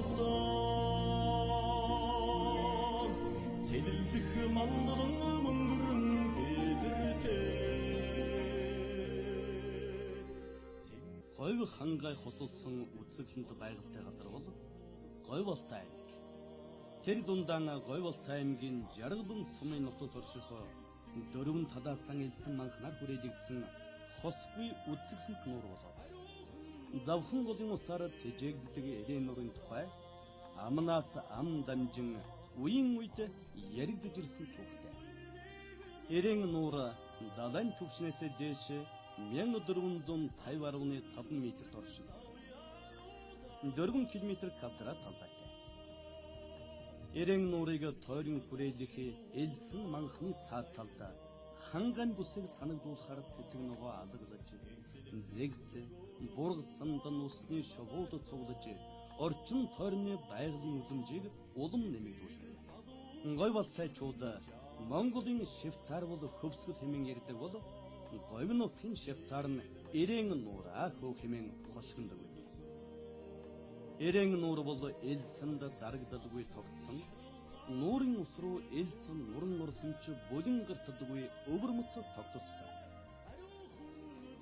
Хангасан Сэлэлзэх мандалан мөнгөрөн тэдэртэй. Говь хангай хосолсон үзэсгэлэнт байгальтай газар бол Говь-Алтай аймаг. Тэр дундаа Говь-Алтай аймгийн Жаргалан сумын нутагт орших дөрвөн талаасан элсэн манхнаар хүрээлэгдсэн хосгүй үзэсгэлэнт нуур болов. Завхан голын усаар тэжээгддэг эрээн нуурын тухай амнаас ам дамжин үеийн үед яригдж ирсэн түүхтэй. Эрээн нуур далайн түвшнээс дээш 1450.5 метрт оршино. 4 км квадрат талбайтай. Эрээн нуурыг тойрон хүрээлэх элсэн манхны цаад талд ханган бүсийг санагдуулахаар цэцэг ногоо алгалаж, зэгс бургасанд усны шувууд цуглаж, орчин тойрны байгалийн үзэмжийг улам нэмэгдүүлдэг. Говь-Алтайчууд Монголын Швейцар бол хөвсгөл хэмээн ярьдаг бол Говь нутгийн Швейцар нь эрээн нуураа хөө хэмээн хошигнодог байлээ. Эрээн нуур бол элсэнд дарагдалгүй тогтсон, нуурын ус руу элсэн нуран орсон ч бүлэн гартдаггүй өвөрмөц тогтцтой.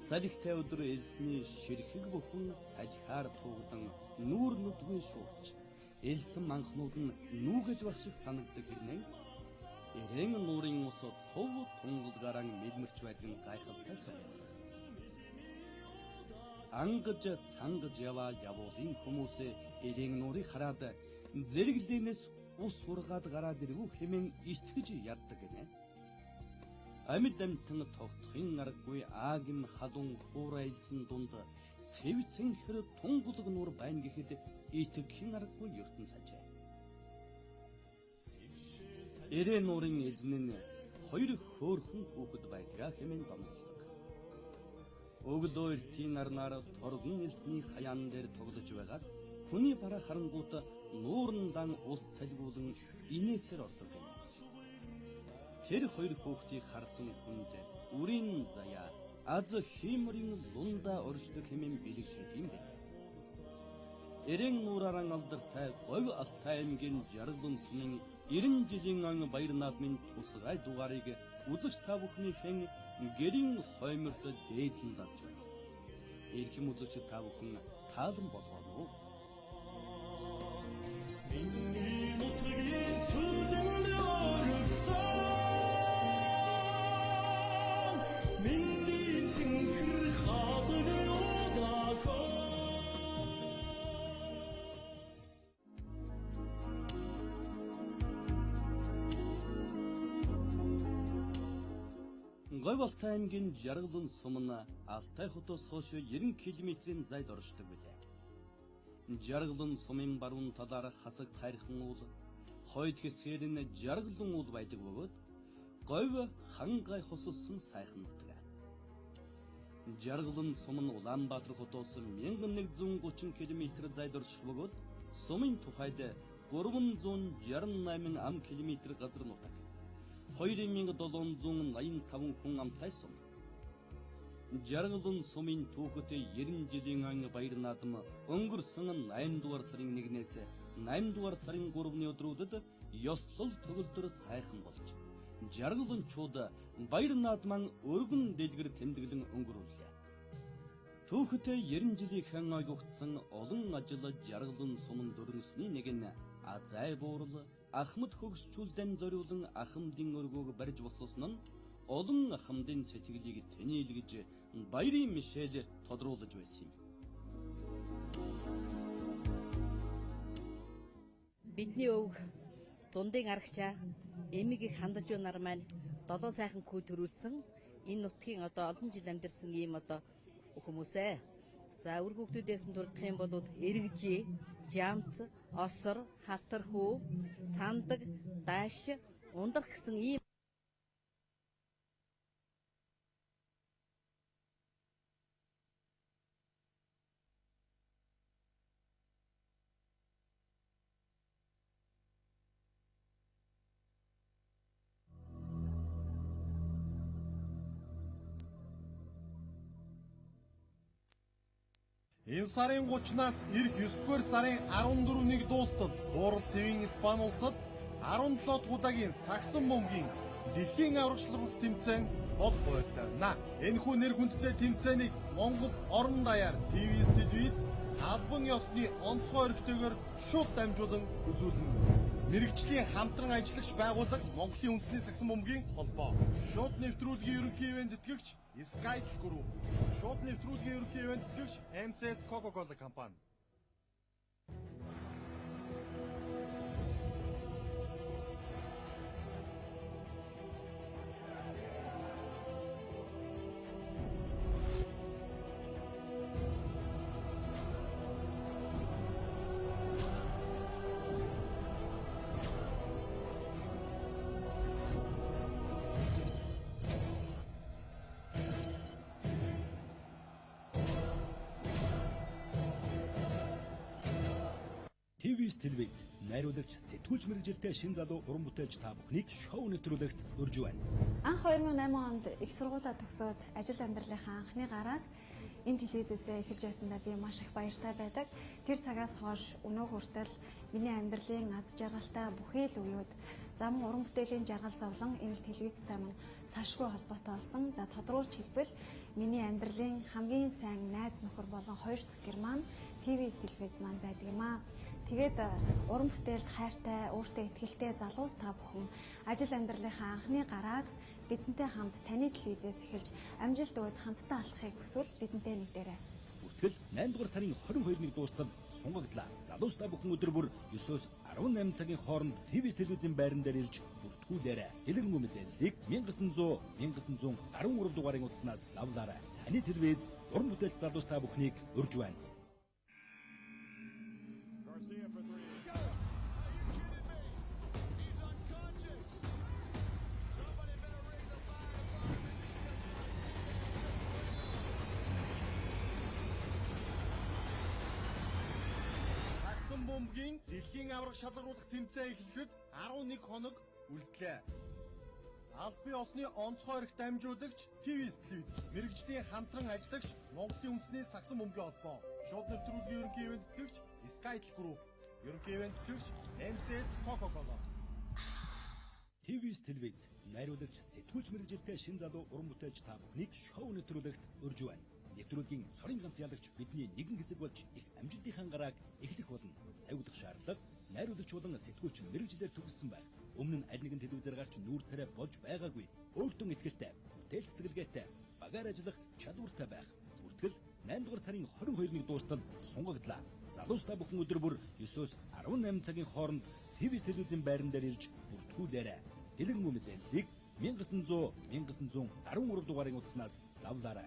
Салхитай өдөр элсний ширхэг бүхэн салхиар туугдан нүүр нүдгүй шуурч, элсэн манхнууд нь нүүгэж байх шиг санагддаг хэрнээ эрээн нуурын ус тув тунгалгаараа мэлмэрч байдаг нь гайхалтай сонирхол. Ангаж цангаж яваа явуулын хүмүүс эрээн нуурыг хараад зэрэглэнээс ус ургаад гараад ирвүү хэмээн итгэж яддаг гинэ. Амьд амьтан тогтохын аргагүй аагим халуун хуурай элсэн дунд цэв цэнхэр тунгалаг нуур байна гэхэд итгэхийн аргагүй ертөнц ажээ. Эрээн нуурын эзэн нь хоёр хөөрхөн хүүхэд байдгаа хэмээн домголдог. Өглөө эртийн нарнаар торгон элсний хаяан дээр тоглож байгаад хүний бараа харангуут нуурндан ус цалгуулан инээсээр ордог юм. Тэр хоёр хүүхдийг харсан хүнд үрийн заяа аз хийморийн лундаа оршдог хэмээн бэлэг шийд юм бэ. Эрээн нуураараа алдартай Говь Алтай аймгийн Жаргалан сумын 90 жилийн он баяр наадмын тусгай дугаарыг үзэгч та бүхнийхэн гэрийн хойморт дээдлэн зарж байна. Эрхэм үзэгч та бүхэн таалан болгооно уу? Миний нутгийн сүлэнд оргисон, миний цэнхэр хадаг удаахон. Говь-Алтай аймгийн Жаргалан сум нь Алтай хотоос хойш 90 км-ийн зайд оршдог билээ. Жаргалан сумын баруун талаар хасагт хайрхан уул, хойд хэсгээр нь Жаргалан уул байдаг бөгөөд Говь хангай хосолсон сайхан нутаг. Жаргалан сум нь Улаанбаатар хотоос 1130 км зайд орших бөгөөд сумын тухайд 368 ам км газар нутаг. 2785 хүн амтай сум. Жаргалан сумын түүхэд 90 жилийн он баяр наадам өнгөрсөн 8 дугаар сарын 1-ээс 8 дугаар сарын 3-ны өдрүүдэд ёслол төгөлдөр сайхан болж жаргаланчууд баяр наадмаа өргөн дэлгэр тэмдэглэн өнгөрүүллээ. Түүхэтэй 90 жилийнхэн ойгогдсон олон ажил Жаргалан сумын дөрнөсний нэг нь Азай буурал Ахмад хөгсчүүлдэн зориулан ахмадын өргөөг барьж босгосон нь олон ахмадын сэтгэлийг тэнийлгэж баярын мишэл тодруулж байсан юм. Бидний өвөг зундын арагчаа эмэг их хандаж нар маань долоо сайхан күү төрүүлсэн энэ нутгийн одоо олон жил амьдарсан ийм одоо хүмүүсээ. За үр хүүхдүүдээс нь дурдах юм бол эргэжээ, жамц, осор, халтархүү, сандаг, дааш, ундрах гэсэн ийм Энэ сарын 30-наас ирэх 9-р сарын 14-ний дуустал Буурал ТV-ийн Испани улсад 17 дахь удаагийн сагсан бөмбөгийн дэлхийн аварга шалралт тэмцээн болох байна. Энэхүү нэр хүндтэй тэмцээнийг Монгол орон даяар ТV-с телевиз албан ёсны онцгой өргөтэйгээр шууд дамжуулан үзүүлнэ. Мэргэжлийн хамтран ажиллагч байгууллага Монголын үндэсний сагсан бөмбөгийн холбоо. Шууд нэвтрүүлгийн ерөнхий ивээн тэтгэгч Skytel Group. Шууд нэвтрүүлгийн ерөнхий ивээн тэтгэгч MCS Coca-Cola компани. ТВ-с телевиз найруулагч сэтгүүлч мэргэжилтэй шин залуу уран бүтээлч та бүхнийг шоу нэвтрүүлэгт урьж байна. Анх 2008 онд их сургуулаа төгсөөд ажил амьдралынхаа анхны гарааг энэ телевизээсээ эхэлж байсандаа би маш их баяртай байдаг. Тэр цагаас хойш өнөө хүртэл миний амьдралын аз жаргалтай бүхий л үеүд зам уран бүтээлийн жаргал зовлон энэ телевизтэй мань сашгүй холбоотой болсон. За тодруулж хэлбэл миний амьдралын хамгийн сайн найз нөхөр болон хоёр дахь гэр маань ТВ-с телевиз маань байдаг юм аа. Тэгээд уран бүтээлд хайртай, өөртөө итгэлтэй залуус та бүхэн ажил амьдралынхаа анхны гарааг бидэнтэй хамт таны телевизээс эхэлж амжилт өгөөд хамтдаа алхахыг хүсвэл бидэнтэй нэгдээрэй. Бүртгэл 8 дугаар сарын 22-нд дуустал сунгаглаа. Залуус та бүхэн өдөр бүр 9-өөс 18 цагийн хооронд ТВ-с телевизийн байран дээр ирж бүртгүүлээрэй. Дэлгэрэнгүй мэдээллийг 1900 1913 дугаарын утаснаас лавлаарай. Таны телевиз уран бүтээлч залуус та бүхнийг урьж байна. Сагсан бөмбөгийн дэлхийн аварга шалгаруулах тэмцээн эхлэхэд 11 хоног үлдлээ. Албан ёсны онцгой эрх дамжуулагч ТВ-с телевиз, мэргэжлийн хамтран ажиллагч Монголын үндэсний сагсан бөмбөгийн холбоо, шууд нэвтрүүлгийн ерөнхий ивээн тэтгэгч Skytel Group, ерөнхий ивээн тэтгэгч MCS Coca-Cola. ТВ-с телевиз найруулагч сэтгүүлч мэргэжилтэй шин залуу уран бүтээлч та бүхнийг шоу нэвтрүүлэгт урьж байна. Нэвтрүүлгийн цорын ганц ялагч бидний нэгэн хэсэг болж их амжилтынхаа гарааг эхлэх болно. Тавигдах шаардлага найруулагч болон сэтгүүлч мэргэжлээр төгссөн байх. Өмнө нь аль нэгэн телевизээр гарч нүүр царай болж байгаагүй. Өөртөө итгэлтэй, бүтээл сэтгэлгээтэй, багаар ажиллах чадвартай байх. Бүртгэл 8 дугаар сарын 22-нд дуустал сунгаглаа. Залуус та бүхэн өдөр бүр 9-өөс 18 цагийн хооронд ТВ-с телевизийн байран дээр ирж бүртгүүлээрэй. Дэлгэрэнгүй мэдээллийг 1900 1913 дугаарын утаснаас лавлаарай.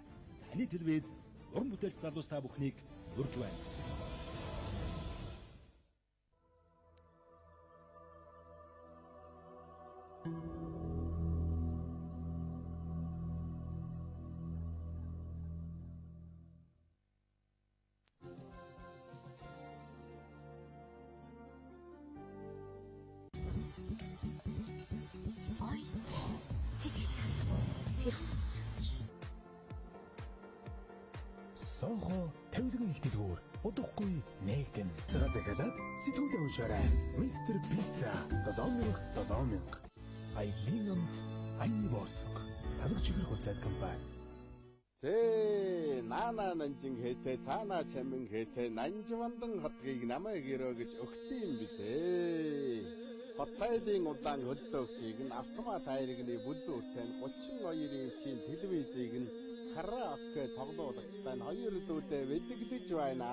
Таны телевиз уран бүтээлч залуус та бүхнийг урьж байна. Сохо тавилгын их дэлгүүр удахгүй нэгдэн. Цагаа захиалаад сэтгүүлээ уншаарай. Мистер Пицца 7000 7000. Аялын амт аяны борцог. Талагч чихэр хуцаад компани. Зээ наана нанжин хэтэ цаана чамин хэтэ нанжвандан хотгийг намайг өрөө гэж өгсөн юм бизээ. Хотайлын улаан хөлдөөгчийг нь автомат айргны бүлүүртэй нь 32 инчийн телевизийг нь караоке тоглуулагчтай нь хоёр дүүдээ бэлэглэж байна.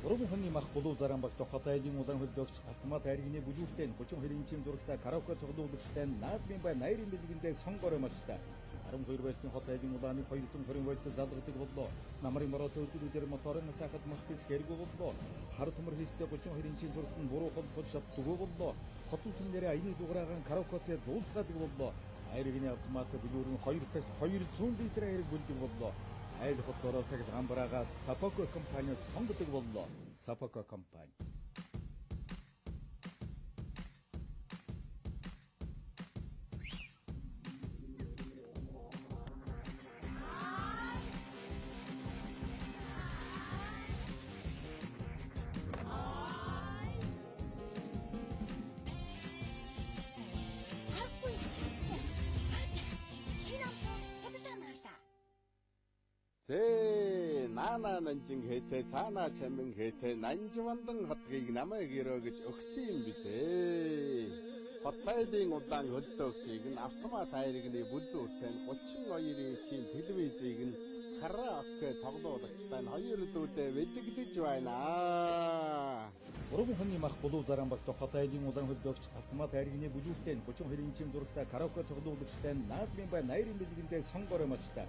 3 хоньны мах булуу заран багт хотайлын улаан хөлдөөгч автомат айргны бүлүүртэй нь 32 инчийн зурагтай караоке тоглуулагчтай нь наадмын бай 80-ын бэлгэндээ сонгорой малчтай. 12 вольтын хот айлын улааныг 220 вольт залгадаг боллоо. Намрын бороотой өдрүүдээр моторын сайхад мах бис гэргүй боллоо. Хар төмөр хийстэй 32 инчийн зурагт нь буруу хол тул шатдаггүй боллоо. Хотол түмнэрээ аяны дугаараагаан караокетэй дуулцгаадаг боллоо. Айргны автомат бүлүүр нь 2 цагт 200 литр айраг бүлдэг боллоо. Айл хотлороо сахил гамбараагаа Сапоко компани сонгодог боллоо. Сапоко компани. Зээ наана нанжин хэтэ цаана чамин хэтэ нанжвандан хотгийг намайг өрөө гэж өгсөн юм бизээ. Хотайлын улаан хөлдөөгчийг нь автомат хайрганы бүлүүртэй нь 32 инчийн телевизийг нь караоке тоглуулагчтай нь хоёр дүүдээ бэлэгдэж байна. Уран хоньны мах булуу заран багт хотайлын улаан хөлдөөгч автомат хайрганы бүлүүртэй нь 32 инчийн зурагтай караоке тоглуулагчтай нь наадмын бай 80-ын бэлгэндээ сонгорой малчтай.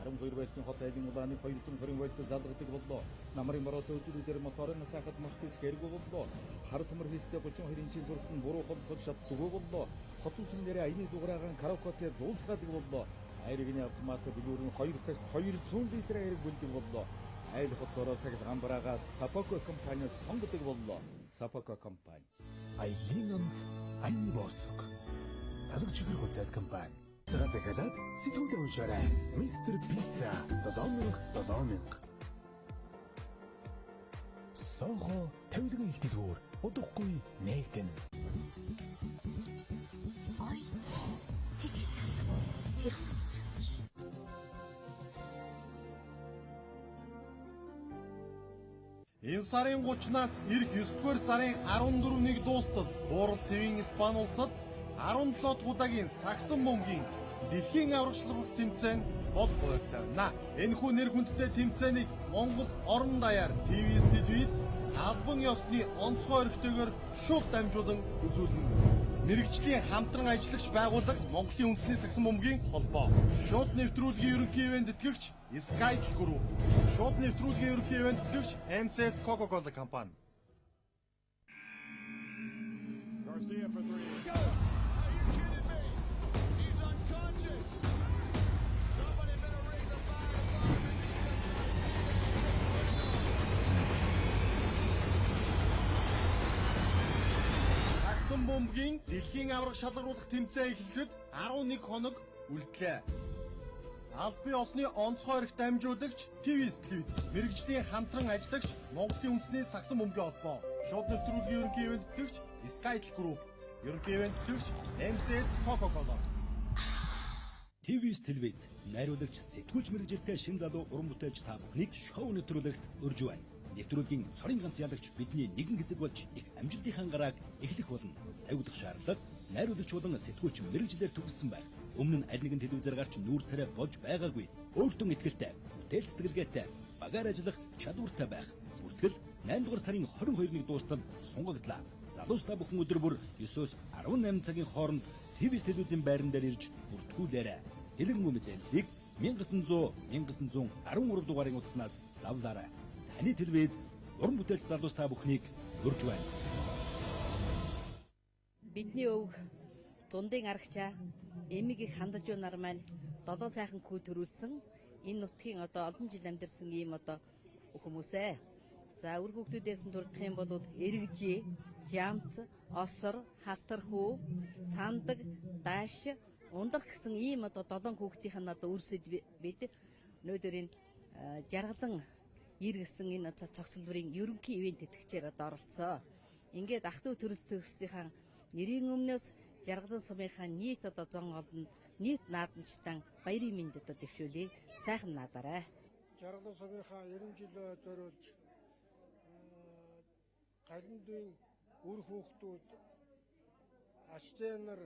12 вольтын хот айлын улааныг 220 вольт залгадаг боллоо. Намрын бороотой өдрүүдээр моторын асаахад мах хэс хэргүй боллоо. Хар төмөр хийстэй 32 инчийн зурагт нь буруу холбож чаддаггүй боллоо. Хотын түмнэрээ аяны дугаараагаан караокетэй дуулцгаадаг боллоо. Айргны автомат бүлүүр нь 2 цагт 200 литр айраг бүлдэг боллоо. Айл хотлороо сахилган бараагаа Сапоко компани сонгодог боллоо. Сапоко компани. Аялын амт аяны борцог. Алга чихэр хулцайд компани. Цагаан захиалаад сэтгүүлээ уншаарай. Мистер Пицца 7000 7000. Сохо тавилгын их дэлгүүр удахгүй нээгдэнэ. Ой цай. Сэтгэл ханах. Сэрүүн. Энэ сарын 30-наас ирэх 9-р сарын 14-ний дуустал Буурал ТV-ийн Испани улсад 17 дахь удаагийн сагсан бөмбөгийн дэлхийн аварга шалралт тэмцээн болбойно. Энэхүү нэр хүндтэй тэмцээнийг Монгол орон даяар ТV-с телевиз албан ёсны онцгой өрхтөөгөөр шууд дамжуулан үзүүлнэ. Мэргэжлийн хамтран ажиллагч байгууллага Монголын үндэсний сагсан бөмбөгийн холбоо. Шууд нэвтрүүлгийн ерөнхий ивээн тэтгэгч Skytel Group. Шууд нэвтрүүлгийн ерөнхий ивээн тэтгэгч MCS Coca-Cola компани. Garcia for three. Go! Are you kidding me? He's unconscious. Somebody better ring the fire department because Сагсан бөмбөгийн дэлхийн аварга шалгаруулах тэмцээн эхлэхэд 11 хоног үлдлээ. Албан ёсны онцгой эрх дамжуулагч ТV телевиз, мэргэжлийн хамтран ажиллагч Монголын үндэсний сагсан бөмбөгийн холбоо, шууд нэвтрүүлгийн ерөнхий ивээн тэтгэгч Skytel Group, ерөнхий ивээн тэтгэгч MCS Coca-Cola. ТВ-с телевиз найруулагч сэтгүүлч мэргэжилтэй шин залуу уран бүтээлч та бүхнийг шоу нэвтрүүлэгт урьж байна. Нэвтрүүлгийн цорын ганц ялагч бидний нэгэн хэсэг болж их амжилтынхаа гарааг эхлэх болно. Тавигдах шаардлага найруулагч болон сэтгүүлч мэргэжлээр төгссөн байх. Өмнө нь аль нэгэн телевизээр гарч нүүр царай болж байгаагүй. Өөртөө ихтэй, бүтээл сэтгэлгээтэй, багаар ажиллах чадвартай байх. Бүртгэл 8 дугаар сарын 22-нд дуустал сунгаглаа. Залуус та бүхэн өдөр бүр 9-өөс 18 цагийн хооронд ТV телевизийн байран дээр ирж бүртгүүлээрэй. Дэлгэрэнгүй мэдээллийг 1900 1913 дугаарын утаснаас лавлаарай. Таны телевиз уран бүтээлч залуус та бүхнийг урьж байна. Бидний өвөг зундын арагчаа эмэг их хандаж буй нар маань долоо сайхан күү төрүүлсэн энэ нутгийн одоо олон жил амьдарсан ийм одоо хүмүүсээ. За үр хүүхдүүдээс нь дурдах юм бол эргэжээ, жамц, осор, халтархүү, сандаг, дааш, ундрах гэсэн ийм одоо долоон хүүхдийнх нь одоо үрсэд бид өнөөдөр энэ жаргалан ир гэсэн энэ цогцлборын ерөнхий ивээн тэтгэгчээр одоо оролцсон. Ингээд ах トゥ төрөлтөсдийнхаа нэрийн өмнөөс жаргалан сумынхаа нийт одоо зон олонд нийт наадамчтан баярын мэнд одоо дэвшүүлье. Сайхан наадаарай. Жаргалан сумынхаа 90 жил зориулж Галиндын үр хүүхдүүд ач зээ нар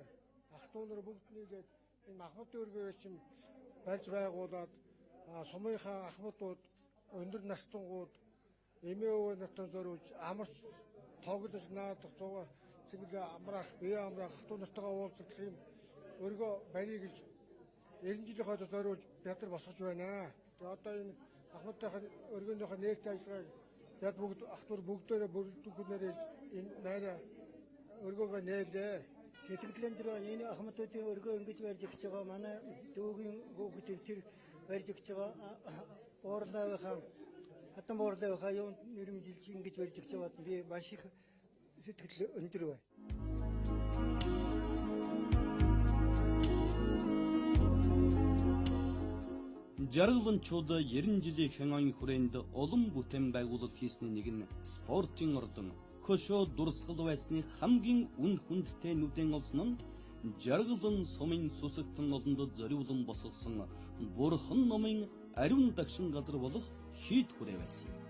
ах トゥ нар бүгд нийлээд энэ махбод өргөө чинь барьж байгуулад сумынхаа ахмадууд өндөр настангууд эмээ өвөө нартай зориулж амарч тоглож наадах зугаа цэнгэл амраах бие амраах ах トゥ нартайгаа уулзах юм өргөө барья гэж 90 жилийнхаа зориулж бид нар босгож байна. Тэгээ одоо энэ ахмадынхаа өргөөнийхөө нээлттэй ажиллагааг бид бүгд ах トゥ бүгдээрээ бүрэлдэхүүнээр энэ найраа өргөөгөө нээлээ. Сэтгэл өндөр байна. Энэ ахмадуудын өргөө ингэж барьж өгч байгаа. Манай дүүгийн хүүхдүүд тэр барьж өгч байгаа. Буурлаавынхаа хатан буурлаавынхаа юунд нэрмжилж ингэж барьж өгч байгаад би маш их сэтгэл өндөр байна. Жаргаланчууд 90 жилийн оюун хүрээнд олон бүтээн байгуулалт хийсний нэг нь спортын ордон хөшөө дурсгал байсны хамгийн үн хүндтэй нүдэн олсон нь Жаргалан сумын сүсэгтэн олонд зориулан босгосон Бурхан номын ариун дагшин газар болох хийд хүрээ байсан юм.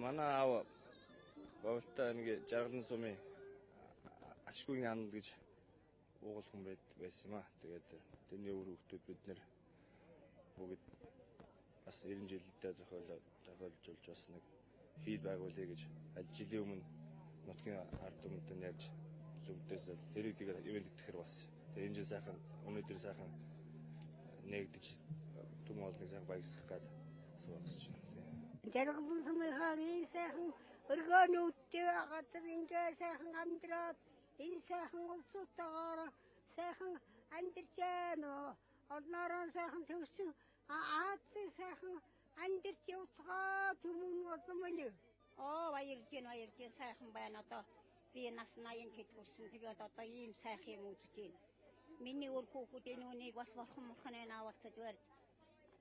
Манай аав Бовлтой аймгийн Жаргалан сумын Ашгүйн анд гэж уугуул хүн байсан юм аа. Тэгээд тэрний үр хүүхдүүд бид нэр бүгд бас 90 жилдээ зохиолжуулж бас нэг хийд байгуулъя гэж аль жилийн өмнө нутгийн ард түмэнтэй ярьж зүгдээс тэрийг тэгээд ивент гэхээр бас тэгээд энэ жил сайхан өнөөдөр сайхан нэгдэж түмэн олныг сайхан баясгах гээд суугасч байна. Жаргалан сумынхаа энэ сайхан өргөөнүүдтэй газар ингээ сайхан амьдраад энэ сайхан улсуудтайгаар сайхан амьдарч байна. Олноороо сайхан төвшин Азийн сайхан амьдарч явцгаа түмэн олон мөн. Оо баярлж байна сайхан байна. Одоо би нас 80 хэд хүрсэн. Тэгээд одоо ийм сайхан юм үзэж байна. Миний үр хүүхдүүдийн нүунийг бас бурхан мурханы наавалцаж барьж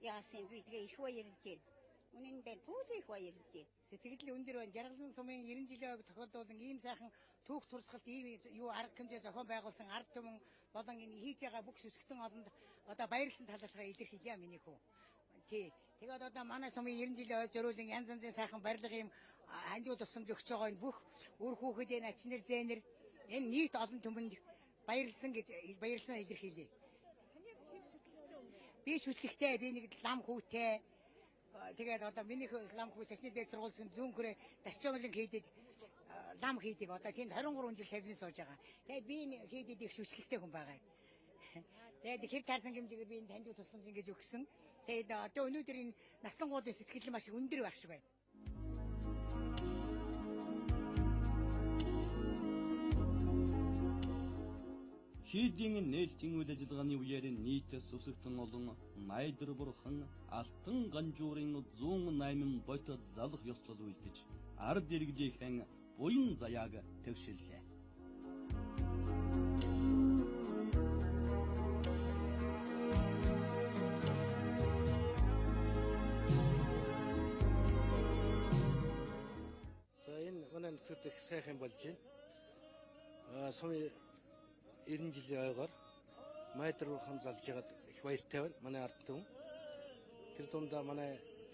яасан би тэгээ их баярлж байна. Үнэндээ түүл их баярлж байна. Сэтгэл өндөр байна. Жаргалан сумын 90 жилийн ойг тохиолдуулан ийм сайхан түүх турсгалт ийм юу арга хэмжээ зохион байгуулсан ард түмэн болон энэ хийж байгаа бүх сүсгтэн олонд одоо баярлсан талархаа илэрхийлье миний хүү. Тий. Тэгээд одоо манай сумын 90 жилийн ой зориулан янз янзын сайхан барилга ийм хандив тусламж өгч байгаа энэ бүх үр хүүхэд энэ ачнэр зээнэр энэ нийт олон түмэнд баярлсан гэж баярлсан илэрхийлье. Би шүтлэгтэй, би нэг лам хүүтэй. Тэгээд одоо миний лам хүү шашны дээд сургуулийн зүүн хүрээ дасчоглон хийдэд лам хийдэг. Одоо тэнд 23 жил шавлан сууж байгаа. Тэгээд би энэ хийдэд их шүтлэгтэй хүн байгаа. Тэгээд хэр таарсан хэмжээгээр би энэ танд тусламж ингэж өгсөн. Тэгээд одоо өнөөдөр энэ наслангуудын сэтгэл маш өндөр байх шиг байна. Хийдийн нээлтийн үйл ажиллагааны үеэр нийт сүсэгтэн олон найдар бурхан алтан ганжуурын 108 бот залах ёслол үйлдэж ард иргэдийнхэн буян заяаг тэгшиллээ. За энэ манай нутагт их сайхан болж байна. Сумын 90 жилийн ойгоор майдар бурхан залж байгаад их баяртай байна. Манай ард түмэн. Тэр дундаа манай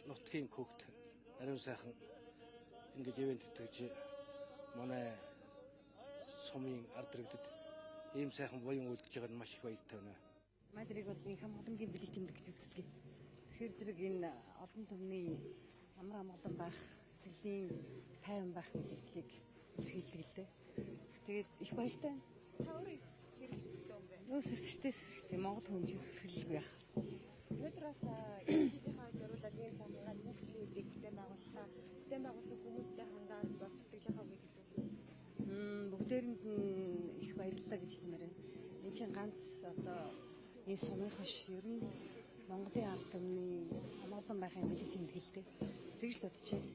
нутгийн хүүхд ариун сайхан ингэж ивент тэтгэж манай сумын ард иргэдэд ийм сайхан буян үлдэж байгаад маш их баяртай байна. Майдрыг бол инх амгалангийн бэлэг тэмдэг гэж үздэг. Тэгэхээр зэрэг энэ олон түмний амар амгалан байх, сэтгэлийн тайван байх бэлэгдлийг илэрхийлдэг л дээ. Тэгээд их баяртай байна. Та өөрөө хэр сүсгтэй юм бэ? Өө сүсгтэй Монгол хүн чинь сүсгэлгүй яах. Өнөөдөр бас 90 жилийнхаа зориулаад ийм сайхан ганц шийдлийг бүтээн байгууллаа. Бүтээн байгуулсан хүмүүстэй хандаад бас сэтгэлийнхаа үгийг хэлвэл. Бүгдээрэнд нь их баярлалаа гэж хэлмээр байна. Энэ чинь ганц одоо энэ сумын хош ер нь Монголын ард түмний амгалан байхын бэлэг тэмдэглэлтэй. Тэгж л бодож байна.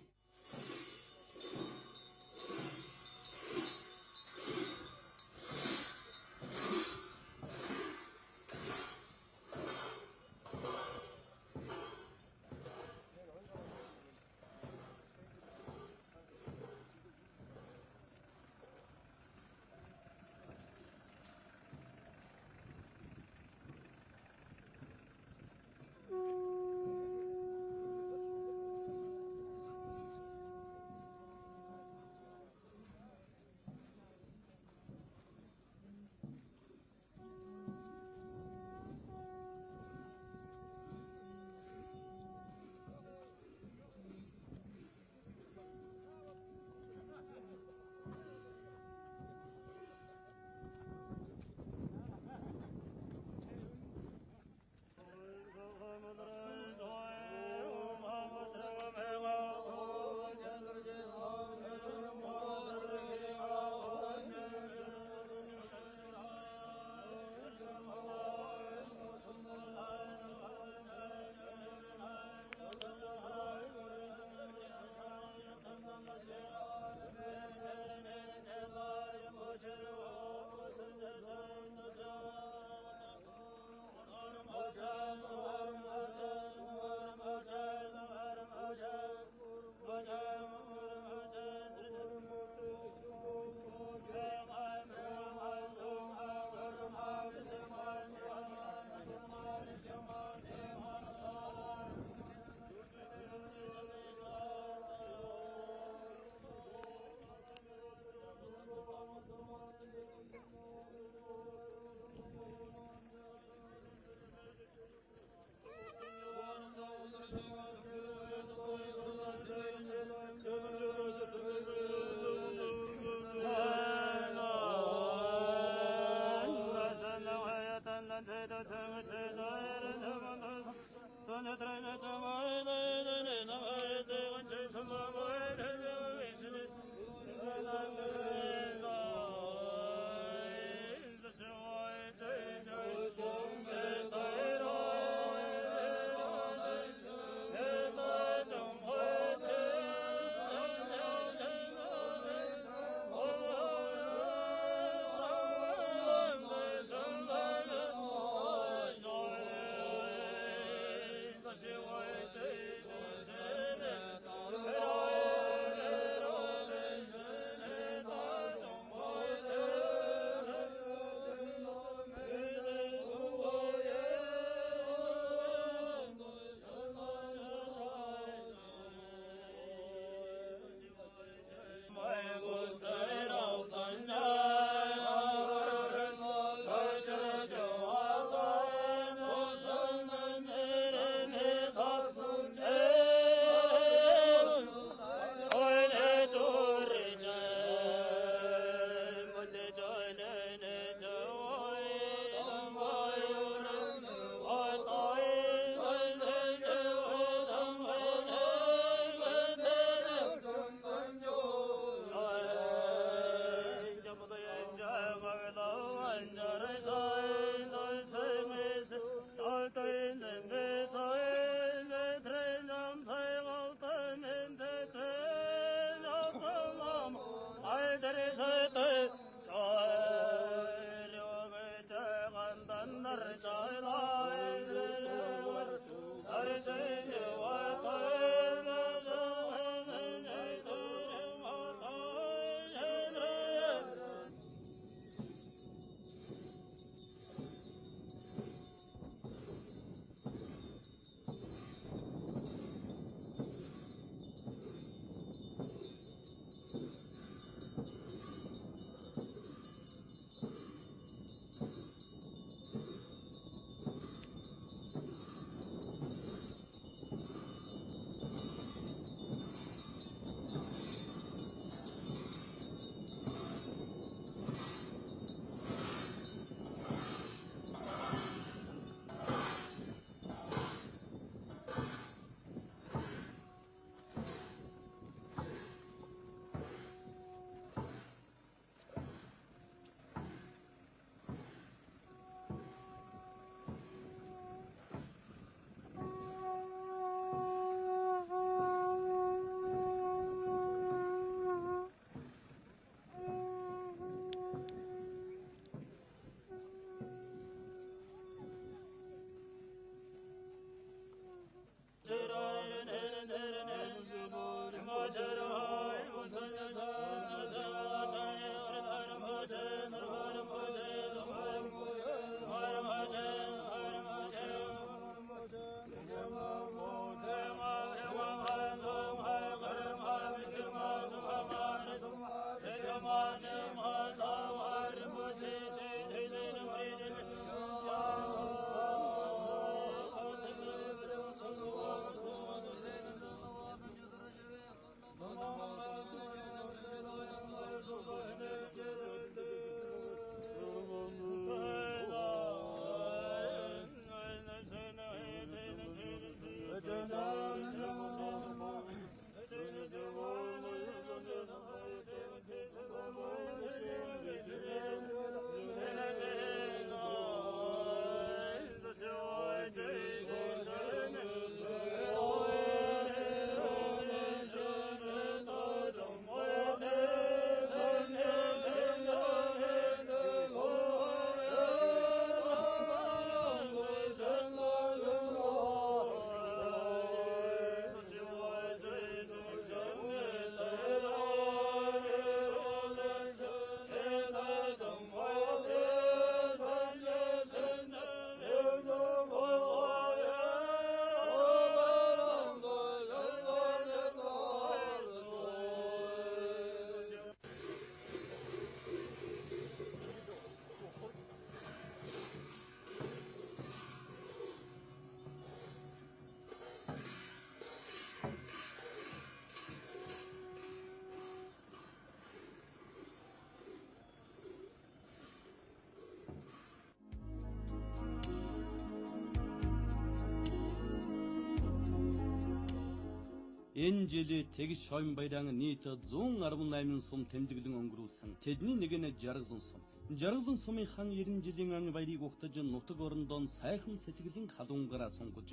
Энэ жилийн Тэгш хойм баяран нийт 118 сум тэмдэглэн өнгөрүүлсэн. Тэдний нэг нь Жаргалан сум. Жаргалан сумын хан 90 жилийн ан баярыг угтаж нутаг орондоо сайхан сэтгэлийн халуунгараа сунгаж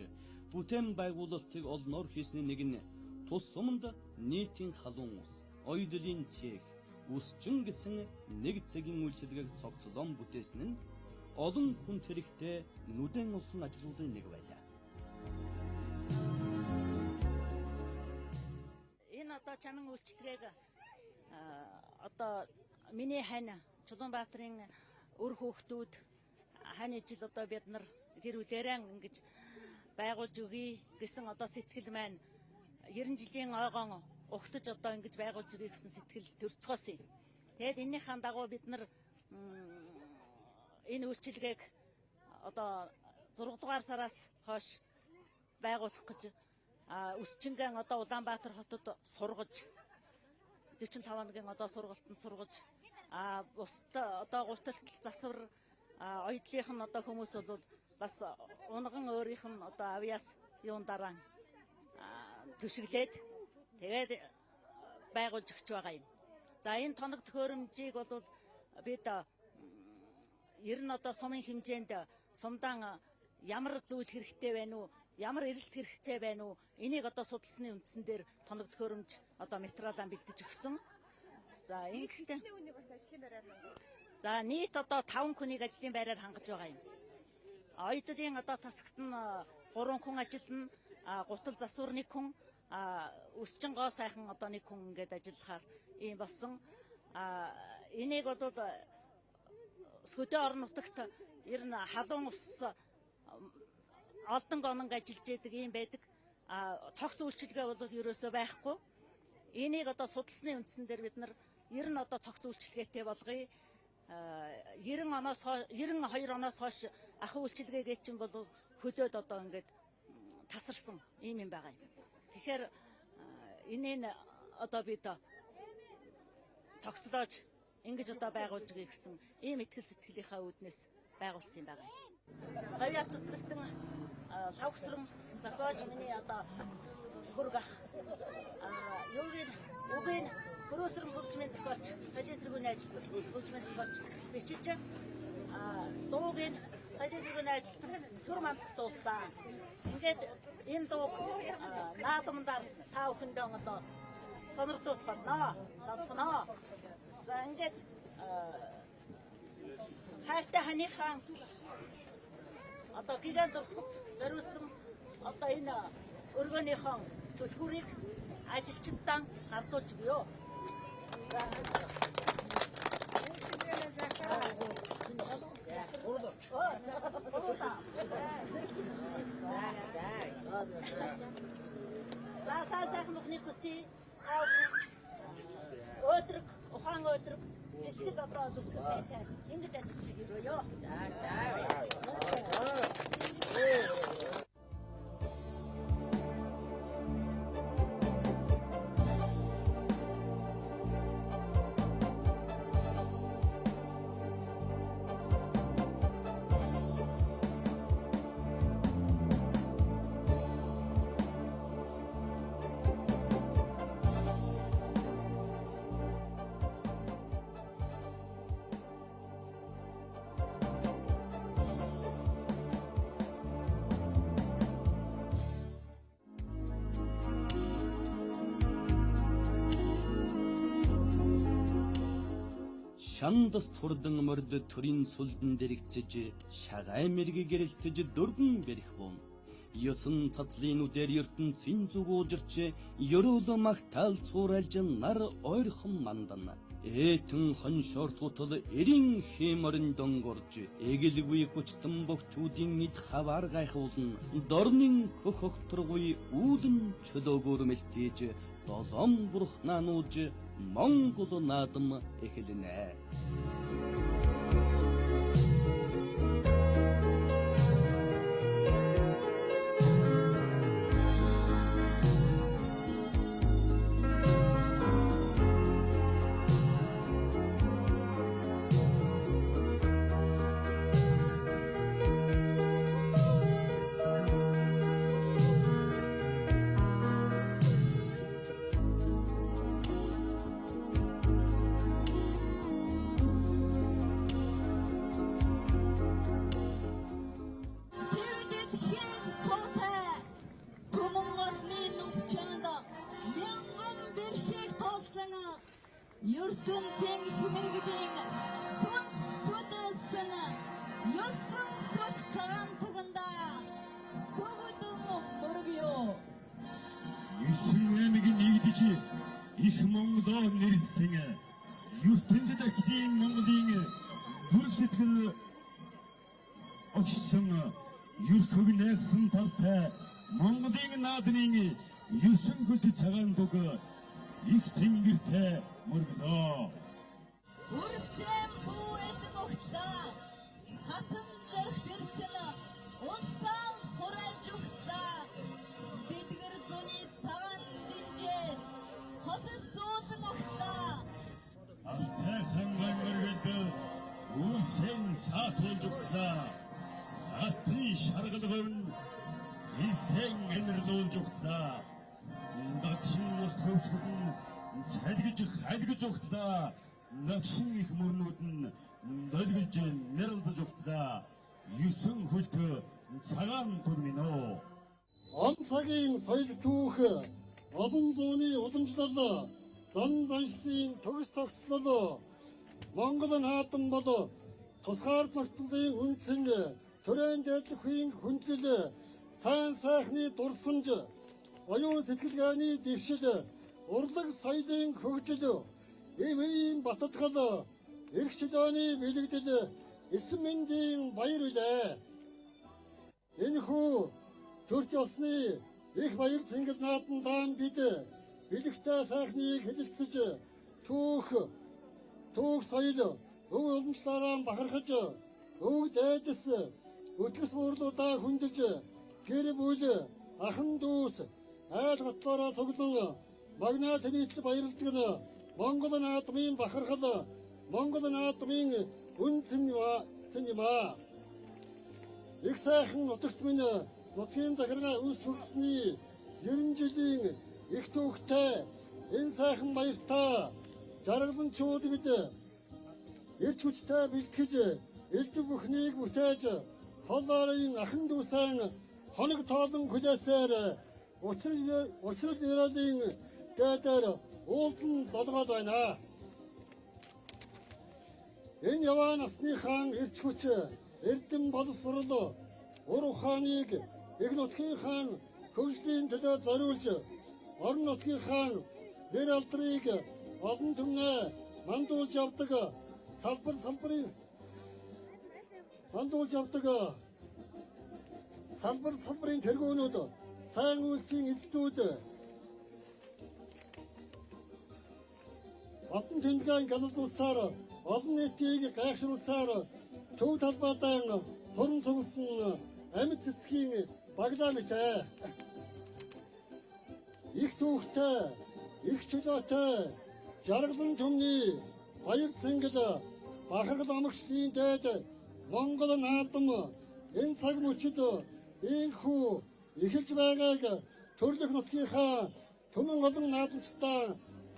бүтээн байгуулалтыг олноор хийсний нэг нь тус суманд нийтийн халуун ус, оёдлын цех, үсчин гэсэн нэг цагийн үйлчилгээг цогцлон бүтээсэн нь олон хүн тэрэгтэй нүдэн олсон ажлуудын нэг байлаа. Одоо чамин үйлчилгээг одоо миний хань Чулуунбаатарын үр хүүхдүүд хань ижил одоо бид нар гэр бүлээрээ ингэж байгуулж өгье гэсэн одоо сэтгэл маань 90 жилийн ойгон угтаж одоо ингэж байгуулж өгье гэсэн сэтгэл төрцгөөс юм. Тэгээд энэнийхэн дагуу бид нар энэ үйлчилгээг одоо 6 дугаар сараас хойш байгуулах гэж Өсчингэн одоо Улаанбаатар хотод сургаж 45 хоногийн одоо сургалтанд сургаж бусд одоо гуталт засвар оёдлынх нь одоо хүмүүс бол бас унган өөрийнх нь одоо авьяас юун дараа түшиглээд тэгээд байгуулж өгч байгаа юм. За энэ тоног төхөөрөмжийг бол бид ер нь одоо сумын хэмжээнд сумдаан ямар зүйл хэрэгтэй байна уу? Ямар эрэлт хэрэгцээ байна уу? Энийг одоо судалсны үндсэн дээр тоног төхөөрөмж одоо материалаа бэлдэж өгсөн. За ингэхдээ Хэдэн хүнийг бас ажлын байраар хангав? За нийт одоо 5 хүнийг ажлын байраар хангаж байгаа юм. Оюутны одоо тасагт нь 3 хүн ажиллана, гутал засвар 1 хүн, өсчин гоо сайхан одоо 1 хүн ингээд ажиллахаар ийм болсон. Энийг бол хөдөө орон нутагт ер нь халуун ус олдон гонон ажиллаж яадаг ийм байдаг. Цогц үйлчилгээ бол ерөөсөө байхгүй. Энийг одоо судалсны үндсэн дээр бид нар ер нь одоо цогц үйлчилгээтэй болгоё. 90 оноос 92 оноос хойш ахуй үйлчилгээгээ чинь бол хөлөөд одоо ингээд тасарсан ийм юм байгаа юм. Тэгэхээр энийг одоо бид цогцлоож ингэж одоо байгуулж гэсэн ийм ихтгэл сэтгэлийнхаа үүднээс байгуулсан юм байгаа юм. Гавьяа зүтгэлтэн лавгсран зохиож миний одоо хөрг ах юугийн үгийн хөрөөсрөн хөгжмийн зохиолч соёлын тэргүүний ажилтан хөгжмийн зохиолч бичиж дуугийн соёлын тэргүүний ажилтан төр мандах дуулсан. Ингээд энэ дууг наадамдаар та бүхэндээ одоо сонирхолтой болно. Сонсгоно. За ингээд хайртай ханыхаа одоо гиганть дурсгалд зориулсан одоо энэ өргөөнийхөө түлхүүрийг ажилчдаа гардуулж өгье. За сайн сайхан бүхнийг хүсье. Та өдрөг, ухаан өдрөг, сэтгэл одоо зүтгэл сайтай ингэж ажиллахыг өрөөё. За за. Шандас турдан морд төрийн сүлдэн дэрэгцэж шагай мэрэг гэрэлтэж дөрвөн бэрх бун. Ёсон цацлын үдээр ертөнцийн зүг уужирч ерөөлө магтаал цуурайлж нар ойрхон мандан. Ээтэн хоншоортгутал эрийн хэморн донгорж эгэлгүй хүчтэн богчүүдийн эд хаваар гайхуулна. Дорнын хөх өгтргүй үүлэн чөлөөгөөр мэлтийж долоон бурхнаа нууж Монгол наадам эхэлнэ. Ертөнцийн хэмэргэдийн сүнс сүдөөсөн ёсон хөт цагаан туганда сөгдөн мөргөё. Есөн аймаг нэгдэж их Монголоо нэрлсэн ертөнцид ахлын Монголын бүрэг сэтгэл огшсон ерхөг найгсан талтай Монголын наадмын есөн хөт цагаан туг их тэнгэртэй мөргөлөө. Үрсэн бүүэлэн огтлаа. Хатан зорих дэрсэн усан хурайлж өгтлаа. Дэлгэр зуны цагаан динжээр хотод зуулан огтлаа. Алтай хангай мөргөлд үрсэн саатуулж өгтлаа. Алтын шаргал говь исэн энэрлүүлж өгтлаа. Дагшин ус төвсгөл нь цалгиж халгиж угтлаа. Нагшин их мөрнүүд нь долгиж нэрэлдэж угтлаа. Есөн хөлт цагаан туг минь үү. Он цагийн соёл түүх олон зууны уламжлал Зан заншлын төгс тогтслол Монгол наадам бол тусгаарлагдaltaын үндсэн төрийн дээдлэхийн хүндлэл, сайн сайхны дурсамж, оюун сэтгэлгээний дэвшил, урлаг соёлын хөгжил, ийм бататгал, эрх чөлөөний бэлэгдэл, эсэн мэндийн баяр билээ. Энэхүү төрч ёсны их баяр сэнгэл наадамдаа бид бэлэгтэй сайхныг хэлэлцэж, түүх соёл, өв уламжлалаараа бахархаж, өв дээдэс, өтгөс буурлуудаа хүндэлж, гэр бүл, ахан дүүс, айл готлоороо цуглан магнаа тэнийтэл баярладаг нь Монгол наадмын бахархал, Монгол наадмын үн цэн юм аа. Их сайхан нутагт минь нутгийн захиргаа үүс хүргэсний 90 жилийн их түүхтэй энэ сайхан баяртай жаргаланчууд бид эрч хүчтэй бэлтгэж, элдв бүхнийг бүтээж, холоорын ахан дүүсэн хоног тоолон хүлээсээр учрал ерөөлийн дээдээр уулзан лолгоод байна. Энэ яваа насны хаан эрч хүч, эрдэм боловсрол, ур ухааныг их нутгийн хаан хөгжлийн төлөө зориулж, орон нутгийн хаан нэр алдрыг олон түмнээ мандуулж явдаг салбар салбарын мандуулж явдаг салбар салбарын тэргүүнүүд, сайн үйлсийн эздүүд, Батан тэмдгийн галзуулсаар олон нийтийг гайхшруулсаар төв талбайдаан хуран цугласан амьд цэцгийн баглаа мэтэ. Их түүхтэй, их чөлөөтэй, жаргалан түмний баяр цэнгэл, бахархал амагчлалын дээд Монгол наадам энэ цаг мөчид ийхүү эхэлж байгааг төрлөх нутгийнхаа түмэн олон наадамчдаа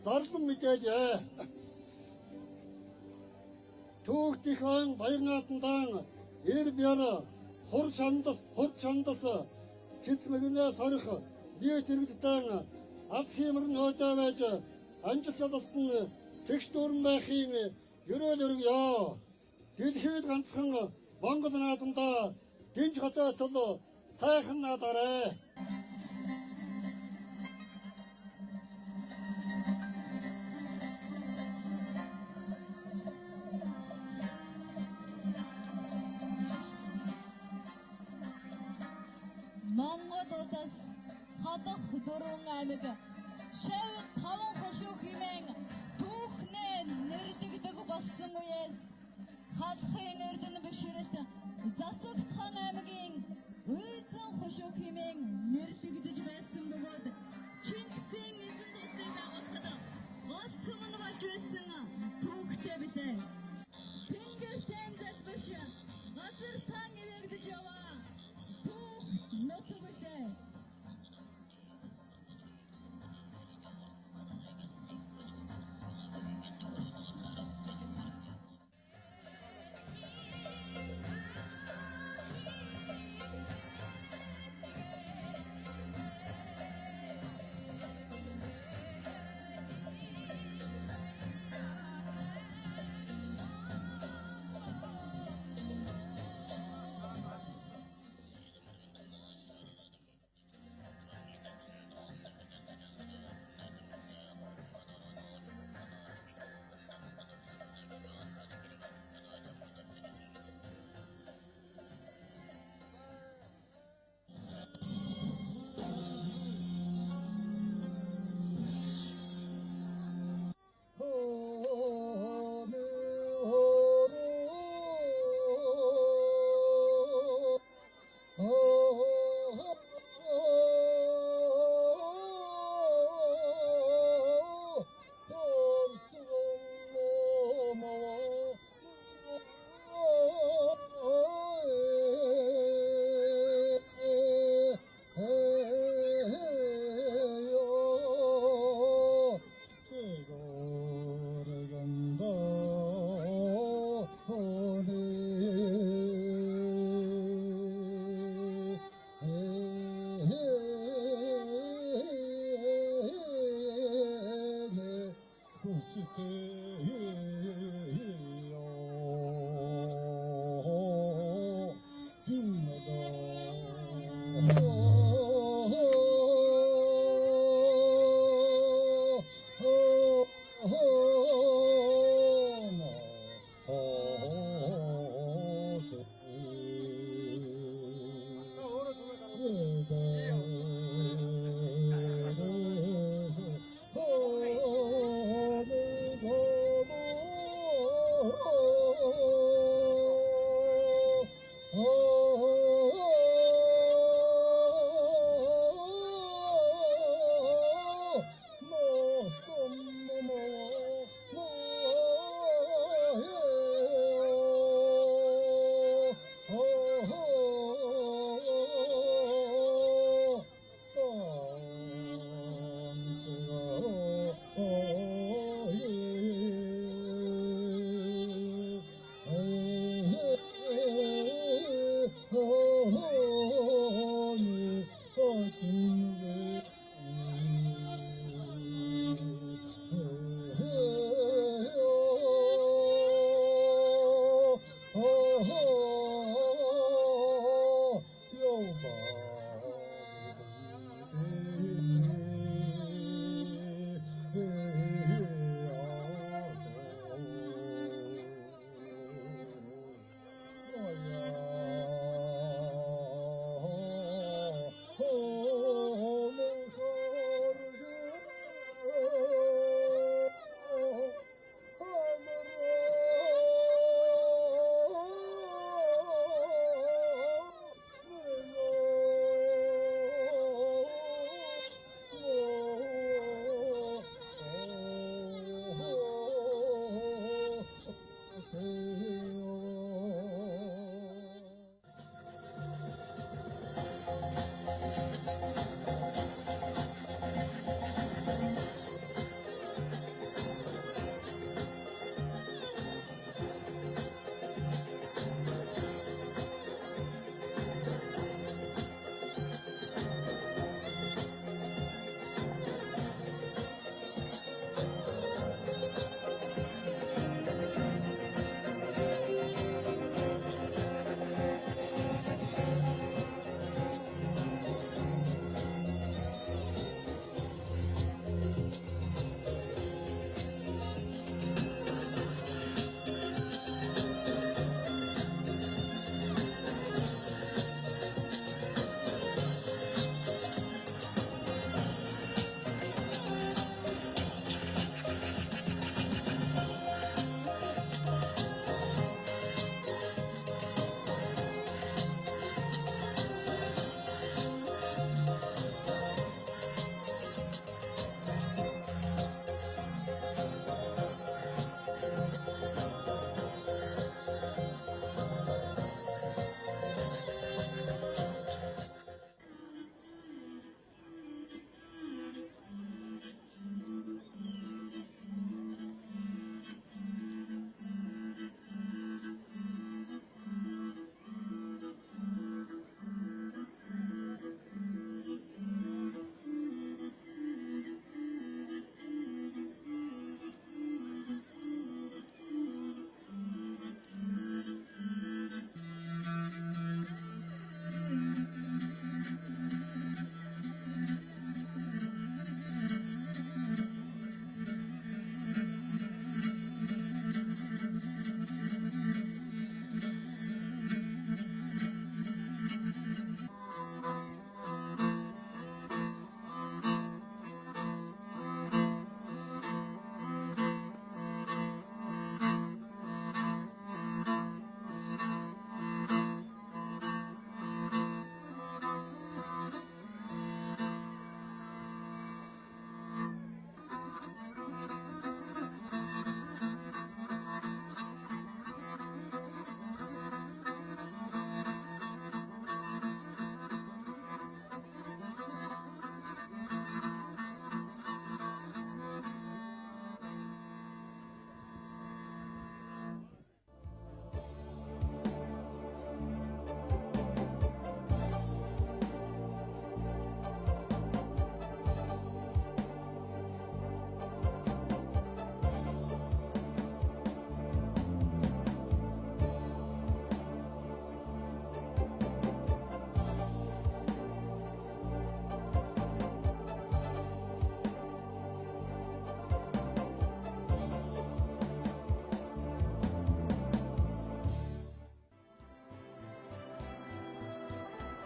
зарлан мэдээлье. Түүхт их айн баяр наадамдаа эр бяр хур чандас цэц мэгнээ сорих нийт иргэдтэй аз хиймэр нөөдөө байж амжилт чадалт нь тэгш дүүрэн байхын ерөөл өргөё. Дэлхийд ганцхан Монгол наадамдаа дэнж хотой тул сайхан наадаарай. Монгол улс халах дөрвөн аймаг шав таван хошуу хэмээн түүхнээ нэрлэгдэг болсон үеэс халахын эрдэнэ бишрэлт Засагт хаан аймгийн Үйзэн хошуу хэмээн нэрлэгдэж байсан бөгөөд Чингисийн эзэнт улсыг байгуулахад гол сүм нь болж байсан түүхтэй билээ. Тэнгэртэй залбирч газар таан ивэгдэж яваа түүх нутаг билээ.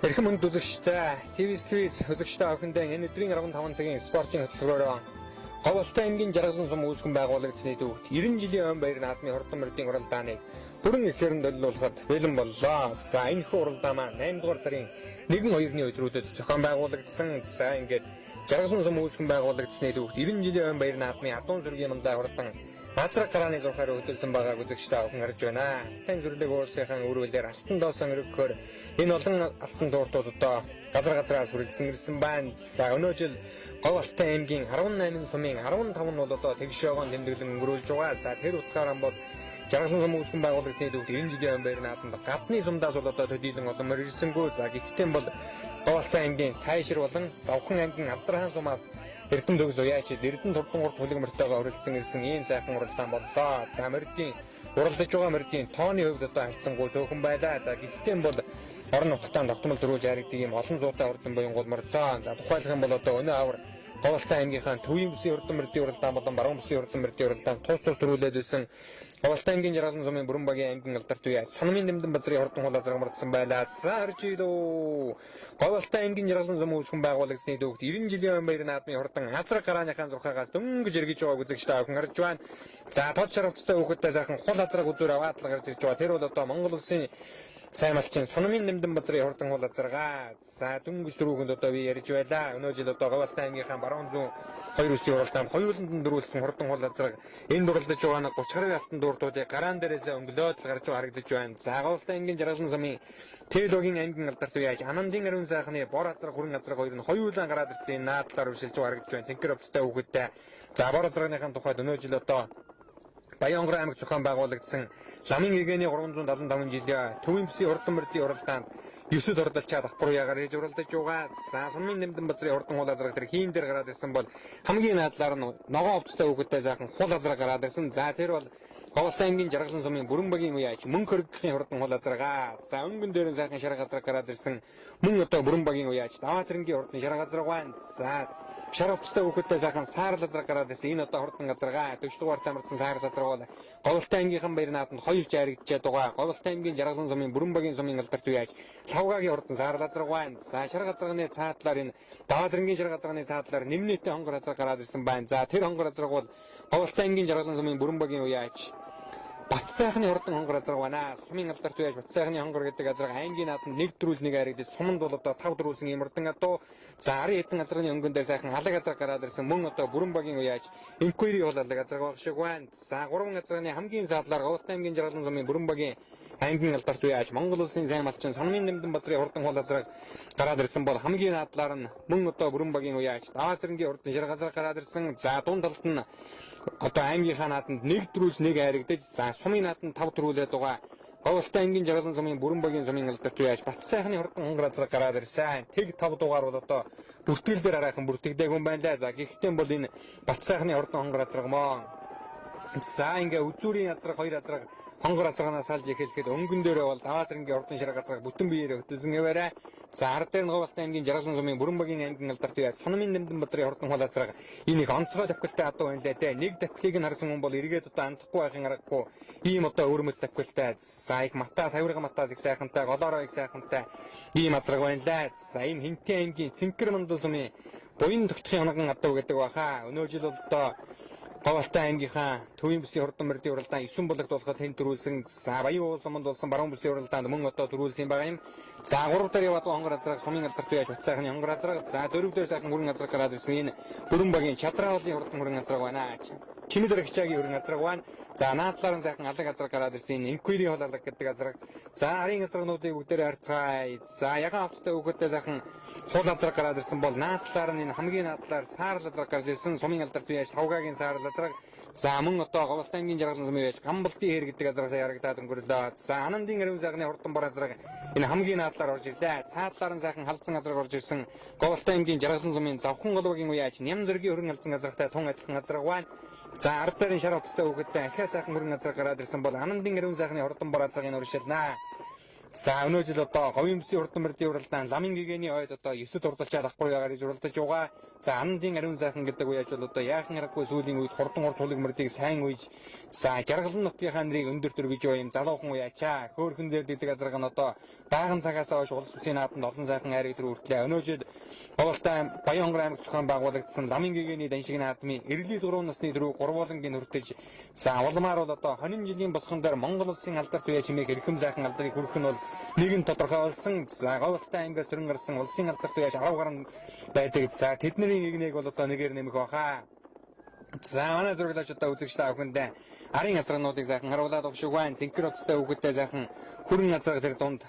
Эрхэм хүнд үзэгчдээ, ТV телевиз үзэгчдээ охиндээ энэ өдрийн 15 цагийн спортын хөтөлбөрөөр Говьалтай аймгийн Жаргалан сум үүсгэн байгуулагдсны дүүгт 90 жилийн өн баяр наадмын хурдан мөрдийн уралдааныг бүрэн ихээр нь төлөвлөхөд бэлэн боллоо. За энэ хүү уралдаан маань 8 дугаар сарын 1-2-ны өдрүүдэд зохион байгуулагдсан. За ингээд Жаргалан сум үүсгэн байгуулагдсны дүүгт 90 жилийн өн баяр наадмын адуун сүргийн манлай хурдан Газар гарааны зурхаар хөдөлсөн байгааг үзэгчдээ охин харж байна. Алтан зүрлэг уулсынхаа өрөөлөөр алтан доосон өргөхөөр энэ олон алтан дууртууд одоо газар газраас хүрэлцэн ирсэн байна. За өнөө жил Говь Алтай аймгийн 18 сумын 15 нь бол одоо тэгш явган тэмдэглэн өнгөрүүлж байгаа. За тэр утгаараа бол Жаргалан сум үүсгэн байгуулагдсны дүүгт 90 жилийн өн баяр наадамд гадны сумдаас бол одоо төдийлөн олон морь ирсэнгүү. За гэхдээ бол Говь Алтай аймгийн Тайшир болон Завхан аймгийн Алдархан сумаас Эрдэм төгс уяачид Эрдэнэ турдан гурц хүлэг мөртөөгөө хүрэлцэн ирсэн ийм сайхан уралдаан боллоо. За морьдын уралдаж байгаа морьдын тооны хувьд одоо харьцангуй цөөхөн байлаа. За гэхдээ бол орон нутгтаа тогтмол төрүүлж харагддаг ийм олон зуутай урдан буян гол морцоо. За тухайлах юм бол одоо өнөө авар Говьалтай аймгийнхаа төвийн бүсийн урдан мөрдийн уралдаан болон баруун бүсийн урдан мөрдийн уралдаан тус тус төрүүлээд байсан. Говьалтай аймгийн Жаргалан сумын бүрэн багийн аймгийн алдарт үе Сономын дэмдэн базрын хурдан хулаас мордсон байлаа. За харж идүү. Говьалтай аймгийн Жаргалан сум үүсгэн байгуулагдсны дүүгт 90 жилийн өн баяр наадмын хурдан азраг гарааныхаа зурхаагаас дөнгөж эргэж байгааг үзэгчдээ охин харж байна. За тол шар хувцастай хүүхэдтэй сайхан хул азраг үзүүр аваад л гарч ирж байгаа. Тэр бол одоо Монгол улсын сайн малчин Сономын дэмдэн базрын хурдан хул азаргаа. За дөнгөж дөрөвөнд одоо би ярьж байлаа. Өнөө жил одоо Говьалтай аймгийнхаа баруун зүүн хоёр үсгийн уралдаанд хоёуланд нь дөрвөлдсөн хурдан хул азарга энэ дурлаж байгаа нэг 30 гаруй алтан дууртуудыг гараан дээрээсээ өнгөлөөд л гарч байгаа харагдаж байна. За Говьалтай аймгийн Жаргалан сумын Тэлогийн аймгийн алдарт үе яаж Анандын ариун сайхны бор азраг хүрэн азраг хоёр нь хоёулаа гараад ирсэн энэ наадлаар өршилж байгаа харагдаж байна. Цэнхэр хувцастай хүүхэдтэй. За бор азрагныхаа тухайд өнөө жил одоо Баян-Онгорын аймаг зохион байгуулагдсан Ламын эгэний 375 жилийн төвийн бүсийн хурдан мөрдийн уралдаанд 9-д ордолчаад ах буруягаар ээж уралдаж байгаа. За Сумын дэмдэн базрын хурдан хул азраг тэр хийн дээр гараад ирсэн бол хамгийн наадлаар нь ногоон хувцастай хүүхэдтэй сайхан хул азраг гараад ирсэн. За тэр бол Говьалтай аймгийн Жаргалан сумын бүрэн багийн үеач мөнгө хөргөхийн хурдан хул азрага. За өнгөн дээр нь сайхан шар газраг гараад ирсэн. Мөн одоо бүрэн багийн үеач даваа цэрэнгийн хурдан шар газраг байна. За шар хувцастай хүүхэдтэй сайхан саарл азраг гараад ирсэн. Энэ одоо хурдан газаргаа 40 дугаар тамирдсан саарл азраг бол Говьалтай аймгийнхан баяр нааданд хоёр жаригджээд байгаа. Говьалтай аймгийн Жаргалан сумын бүрэн багийн сумын алдарт үеач Лавгагийн хурдан саарл азраг байна. За шар газарганы цаадлаар энэ даваа цэрэнгийн шар газарганы цаадлаар нэмнээтэй хонгор азраг гараад ирсэн байна. За тэр хонгор азраг бол Говьалтай аймгийн Жаргалан сумын бүрэн багийн үеач Бат сайхны хурдан хонгор азраг байна. Сумын алдарт үеаш Бат сайхны хонгор гэдэг азраг аймгийн нааданд 1 дөрвөл 1 харагдаж суманд бол одоо 5 дөрвөлсөн ийм хурдан адуу. За арын хэдэн азрагны өнгөн дээр сайхан алаг азраг гараад ирсэн. Мөн одоо бүрэн багийн үеаш Инквери бол алаг азраг баг шиг байна. За гурван азрагны хамгийн цаадлаар Говьалтай аймгийн Жаргалан сумын бүрэн багийн аймгийн алдарт үеаш Монгол улсын сайн малчин Сономын дэмдэн базрын хурдан хул азраг гараад ирсэн бол хамгийн наадлаар нь мөн одоо бүрэн багийн үеаш даваа цэрэнгийн хурдан шар газраг гараад ирсэн. За дунд талд нь одоо аймгийнхаа нааданд 1 дөрвөл 1 харагдаж за сумын нааданд 5 дөрвөлээд байгаа. Говьалтай аймгийн Жаргалан сумын бүрэн багийн сумын алдарт үеаш Бат сайхны хурдан хонгор азраг гараад ирсэн. Тэг 5 дугаар бол одоо бүртгэл дээр арайхан бүртгэдэггүй юм байна лээ. За гэхдээ бол энэ Бат сайхны хурдан хонгор азраг мөн. За ингээ үзүүрийн азраг хоёр азраг хонгор азрагнаас салж эхлэхэд өнгөн дээрээ бол даваа цэрэнгийн хурдан шарга азраг бүтэн биеэрээ хөтөлсөн хэвээрээ. За ард дээр нь Говьалтай аймгийн Жаргалан сумын бүрэн багийн аймгийн алдарт үе Сономын дэмдэн базрын хурдан хул азраг энэ их онцгой давхилтай адуу байна лээ дээ. Нэг давхлыг нь харсан хүн бол эргээд одоо андахгүй байхын аргагүй ийм одоо өвөрмөц давхилтай. За их матаас авирга матаас их сайхантай голоороо их сайхантай ийм азраг байна лээ. За энэ Хинтээ аймгийн Цэнхэр мандал сумын буян тогтхын унган адуу гэдэг баха. Өнөө жил бол одоо Говьалтай аймгийнхаа төвийн бүсийн хурдан мөрдийн уралдаан 9 булагт болоход хэн төрүүлсэн. За Баян уул суманд болсон баруун бүсийн уралдаанд мөн одоо төрүүлсэн байгаа юм. За 3 дээр яваад хонгор азраг сумын алдарт үеаш Бат сайхны хонгор азраг. За 4 дээр сайхан хүрэн азраг гараад ирсэн. Энэ бүрэн багийн чадраа хоолын хурдан хүрэн азраг байна. Чимэд рагчаагийн хүрэн азраг байна. За наадлаар нь сайхан алаг азраг гараад ирсэн. Энэ Инквери хоол алаг гэдэг азраг. За арын азрагнуудыг бүгдээрээ харцгаая. За ягаан хувцастай хүүхэдтэй сайхан хул азраг гараад ирсэн бол наадлаар нь энэ хамгийн наадлаар саарл азраг гарч ирсэн. Сумын алдарт үеаш Лавгагийн саарл азраг. За мөн одоо Говьалтай аймгийн Жаргалан сумын үеаш Гамбалдын хээр гэдэг азраг сая харагдаад өнгөрлөө. За Анандын ариун сайхны хурдан бор азраг энэ хамгийн наадлаар орж ирлээ. Цаадлаар нь сайхан халдсан азраг орж ирсэн. Говьалтай аймгийн Жаргалан сумын Завхан голвогийн үеаш Ням зэргийн хөрөн халдсан азрагтай тун адилхан азраг байна. За ард дээрын шар хувцастай хүүхэдтэй ахиа сайхан хөрөн азраг гараад ирсэн бол Анандын ариун сайхны хурдан бор азрагийн уршилнаа. За өнөө жил одоо говийн бүсийн хурдан мөрдийн уралдаан ламын гэгэний ойд одоо 9-д урдалж авахгүй гэж уралдаж байгаа. За Анандын ариун сайхан гэдэг үеэж бол одоо яахан аргагүй сүүлийн үед хурдан урд сулыг мөрдийг сайн үйж за жаргалан нутгийнхаа нэрийг өндөр төргөж юу юм залуухан уяачаа. Хөөхөн зэр гэдэг азарга нь одоо дааган цагаас хойш улс үсийн нааданд олон сайхан айрыг төр хүртлээ. Өнөө жил Голтой Баян-Хонгор аймаг зохион байгуулагдсан ламын гэгэний даншиг наадмын 93 насны дөрөв гурвуулангийн хүртэж за улмаар бол одоо хонин жилийн босгон дээр Монгол улсын алдарт үе чимээх эрхэм сайхан алдрыг хүргэх нь бол нэгэн тодорхой болсон. За Говьлтай аймгаас төрөн гарсан улсын алдарт үеаш 10 гаруй байдаг. За тэдний нэгнийг бол одоо нэгээр нэмэх байхаа. За манай зураглаач одоо үзэгч та бүхэндээ арын азаргануудыг сайхан харуулад өгш байна. Зинкэр утастай хүүхэдтэй сайхан хүрэн азарга тэр дунд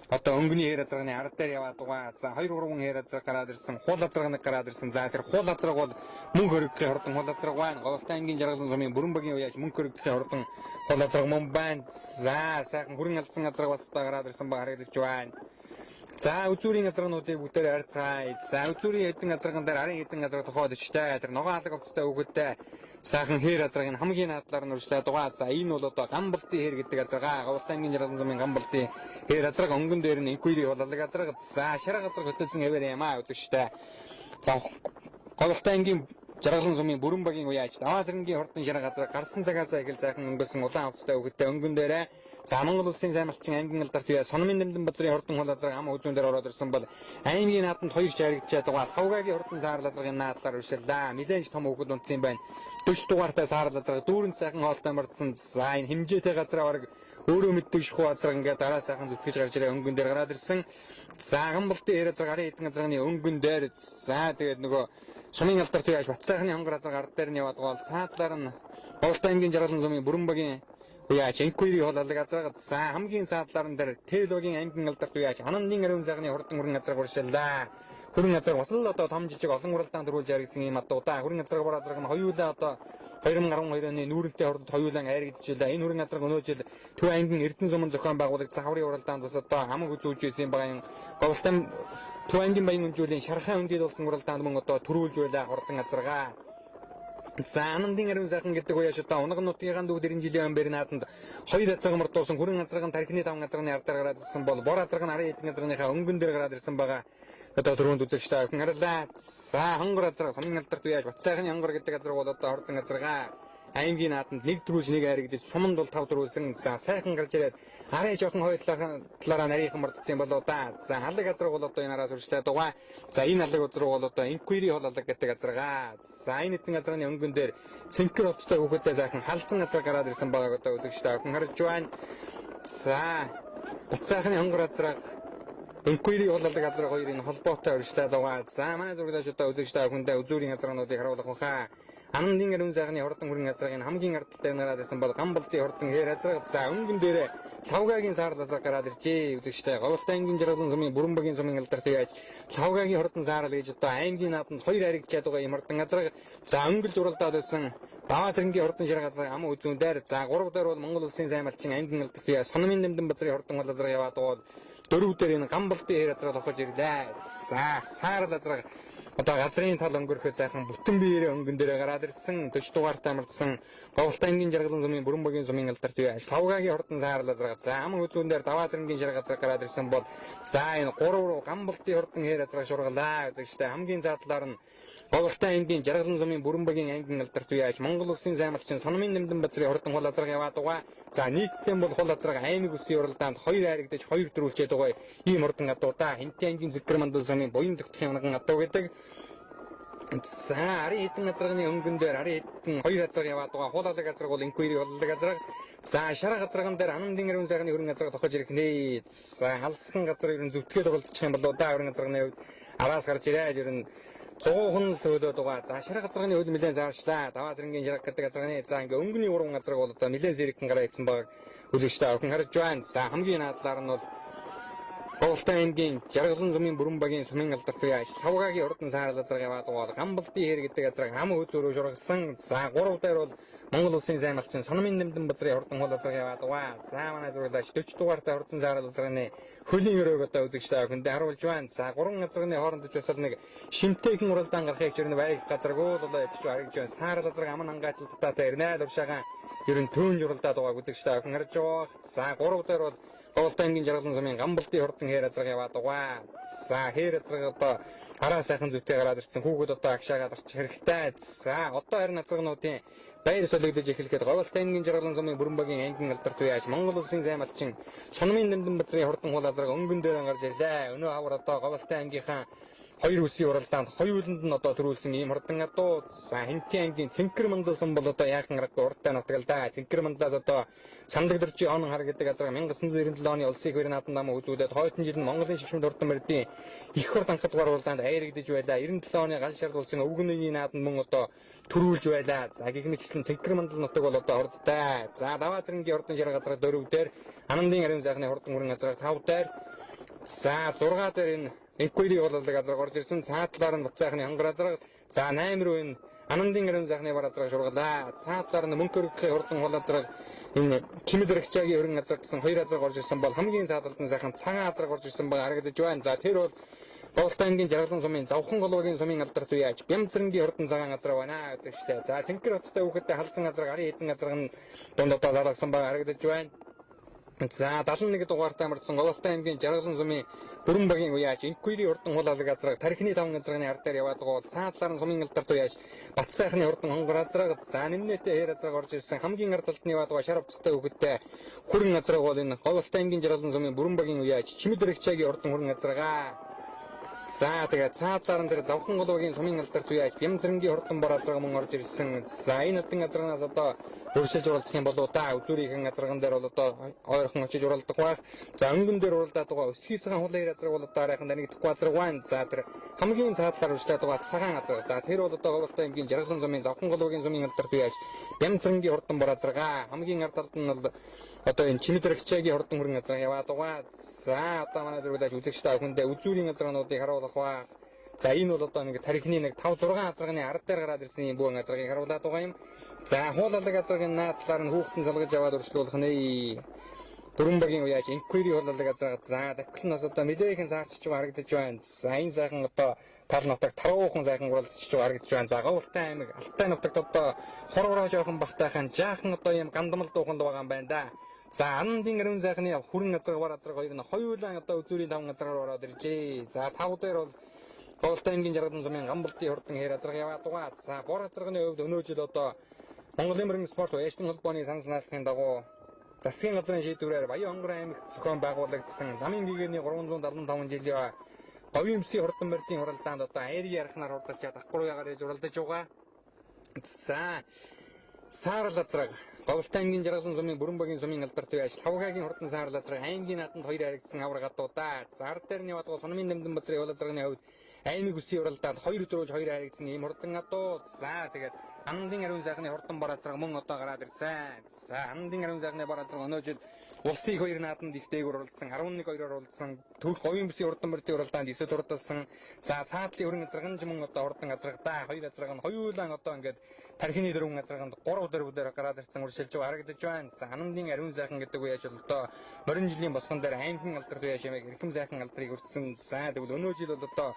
одоо өнгөний хээр азарганы ард дээр яваад байгаа. За 2 3 хээр азарга гараад ирсэн, хул азарга нэг гараад ирсэн. За тэр хул азарга бол мөнх өргөхийн хурдан хул азарга байна. Говьлтай аймгийн жаргалан сумын бүрэн багийн уяаж мөнх өргөхийн хурдан хул азарга мөн байна. За сайхан хүрэн алдсан азарга бас одоо гараад ирсэн ба харагдаж байна. За үзүүрийн азаргануудыг бүгдээр харьцгаая. За үзүүрийн хэдэн азарган дээр арын хэдэн азарга тохиолдож штэ. Тэр ногоон алаг овцтой хүүхэдтэй сайхан хээр азаргыг хамгийн наадлаар нь урьдлаад байгаа. За энэ бол одоо гамбалдын хээр гэдэг азарга. Говьлтай аймгийн жаргалан сумын гамбалдын хээр азарга өнгөн дээр нь инквири хулалдаг азарга. За шарга азарга хөтөлсөн хэвээр юм аа үзэгчтэй. За Говьлтай аймгийн жаргалан сумын бүрэн багийн уяаж даваа сэрэнгийн хурдан шарга газар гарсан цагаас эхэл сайхан өнгөрсөн улаан хувцастай хүүхэдтэй өнгөн дээрээ за Монгол улсын сайн малчин аймгийн алдарт үе Сономын дэмдэн базрын хурдан хул азарга ам үзүүн дээр ороод ирсэн бол аймгийн наадамд хоёр шааригдчихэд байгаа. Лавгагийн хурдан саарл азаргын наадлаар урьшлаа. Нилээн том хүүхэд унтсан юм байна. 40 дугаартай саарл азарга дүүрэн сайхан хоолтой мордсон. За энэ хэмжээтэй газраа бараг өөрөө мэддэг шахуу азарга ингээд дараа сайхан зүтгэж гарч ирээ өнгөн дээр гараад ирсэн. За гамбалтын хээр азарга арын хэдэн азарганы өнгөн дээр за тэгээд нөгөө сумын алдарт үеаш Батсайхны хонгор азарга ард дээр нь яваад байгаа бол цаадлаар нь Говьлтай аймгийн жаргалан сумын бүрэн багийн уяаж инквири хулалдаг азарга за хамгийн цаадлаар нь дээр Тэлогийн аймгийн алдарт уяаж Анандын ариун сайхны хурдан хүрэн азарга уршиллаа. Хүрэн азарга бас л одоо том жижиг олон уралдаанд төрүүлж яригдсан юм адуу да. Хүрэн азарга бор азарга нь хоёулаа одоо 2012 оны нүүрэнтэй хурдад хоёулаа айрагдчихлаа. Энэ хүрэн азарга өнөө жил Төв аймгийн Эрдэнэ сумын зохион байгуулагдсан хаврын уралдаанд бас одоо хамаг үзүүлж байсан юм байгаа юм. Говьлтай Төв аймгийн баян өнжүүлийн шархай өндөд болсон уралдаанд мөн одоо төрүүлж байлаа хурдан азарга. За Анандын ариун сайхан гэдэг уяаш одоо унаг нутгийн дүүд 90 жилийн өмнө нааданд хоёр азарга мордуулсан хүрэн азарга нь тархины таван азарганы ардаар гараад ирсэн бол бор азарга нь арын хэдэн азарганыхаа өнгөн дээр гараад ирсэн байгаа. Одоо түрүүнд үзэгчтэй охин харлаа. За хонгор азарга сумын алдарт уяаш Батсайхны хонгор гэдэг азарга бол одоо хурдан азарга аймгийн нааданд нэг төрүүлж нэг айрагдаж суманд бол тав төрүүлсэн. За сайхан гарч ирээд арын жоохон хоёр талаараа нарийнхан мордсон юм болоо да. За халаг азарга бол одоо энэ араас үржлээд байгаа. За энэ халаг азарга бол одоо инквири хол алаг гэдэг азарга. За энэ хэдэн азарганы өнгөн дээр цэнхэр хувцастай хүүхэдтэй сайхан халзан азарга гараад ирсэн байгааг одоо үзэгчтэй охин харж байна. За Батсайхны хонгор азарга инквири хулалдаг азарга хоёрын холбоотой урьдчилаад байгаа. За манай зурглаач одоо үзэгчтэй охиндоо үзүүрийн азаргануудыг харуулах байхаа. Анандын ариун сайхны хурдан хүрэн азаргын хамгийн ардталтай гараад ирсэн бол гамбалдын хурдан хээр азарга. За өнгөн дээрээ лавгагийн саарл азарга гараад иржээ. Үзэгчтэй Говьлтай аймгийн жаргалан сумын бүрэн багийн сумын алдарт яаж лавгагийн хурдан саарл гэж одоо аймгийн нааданд хоёр харигдчихэд байгаа юм хурдан азарга. За өнгөлж уралдаад байсан даваа сэрэнгийн хурдан шарга азарга ам үзүүн дээр. За 3 дээр бол Монгол улсын сайн малчин аймгийн алдарт яа Сономын дэмдэн базрын хурдан хол азарга яваад байгаа бол 4 дээр энэ гамбалдын хээр азарга тохож ирлээ. За саарл азарга одоо газрын тал өнгөрөхөд сайхан бүтэн биеэрээ өнгөн дээрээ гараад ирсэн 40 дугаартай мордсон Говьлтай аймгийн жаргалан сумын бүрэн багийн сумын алдарт үе лавгагийн хурдан саарл азарга. За аман үзүүн дээр даваа сэрэнгийн шарга азарга гараад ирсэн бол за энэ 3 руу гамбалтын хурдан хээр азарга шургалаа. Үзэгчтэй хамгийн цаадлаар нь Говьлтай аймгийн жаргалан сумын бүрэн багийн аймгийн алдарт үе Монгол улсын сайн малчин Сономын дэмдэн базрын хурдан хул азарга яваад байгаа. За нийтдээ бол хул азарга аймаг үсгийн уралдаанд хоёр айрагдаж хоёр төрүүлчээд байгаа ийм хурдан адуу да. Хинтээ аймгийн зэггэр мандал сумын буян тогтхын унган адуу гэдэг. За арын хэдэн азарганы өнгөн дээр арын хэдэн хоёр азарга яваад байгаа. Хул алаг азарга бол инквири хулалдаг азарга. За шарга азарган дээр Анандын ариун сайхны хөрөн азарга тохож ирэх нэ. За халсхан газар ер нь зүтгээд оролцох юм болоо да. Хөрөн азарганы хувьд араас гарч ирээд ер нь 100 л төлөөд байгаа. За шарга азарганы хувьд нэлээд заарчлаа. Даваа сэрэнгийн шарга гэдэг азарганы за ингээ өнгөний гурван азарга бол одоо нэлээд зэрэгтэн гараа ивсэн байгааг үзэгчтэй охин харж байна. За хамгийн наадлаар нь бол Говьлтай аймгийн жаргалан сумын бүрэн багийн сумын алдарт үе лавгагийн хурдан саарл азарга яваад байгаа. Гамбалдын хээр гэдэг азарга ам үзүүрөө шургасан. За 3 дээр бол Монгол улсын сайн малчин Сономын дэмдэн базрын хурдан хул азарга яваад байгаа. За манай зураглаач 40 дугаартай хурдан саарл азарганы хөлийн өрөөг одоо үзэгчтэй охиндоо харуулж байна. За 3 азарганы хооронд ч бас нэг шимтэйхэн уралдаан гарахыг ч ер нь байг газаргүй л одоо явчих харагдж байна. Саарл азарга аман ангайталттай ирнэ л уршаагаан Ер нь түүн журалдаад байгааг үзэгчтэй охин харж байгаа. За 3 дээр бол Говьалтай аймгийн Жаргалан сумын Гамбалдын хурдан хээр азраг яваад байгаа. За хээр азраг одоо араа сайхан зүгтээ гараад ирсэн. Хүүхэд одоо агшаагаад орчих хэрэгтэй. За одоо харин азрагнуудын баяр солигдож эхлэхэд Говьалтай аймгийн Жаргалан сумын Бүрэн багийн ангийн алдарт үеаш Монгол улсын сайн малчин Сунмын Дэмдэн базрын хурдан хул азраг өнгөн дээр гарч ирлээ. Өнөө хавар одоо Говьалтай аймгийнхаа хоёр үсгийн уралдаанд хоёуланд нь одоо төрүүлсэн ийм хурдан адуу. За Хинтийн аймгийн Цэнкэр мандалсан бол одоо яахан аргагүй урдтай нутгалдаа. Цэнкэр мандлаас одоо Сандаг дөржийн онон хар гэдэг газар 1997 оны улсын их хоёрын наадам дамаа үзүүлээд хойтон жил нь Монголын шигшмэд хурдан мөрдийн их хурд анхад дугаар уралдаанд айрагдаж байлаа. 97 оны гал шард улсын өвгөн үеийн наадам мөн одоо төрүүлж байлаа. За гэх мэтчлэн Цэнкэр мандал нутаг бол одоо хурдтай. За Даваа цэрэнгийн хурдан шар газар 4 дээр, Анандын ариун сайхны хурдан хүрэн газар 5 дээр, за 6 дээр энэ Инквири бололог газар орж ирсэн. Цаад талаар нь Бат сайхны хонгор азраг. За 8 руу энэ Анандын ариун сайхны бар азраг шургалаа. Цаад талаар нь мөнгө өргөхийн хурдан хул азраг, энэ Чимэд рэгчагийн өргөн азраг гэсэн хоёр азраг орж ирсэн бол хамгийн цаад талд нь сайхан цагаан азраг орж ирсэн байгаа харагдаж байна. За тэр бол Говьалтай аймгийн Жаргалан сумын Завхан голвогийн сумын алдарт үеаж Бямцрэнгийн хурдан цагаан азраг байна үзэгчтэй. За Цэнкэр хоттой хүүхэдтэй халзан азраг арын хэдэн азраг нь дунд одоо залгасан байгаа харагдаж байна. За 71 дугаартай амарсан Говьалтай аймгийн Жаргалан сумын Бүрэн багийн уяаж Инквири хурдан хул алаг азраг тархины 5 азрагны ар дээр яваад байгаа бол цаад талаар нь сумын алдарт уяаж Бат сайхны хурдан хонгор азраг, за нэмнэтэй хээр азраг орж ирсэн. Хамгийн ар талд нь яваад байгаа шар хувцастай хүүхэдтэй хүрэн азраг бол энэ Говьалтай аймгийн Жаргалан сумын Бүрэн багийн уяаж Чимэд рэгчагийн хурдан хүрэн азрагаа. За тэгээ цаад талаар нь тэр Завхан голвогийн сумын алдарт уяаж Бямцрэнгийн хурдан бор азраг мөн орж ирсэн. За энэ хатан азрагнаас одоо өршилж уралдах юм болоо да. Үзүүрийнхэн азраган дээр бол одоо ойрхон очиж уралдах байх. За өнгөн дээр уралдаад байгаа өсгий цагаан хулан азраг бол одоо арайхан танигдахгүй азраг байна. За тэр хамгийн цаад талаар өршлээд байгаа цагаан азраг. За тэр бол одоо Говьалтай аймгийн Жаргалан сумын Завхан голвогийн сумын алдарт уяаж Бямцрэнгийн хурдан бор азрагаа. Хамгийн ард талд нь бол одоо энэ Чимэд рэгчагийн хурдан хүрэн азраг яваад байгаа. За одоо манай зэрэгдэж үзэгчтэй охиндээ үзүүрийн азрагнуудыг харуулах ба. За энэ бол одоо нэг тархины нэг 5 6 азрагны ард дээр гараад ирсэн юм бүүн азрагийг харуулад байгаа юм. За хуулалаг азрагийн наад талаар нь хүүхдэн салгаж аваад өршлүүлэх нэ. Бүрэн багийн уяаж инквири хуулалаг азраг. За давхил нь бас одоо нэлээхэн саарчиж байгаа харагдаж байна. За энэ сайхан одоо тал нутаг таруухан сайхан уралдчихж байгаа харагдаж байна. За Говьалтай аймаг Алтай нутагт одоо хоргороо жоохон бахтайхан жаахан одоо юм гандамал дууханд байгаа юм байна да. За Анандын ариун сайхны хүрэн азраг бар азраг хоёр нь хоёулаа одоо үзүүрийн 5 азрагаар ороод иржээ. За 5 дээр бол Говьалтай аймгийн Жаргалан сумын Гамбалдын хурдан хээр азраг яваад байгаа. За бор азрагны хувьд өнөө жил одоо Монголын мөрөн спорт уяачны холбооны санал санаачлагын дагуу засгийн газрын шийдвэрээр Баян хонгор аймагт зохион байгуулагдсан Ламын гигэрний 375 жилийн Говийн өмсийн хурдан мөрдийн уралдаанд одоо айрын ярхнаар хурдалж давхар уяагаар ээж уралдаж байгаа. За Саарал азраг Говьалтай аймгийн Жаргалан сумын Бүрэн багийн сумын алдарт үеаш Лавгагийн хурдан саарал азраг аймгийн наадамд хоёр харагдсан авраг гадуудаа. За ард дээр нь яваад байгаа Сунмын Дэмдэн базрын хул азрагны хувьд аймаг үсгийн уралдаанд 2 дөрвж 2 харагдсан ийм хурдан адуу. За тэгээд Анандын ариун сайхны хурдан бор азраг мөн одоо гараад ирсэн. За Анандын ариун сайхны бор азраг өнөө жил улсын их хоёр наадамд их дээгүүр уралдсан, 11-2-оор уралдсан, Төвд Говийн бүсийн хурдан мөрдийн уралдаанд 9-д уралдсан. За цаатлын өрн азраг нь мөн одоо хурдан азрагдаа. Хоёр азраг нь хоёулаа одоо ингээд тархины дөрвөн азраганд 3 дөрвөөр гараад ирсэн уршилж байгаа харагдаж байна. За Анандын ариун сайхан гэдэг үе ажил одоо морин жилийн босгон дээр аймгийн алдарт үе шимээг эрхэм сайхан алдрыг өртсөн. За тэгвэл өнөө жил бол одоо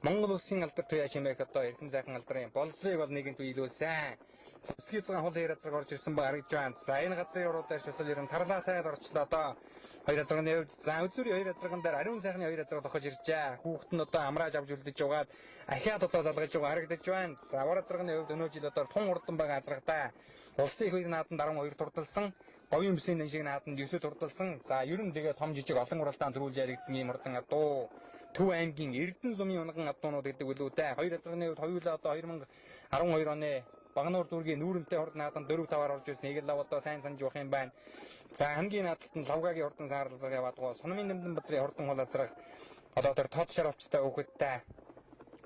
Монгол улсын алдарт үе шимээг одоо эрхэм сайхан алдрын болцлыг бол нэгэнт биелүүлсэн. Өсгий цагаан хул хээр азраг орж ирсэн ба харагдаж байна. За энэ газрын уруу дээр шусал ерэн тарлаатай орчлоо доо. Хоёр азрагны хувьд за үзүүрийн хоёр азраган дээр ариун сайхны хоёр азраг тохиж иржээ. Хүүхэд нь одоо амрааж авч үлдэж байгаад ахиад одоо залгаж байгаа харагдаж байна. За вар азрагны хувьд өнөө жил одоо тун хурдан байгаа азрагдаа. Улсын их хоёр нааданд 12 турдалсан. Говийн бүсийн дан шиг нааданд 9 турдалсан. За ер нь тэгээ том жижиг олон уралдаан төрүүлж яригдсан ийм хурдан адуу. Төв аймгийн Эрдэнэ сумын унган адуунууд гэдэг үлээ дээ. Хоёр азрагны хувьд хоёулаа одоо 2012 оны Багануур дүүргийн нүүрэнтэй хурд наадам 4-5-аар орж ирсэн. Нэг л одоо сайн санаж явах юм байна. За хамгийн наадталт нь Лавгагийн хурдан саарлазраг яваад байгаа. Сунмын Дэмдэн базрын хурдан хул азраг одоо тэр тод шар хувцастай хүүхэдтэй.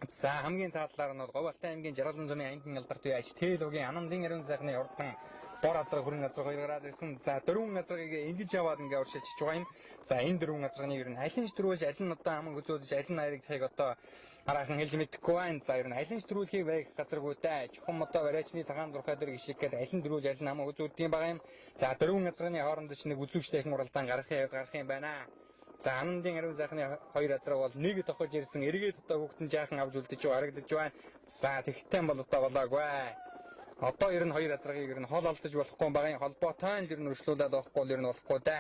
За хамгийн цаадлаар нь бол Говьалтай аймгийн Жаргалан сумын аймгийн алдарт үе аж Тэлвгийн Анандын ариун сайхны хурдан бор азраг хүрэн азраг хоёр гараад ирсэн. За дөрвөн азрагийг ингэж яваад ингээ уршилж байгаа юм. За энэ дөрвөн азрагны ер нь аль нь ч төрүүлж аль нь одоо аман үзүүлж аль нь аярагдахыг одоо араахан хэлж мэдэхгүй байна. За ер нь аль нь ч төрүүлэхийг байх газаргүй дээ. Чухам одоо барайчны цагаан зурхай дээр гიშиг гээд аль нь төрүүлж аль нь аман үзүүлдэг юм байгаа юм. За дөрвөн азрагны хооронд ч нэг үзүүчтэйхэн уралдаан гарах юм байна. За Анандын ариун сайхны хоёр азраг бол нэг тохиж ирсэн. Эргээд одоо хүүхдэн жаахан авч үлдэж байгаа харагдаж байна. За тэгтэн бол одоо болоогүй. Одоо ер нь хоёр азаргыг ер нь хол алдаж болохгүй багын холбоотой л ер нь өршлүүлээд байхгүй л ер нь болохгүй да.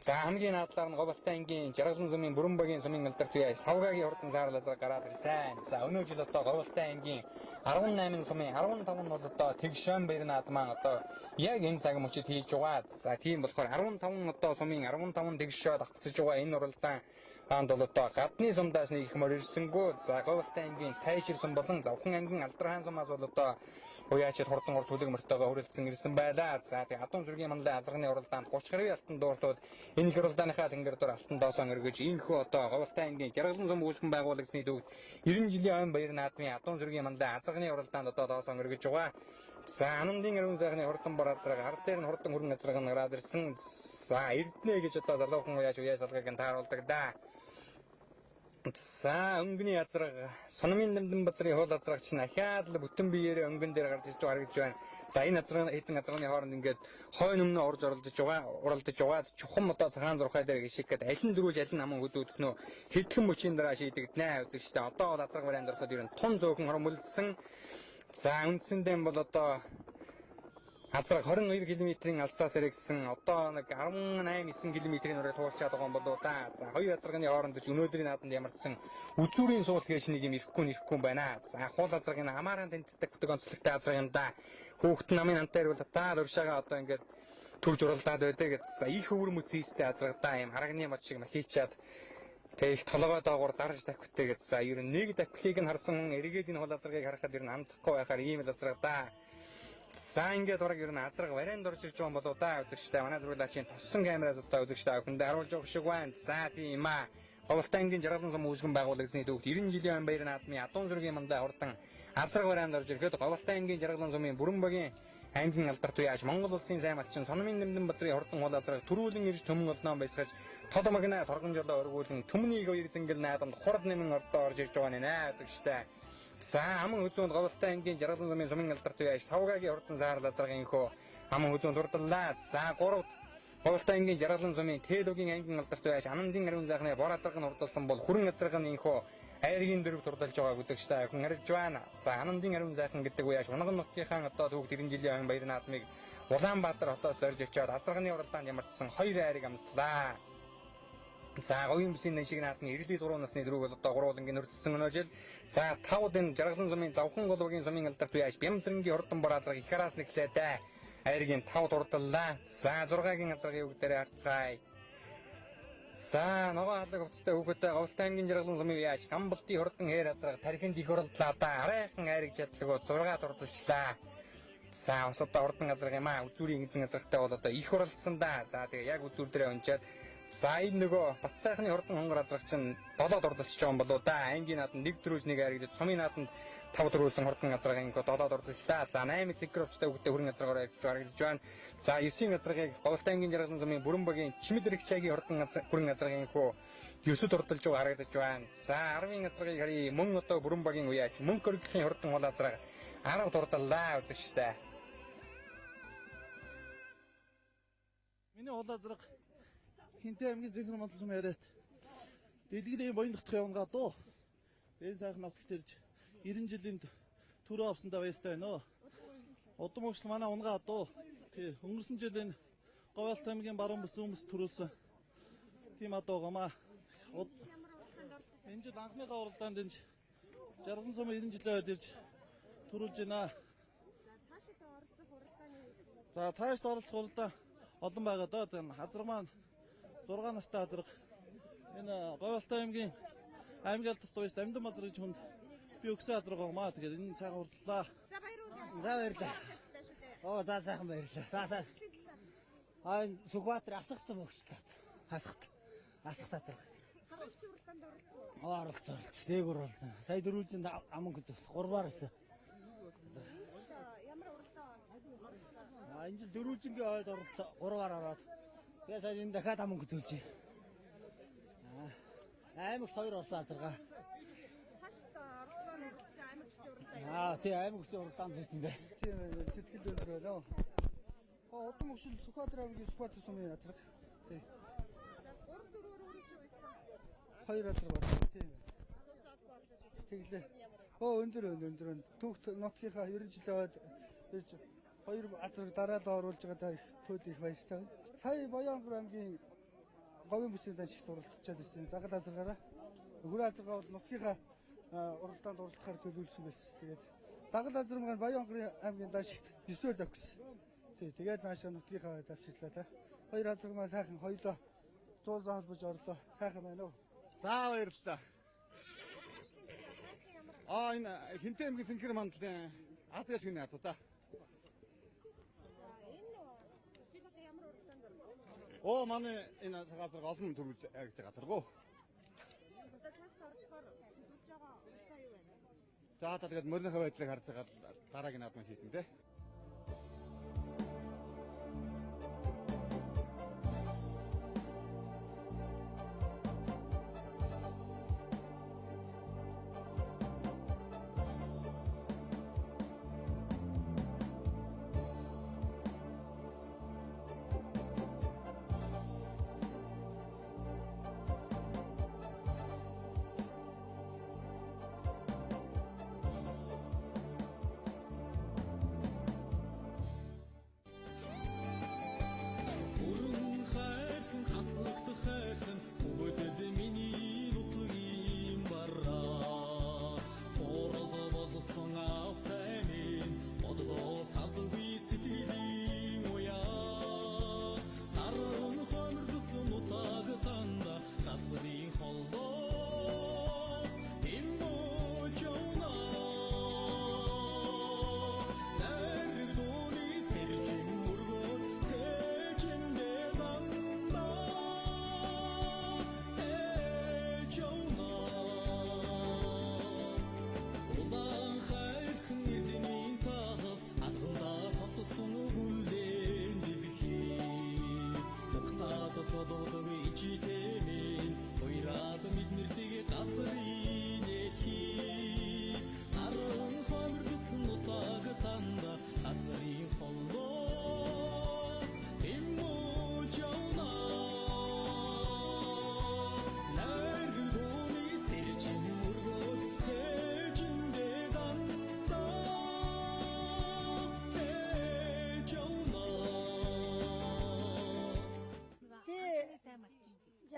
За хамгийн наадлаар нь Говьалтай ангийн Жаргалан сумын Бүрэн багийн сумын алдарт үеаш Савгагийн хурдан саарл азарга гараад ирсэн. За өнөө жил одоо Говьалтай ангийн 18 сумын 15 нь бол одоо Тэгшэн баяр наадмаа одоо яг энэ цаг мөчид хийж байгаа. За тийм болохоор 15 одоо сумын 15 тэгшөө давхцаж байгаа энэ уралдаан анд бол одоо гадны сумдаас нэг их морь ирсэнгүү. За Говьалтай ангийн Тайшир сум болон Завхан ангийн Алдархан сумаас бол одоо уяачид хурдан гур цүлэг мөртөөгөө хүрэлцэн ирсэн байлаа. За тэгээ Адун сүргийн манлай азарганы уралдаанд 30 гаруй алтан дууртууд энэ их уралдааныхаа тэнгэр дор алтан доосон өргөж иймхүү одоо Говьалтай ангийн Жаргалан сум үүсгэн байгуулагдсны төвд 90 жилийн ойн баяр наадмын Адун сүргийн манлай азарганы уралдаанд одоо доосон өргөж байгаа. За Анандын ариун сайхны хурдан бор азарга ард дээр нь хурдан хүрэн азарга нь гараад ирсэн. За Эрдэнэ гэж одоо залуухан уяаж уяаж салгыг нь тааруулдаг да. За өнгөний азарга Сономын дэмдэн базрын хул азарга чинь ахаад л бүтэн биеэрээ өнгөн дээр гарч ирж байгаа харагдаж байна. За энэ азарга хэдэн азарганы хооронд ингээд хойно өмнө орж оролдож байгаа, уралдаж байгаа. Чухам одоо цагаан зурхай дээр гიშих гээд аль нь дөрүүж аль нь аман хүзүүдэх нөө хэдхэн мөчийн дараа шийдэгдэнэ. Үзэгчтэй одоо бол азарга вариант ороход ер нь тун зөөхөн хором үлдсэн. За үндсэндээ бол одоо азарга 22 км-ийн алсаас эргэсэн одоо нэг 18 9 км-ийн ураг туулчаад байгаа юм болоо да. За хоёр азарганы хооронд ч өнөөдрийн наадамд ямарчсан үзүүрийн суулт гэж нэг юм ирэхгүй байна. За хул азаргын хамааран тэнцдэг бүтэг онцлогтой азарга юм да. Хүүхэд намын хантай ирвэл та уршаага одоо ингээд төрж уралдаад байдаг. За их өвөр мөцөөстэй азарга да юм харагны мод шиг махичаад тэгээ их толгой доогуур дарж давхтай гэж. За ер нь нэг давхлыг нь харсан хүн эргээд энэ хул азаргыг харахад ер нь амтахгүй байхаар ийм л азарга да. За ингээд бараг ер нь азарга варианд орж ирж байгаа юм болоо да үзэгчтэй. Манай зураглагчийн тоссон камераас одоо үзэгчтэй бүхэндээ харуулж байгаа шиг байна. За тийм аа. Говьалтай ангийн Жаргалан сум үүсгэн байгуулагдсны төвд 90 жилийн ойн баяр наадмын Адун сүргийн мандаа хурдан азарга варианд орж ирэхэд Говьалтай ангийн Жаргалан сумын Бүрэн багийн аймгийн алдарт үеаш Монгол улсын сайн малчин Сономын нэмдэн базрын хурдан хул азарга төрүүлэн ирж төмөн олноо баясгаж тод магна торгон жолоо өргүүлэн төмний хоёр зингэл наадамд хурд нэмэн ордоо орж ирж байгаа нэ үзэгчтэй. За аман хүзүүнд Говьалтай ангийн Жаргалан сумын сумын алдарт үеаш Савгагийн хурдан саарл азаргын хөө аман хүзүүнд хурдлаа. За гуравд Говьалтай ангийн Жаргалан сумын Тэлүгийн ангийн алдарт үеаш Анандын ариун сайхны бор азарга нь хурдалсан бол хүрэн азарга нь инхөө айргийн дөрөв турдалж байгааг үзэгчтэй хүн харж байна. За Анандын ариун сайхан гэдэг үеаш Унган нутгийнхаа одоо түүх 90 жилийн ойн баяр наадмыг Улаанбаатар хотоос орж очиод азарганы уралдаанд ямарчсан хоёр айрыг амслаа. За говийн бүсийн шиг наадмын 96 насны дөрөв бол одоо гурвуулангийн өртсөн өнөө жил. За тавд энэ Жаргалан сумын Завхан голвогийн сумын алдарт үеаш Бямсрэнгийн хурдан бор азарга их хараас нэглээ дээ. Айргийн тав дурдлаа. За 6-гийн азаргын үг дээр харцгаая. За ногоо халаг хувцастай хүүхэдтэй Говьалтай ангийн Жаргалан сумын үеаш Гамбалтын хурдан хээр азарга тархинд их уралдлаа да. Арайхан айрыг чадлагөө 6 дурдалчлаа. За бас одоо хурдан азарга юм аа. Үзүүрийн эзэн азаргатай бол одоо их уралдсан да. За тэгээ яг үзүүр дээрээ унчаад за энэ нөгөө Бат сайхны хурдан хонгор азарга чинь 7 дурдалч байгаа юм болоо да. Аймгийн нааданд 1 дөрвөөс 1 айрыг сумын нааданд 5 дөрвөөсөн хурдан азаргын 7 дурдалчлаа. За 8 зэгэр хувцастай хүүхдээ хүрэн азаргаар явж харагдаж байна. За 9-ийн азаргыг Говьалтай ангийн Жаргалан сумын Бүрэн багийн Чимэд Рэгчагийн хурдан хүрэн азаргын хөө 9 дурдалж байгаа харагдаж байна. За 10-ийн азаргыг харъя. Мөн одоо Бүрэн багийн үеач Мөнх өргөхийн хурдан хул азарга 10 дурдаллаа үзэгчтэй. Миний хул азарга Хинтээ аймгийн Зэнхэр Монгол сум яриад дэлгэрийн буян дотох явна гадуу. Энэ сайхан нутагт ирж 90 жилийн төрөө авсандаа баяртай байна. Удам өгшл манай унгаа адуу. Тий, өнгөрсөн жилийн Говьалтай аймгийн баруун бүс зүүн бүс төрүүлсэн тийм адуу гамаа. Энэ жил анхныхаа уралдаанд энэ Жаргалан сум 90 жилийн үед ирж төрүүлж байна. За цаашд оролцох уралдаан олон байгаа даа. Хазар маань 6 настай азарга. Энэ Говьалтай аймгийн аймгийн алдарт уяс Дамдын базар гэж хүнд би өгсөн азарга байгаа маа. Тэгэхээр энэ сайхан хурдлаа. За баярлалаа. За баярлалаа. Оо за сайхан баярлалаа. За сайн. Аа энэ Сүхбаатар асгацсан мөгчлээ. Асгат. Асгат азарга. Харамч уралдаанд оролцсон уу? Оо оролцсон. Дээгүр оролцсон. Сая дөрвөлжинд аман гэж гурваар ирсэн. Ямар уралдаан оролцсон? Аа энэ жил дөрвөлжингийн ойд оролцсон. Гурваар ороод. Тэгээ сая энэ дахиад аман гэж. Аа аймагт хоёр орсон азарга. Цаашд оролцсон оролцож аймаг бүсийн уралдаан. Аа тий аймаг бүсийн уралдаанд хийсэн дээ. Тийм ээ сэтгэл өндөр байна. Аа удам өгшил Сүхбаатар аймгийн Сүхбаатар сумын азарга. Тий. За 3 4-өөр өрөж байсан. Хоёр азарга байна. Тийм ээ. Цуц албаа орлоо шүү дээ. Тэглээ. Оо өндөр өндөр өндөр. Түүхт нутгийнхаа 90 жилийн ойд ирж хоёр азраг дараалал оруулж байгаадаа их төл их баяртай байна. Сая Баян-Онгор аймгийн говийн бүсийн даншигт уралдчаад ирсэн. Загал азаргаараа хөрөө азаргаа бол нутгийнхаа уралдаанд уралдахаар төлөвлөсөн байсан. Тэгээд загал азар маань Баян-Онгорын аймгийн даншигт 9-ээр давхсан. Тий, тэгээд наашаа нутгийнхаа давширлаа та. Хоёр азарга маань сайхан хоёлоо 100 холбож орлоо. Сайхан байна уу? За баярлалаа. Аа энэ Хинтээ аймгийн Сэнхэр мандлын Азиас хүний хатуу та. Оо манай энэ газар олон төрөл яригддаг газаргуу. Одоо цаашдаа оролцохоор төлөвлөж байгаа уралдаан юу байна? За та тэгээд мориныхаа байдлыг харж байгаа дараагийн наадмыг хийдэн тэ.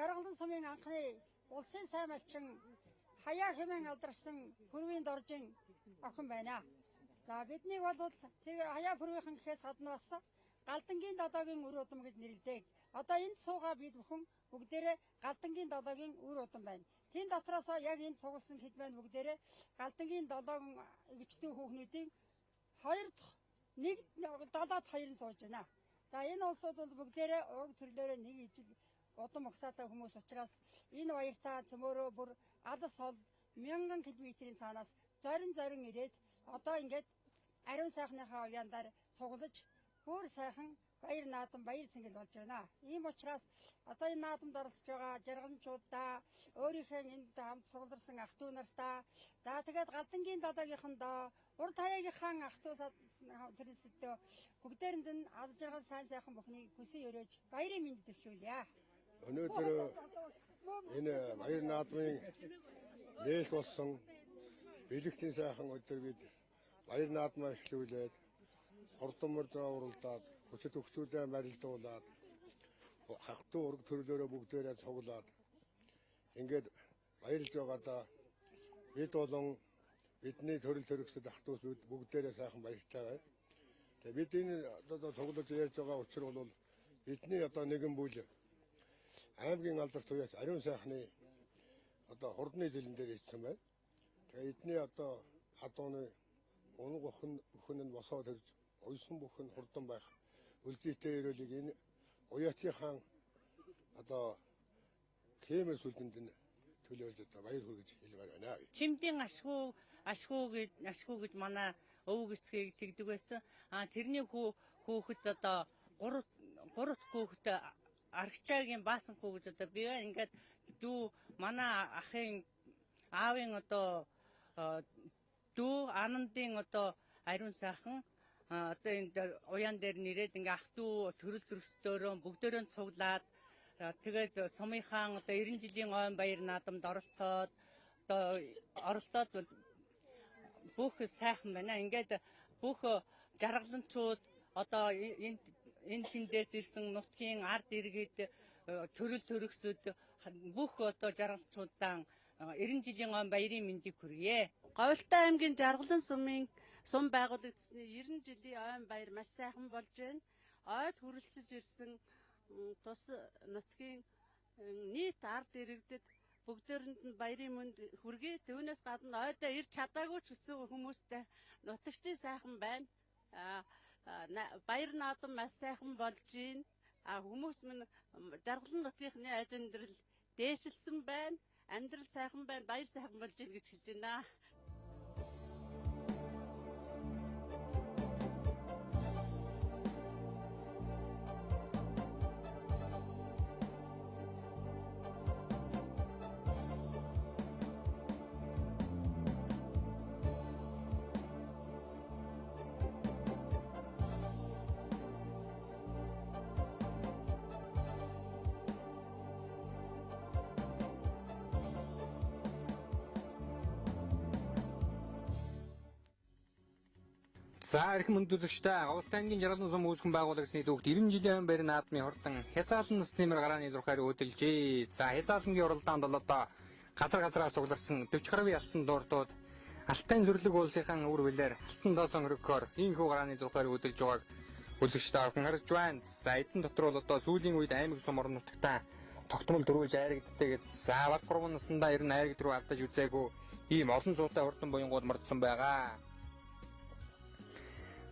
Жаргалан сумын анхны улсын сайн малчин хаяа хэмээн алдарсан пүрвийн доржин охин байна. За биднийг бол тэр хаяа пүрвийнхэн гэхээс гадна бас Галдангийн долоогийн үр удам гэж нэрлэдэг. Одоо энд суугаа бид бүхэн бүгдээрээ Галдангийн долоогийн үр удам байна. Тэн дотроосоо яг энд цугласан хэд байна бүгдээрээ Галдангийн долоогон эгчдүү хүүхнүүдийн хоёр дахь нэг долоод хоёр нь сууж байна. За энэ улсууд бол бүгдээрээ ураг төрлөөрөө нэг ижил удам угсаатай хүмүүс учраас энэ баяртаа цөмөөрөө бүр алас ол мянган километрийн цаанаас зорин зорин ирээд одоо ингээд ариун сайхныхаа уяндаар цуглаж бүр сайхан баяр наадам баяр сэнгэл болж байна. Ийм учраас одоо энэ наадамд оролцож байгаа жаргамчуудаа өөрийнхөө энд хамт цугларсан ах トゥ нартай за тэгээд Галдангийн долоогийнхондоо урд хаяагийнхаа ах トゥ тэрнсэдөө бүгдээрэнд нь аз жаргал сайн сайхан бүхнийг хүсэн өрөөж баярын мэнд дэвшүүлье. Өнөөдөр энэ баяр наадмын нээлт болсон бэлэгтийн сайхан өдөр бид баяр наадмаа эхлүүлээд хурдан мордоо уралдаад хүчит өгчүүдээ марилдуулаад хахтуу ураг төрлөөрөө бүгдээрээ цуглаад ингээд баярлж байгаадаа бид болон бидний төрөл төрөксөд ах トゥ бүгдээрээ сайхан баяртай байна. Тэгээ бид энэ одоо цуглаж ярьж байгаа учир бол бидний одоо нэгэн бүл аймгийн алдарт туяач ариун сайхны одоо хурдны зэлэн дээр ирсэн байна. Тэгээ эдний одоо хадууны унаг өхөн нь босоод ирж уйсан бүхэн хурдан байх үлзийтэй өрөөлийг энэ уяатын хаан одоо кемер сүлдэнд нь төлөөлж одоо баяр хүргэж хэлмээр байна. Чимдийн ашгүй гэж манай өвөг эцгийг тэгдэг байсан. А тэрний хүүхэд одоо гурав хүүхэд Аргачаагийн баасан хүү гэж одоо би ингээд дүү манай ахын аавын одоо дүү Анандын одоо ариун сайхан одоо энд уян дээр нэрээд ингээ ах дүү төрөл төрөстөөрөө бүгдөөрөө цуглаад тэгээд сумынхаа одоо 90 жилийн ойн баяр наадамд оролцоод одоо бүх сайхан байна. Ингээд Бүх жаргаланчууд одоо энэ тэндээс ирсэн нутгийн ард иргэд төрөл төрөксөд бүх одоо жаргалчуудаа 90 жилийн он баярын мэндийг хүргье. Говьлтай аймгийн Жаргалан сумын сум байгуулагдсаны 90 жилийн ойн баяр маш сайхан болж байна. Ойд хүрэлцэж ирсэн тус нутгийн нийт ард иргэдэд бүгдээрэнд нь баярын мэнд хүргэе. Түүнээс гадна ойдоо ирж чадаагүй ч гэсэн хүмүүстэй нутагчийн сайхан байна. Баяр наадам маш сайхан болж байна. Хүмүүс минь Жаргалан нутгийнхны аж амьдрал дээшилсэн байна. Амьдрал сайхан байна, баяр сайхан болж байна гэж хэлж байна. За эрхэм хүнд үзэгчдээ Говьлтай аймгийн Жаргалан сум үүсгэн байгуулагдсаны түүхт 90 жилийн баяр наадмын хурдан хязаалан насны мөр гарааны зурхаар өөдөлжээ. За хязаалангийн уралдаанд бол одоо газар газраас цугларсан 40 гаруй алтан дуурдууд Алтан зүрлэг уулсынхаа үр бүлээр алтан доосон хөрөгөөр ийхүү гарааны зурхаар өөдөлж байгааг үзэгчдээ авхан харж байна. За эдэн дотор бол одоо сүүлийн үед аймаг сум орон нутагтаа тогтмол дөрвөлж айрагддаг. За баг 3 наснда ер нь айрагд руу алдаж үзээгүй ийм олон зуутай хурдан буянгууд мордсон байгаа.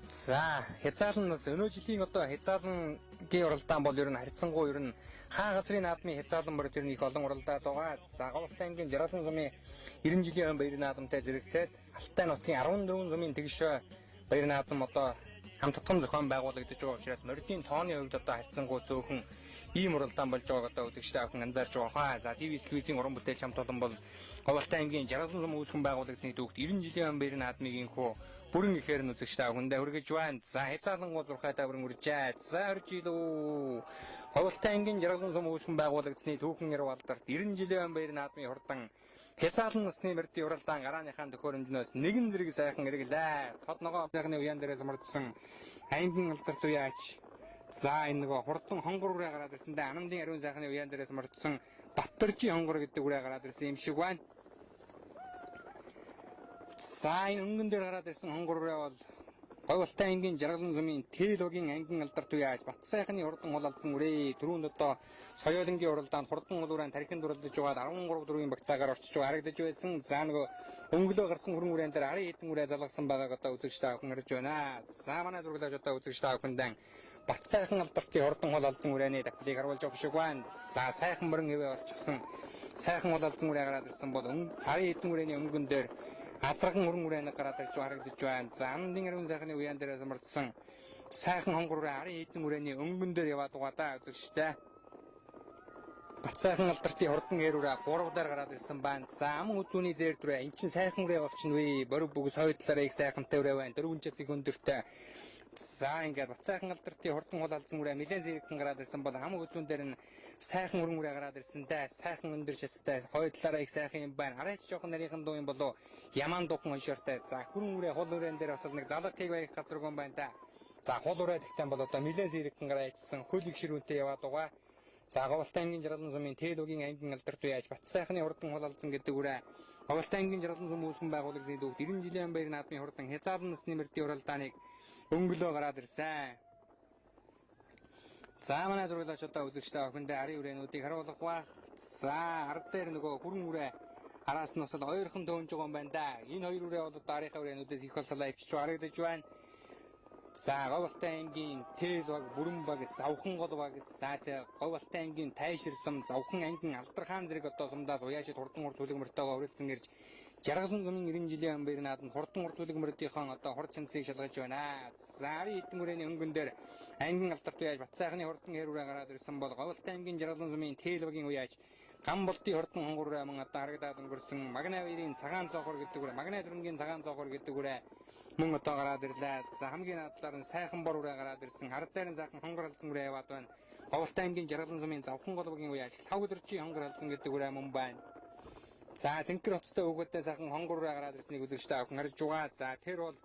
За хязаалан нас өнөө жилийн одоо хязаалангийн уралдаан бол ер нь харьцангуй ер нь хаан газрын наадмын хязаалан морд ер нь их олон уралдаад байгаа. За Говьлтай аймгийн Жаргалан сумын 90 жилийн өмнө баяр наадамтай зэрэгцээд Алтай нутгийн 14 сумын тэгш баяр наадам одоо хамт татган зохион байгуулагдаж байгаа учраас мордын тооны хувьд одоо харьцангуй цөөхөн ийм уралдаан болж байгааг одоо үзэгчдээ авах анзаарч байгаа. За ТV телевизийн уран бүтээлч хамт олон бол Говьлтай аймгийн Жаргалан сум үүсгэн байгуулагдсаны түүхт 90 жилийн өмнө баяр наадмыг инхүү бүрэн ихээр нь үзэгчдээ хүндээ хүргэж байна. За хязаалангуй зурхайтай бүрэн үржээ. За орж илүү. Говьлтай аймгийн Жаргалан сум үүсгэн байгуулагдсаны түүхэн яруу алдарт 90 жилийн өмнө баяр наадмын хурдан хязаалан насны мөрдийн уралдаан гарааныхаа төхөөрөмжнөөс нэгэн зэрэг сайхан эргэлээ. Тод ногоо сайхны уян дээрээс мордсон аймгийн алдарт уяач. За энэ нөгөө хурдан хонгор үрээ гараад ирсэндээ Анандын ариун сайхны уян дээрээс мордсон Баттаржийн хонгор гэдэг үрээ гараад ирсэн юм шиг байна. За энэ өнгөн дээр гараад ирсэн хонгор үрээ бол Говьлтай аймгийн Жаргалан сумын Тээл угийн ангин алдарт уяаж Батсайхны хурдан хул алдсан үрээ. Түрүүнд одоо соёолынгийн уралдаанд хурдан хул үрээн тархинд уралдаж байгаад 13 дөрвийн багцаагаар орчиж байгаа харагдаж байсан. За нөгөө өнгөлөө гарсан хүрэн үрээн дээр арын хэдэн үрээ залгасан байгааг одоо үзэгчдээ авах харж байна. За манай зурглаач одоо үзэгчдээ авахындан Батсайхан алдартын хурдан хул алдсан үрээний давхлыг харуулж авах шиг байна. За сайхан мөрөн хэвээ олчихсон сайхан хул алдсан үрээ гараад ирсэн бол арын хэдэн үрээний өнгөн дээр азархан өрн үрээний гараад ирж харагдаж байна. За Андын ариун сайхны уян дээрээс мордсон сайхан хонгор үрээ арын хэдэн үрээний өнгөн дээр яваад байгаа да үзэгчдээ. Батсайхан алдартын хурдан ээр үрээ 3 дээр гараад ирсэн байна. За аман үзүүний зээр дүрээ эн чин сайхан үрээ болчихно вэ. Бориг бүгс хоёр талаараа их сайхантай үрээ байна. 4 цаг өндөртэй. За ингээд Батсайхан алдартын хурдан хул алдсан үрээ нэлээд зэрэгхэн гараад ирсэн бол хамаг үзүүн дээр нь сайхан өрн үрээ гараад ирсэн дээ. Сайхан өндөр шаттай хоёр талаараа их сайхан юм байна. Арайч жоохон нарийнхан дуу юм болов яман дуухан оншоортой. За хүрэн үрээ хул үрээн дээр бас нэг залгахыг байх газаргүй юм байна да. За хул үрээ тэгтэн бол одоо нэлээд зэрэгхэн гараа ичсэн хөл их ширүүнтэй яваад байгаа. За Говьлтай аймгийн Жаргалан сумын Тээл угийн ангин алдарт уяаж Батсайхны хурдан хул алдсан гэдэг үрээ Говьлтай аймгийн Жаргалан сум үүсгэн байгуулагдсаны түүхт 90 жилийн баяр наадмын хурдан хязаалан насны мөрдийн уралдааныг өнгөлөө гараад ирсэн. За манай зураглаач одоо үзэгчдээ охиндээ арын үрээнүүдийг харуулах бах. За ард дээр нөгөө хүрэн үрээ араас нь бас л ойрхон төөнж байгаа юм байна да. Энэ хоёр үрээ бол одоо арийнхаа үрээнүүдээс их олсолоо ивчиж харагдаж байна. За Говьлтай аймгийн Тээл баг, Бүрэн баг, Завхан гол баг, за тэ Говьлтай аймгийн Тайширсам, Завхан ангин Алдархаан зэрэг одоо сумдаас уяашид хурдан хур цүлэг мөртөөгөө хүрэлцэн ирж Жаргалан сумын 90 жилийн өмнө баяр нааданд хурдан хур цүлэг мөрдийнхөө одоо хурд чанцыг шалгаж байна. За арын хэдэн үрээний өнгөн дээр ангин алдарт уяаж Батсайхны хурдан хээр үрээ гараад ирсэн бол Говьлтай аймгийн Жаргалан сумын Тээл багийн уяаж Гам болдын хурдан хонгор үрээ мөн одоо харагдаад өнгөрсөн Магнаа баярын цагаан цоохор гэдэг үрээ, Магнаа зүрэнгийн цагаан цоохор гэдэг үрээ мөн одоо гараад ирлээ. За хамгийн наадлаар нь сайхан бор үрээ гараад ирсэн. Хар дээр нь сайхан хонгор алдсан үрээ яваад байна. Говьлтай аймгийн Жаргалан сумын Завхан гол багийн уяаж лав өдөржийн хонгор алдсан гэдэг үрээ мөн байна. За цэнхэр хувцастай өгөөдөө сайхан хонгор үрээ гараад ирснийг үзэгчдээ авах харж байгаа. За тэр бол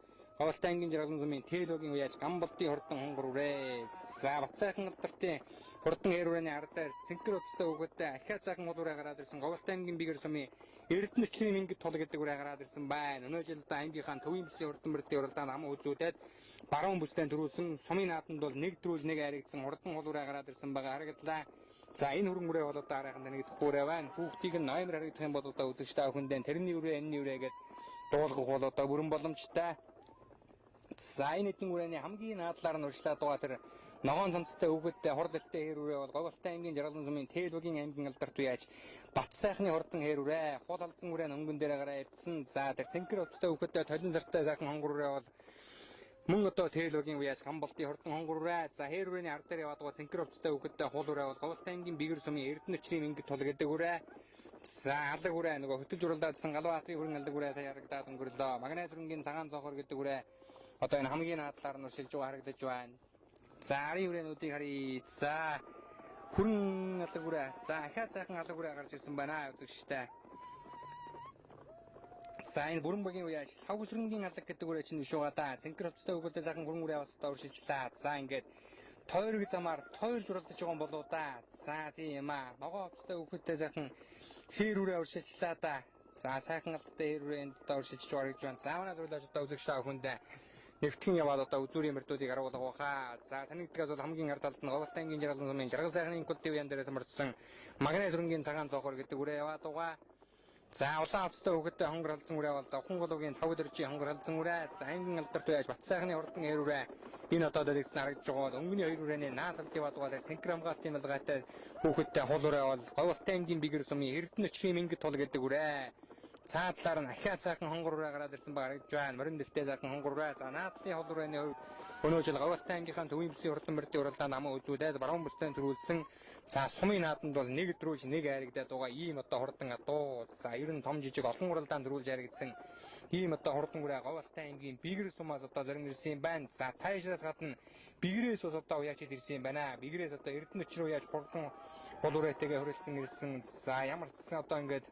Говьалтай аймгийн Жаргалан сумын Тэлвагийн үеэж Гамболдын хурдан хонгор үрээ. За Батсайхан алдартын хурдан ээр үрээний ардаар цэнхэр хувцастай хүүхэдтэй ахиад сайхан хул үрээ гараад ирсэн. Говьалтай аймгийн Бигэр сумын Эрдэнэ өчрийн мэнгэд тул гэдэг үрээ гараад ирсэн байна. Өнөө жил одоо аймгийнхаа төвийн бүсийн хурдан мөрдийн уралдаанд ам үзүүдэд баруун бүсдэн төрүүлсэн сумын нааданд бол нэг төрүүл нэг айрагдсан хурдан хул үрээ гараад ирсэн байгаа харагдлаа. За энэ хүрэн үрээ бол одоо арайхан танигдахгүй үрээ байна. Хүүхдийг нь номер харагдах юм бол одоо үзэгч та бүхэндээ тэрний үрээ энэний үрээ гэд дуулгах бол одоо бүрэн боломжтой. За энэ эдэн үрээний хамгийн наадлаар нь урьдлаад байгаа тэр ногоон цамцтай хүүхэдтэй хурд элтэй хээр үрээ бол Говьалтай аймгийн Жаргалан сумын Тэлвагийн аймгийн алдарт үеаж Батсайхны хурдан хээр үрээ хул алзан үрээ нь өнгөн дээр гараа эвдсэн. За тэр цэнхэр хувцастай хүүхэдтэй толин сартай сайхан хонгор үрээ бол мөн одоо Тэлвагийн үеаж Гамболдын хурдан хонгор үрээ. За хээр үрээний ард дээр яваад байгаа цэнхэр хувцастай хүүхэдтэй хул үрээ бол Говьалтай аймгийн Бигэр сумын Эрдэнэ өчрийн мэнгэд тул гэдэг үрээ. За алаг үрээ нөгөө хөтөлж уралдаадсан Галбаатарын хүрэн алаг үрээ сая харагдаад өнгөрлөө. Магнай сүрэнгийн цагаан цоохор гэдэг үрээ одоо энэ хамгийн наадлаар нь уршилж байгаа харагдаж байна. За арын хүрээнүүдийг харъя. За хүрэн алаг үрээ. За ахиад сайхан алаг үрээ гарч ирсэн байна үзэгчтэй. За энэ бүрэн багийн үеаш лав сүрэнгийн алаг гэдэг үрээ чинь биш байгаа да. Цэнхэр хувцастай хүүхдтэй сайхан хүрэн үрээ бас одоо уршилжлаа. За ингээд тойрог замаар тойрж уралдаж байгаа юм болоо да. За тийм юм аа. Ногоон хувцастай хүүхдтэй сайхан хээр үрээ уршилжлаа да. За сайхан алдтай хээр үрээ энд одоо уршилж байгаа гэж байна. За манай зөвлөж одоо үзэгч та бүхэндээ нэвтгэн яваад одоо үзүүрийн мөрдүүдийг харуулах байхаа. За танигдгаас бол хамгийн ард талд нь Говьалтай аймгийн Жаргалан сумын Жаргал сайхны коллектив ян дээрээс мөрдсөн Магнай сүрэнгийн цагаан цоохор гэдэг үрээ яваад байгаа. За улаан хувцастай хүүхэдтэй хонгор халзан үрээ бол Завхан гулуугийн лав дөржийн хонгор халзан үрээ. За аймгийн алдарт байж Батсайхны хурдан ээр үрээ энэ одоо дэрэгсэн харагдж байгаа. Өнгөний хоёр үрээний наад талд яваад байгаа. Цэнхэр хамгаалтын малгайтай хүүхэдтэй хул үрээ бол Говьалтай аймгийн Бигэр сумын Эрдэнэ өчрийн мэнгэд тул гэдэг үрээ. Цаа талаар нь ахиад сайхан хонгор үрээ гараад ирсэн ба харагдж байна. Морин дэлтэй сайхан хонгор үрээ. За наадлын хол үрээний хувьд өнөө жил Говьалтай аймгийнхаа төвийн бүсийн хурдан мөрдийн уралдаанд аман үзүүлээд баруун бүсдэн төрүүлсэн. За сумын нааданд бол нэг төрүүлж нэг айрагдаад байгаа ийм одоо хурдан адуу. За ер нь том жижиг олон уралдаанд төрүүлж айрагдсан ийм одоо хурдан үрээ Говьалтай аймгийн Бигэр сумаас одоо зорин ирсэн юм байна. За таашраас гадна Бигэрээс бас одоо уяачид ирсэн юм байна. Бигэрээс одоо Эрдэнэ өчрөө яаж хурдан хол үрээтэйгээ хүрэлцэн ирсэн. За ямар ч гэсэн одоо ингээд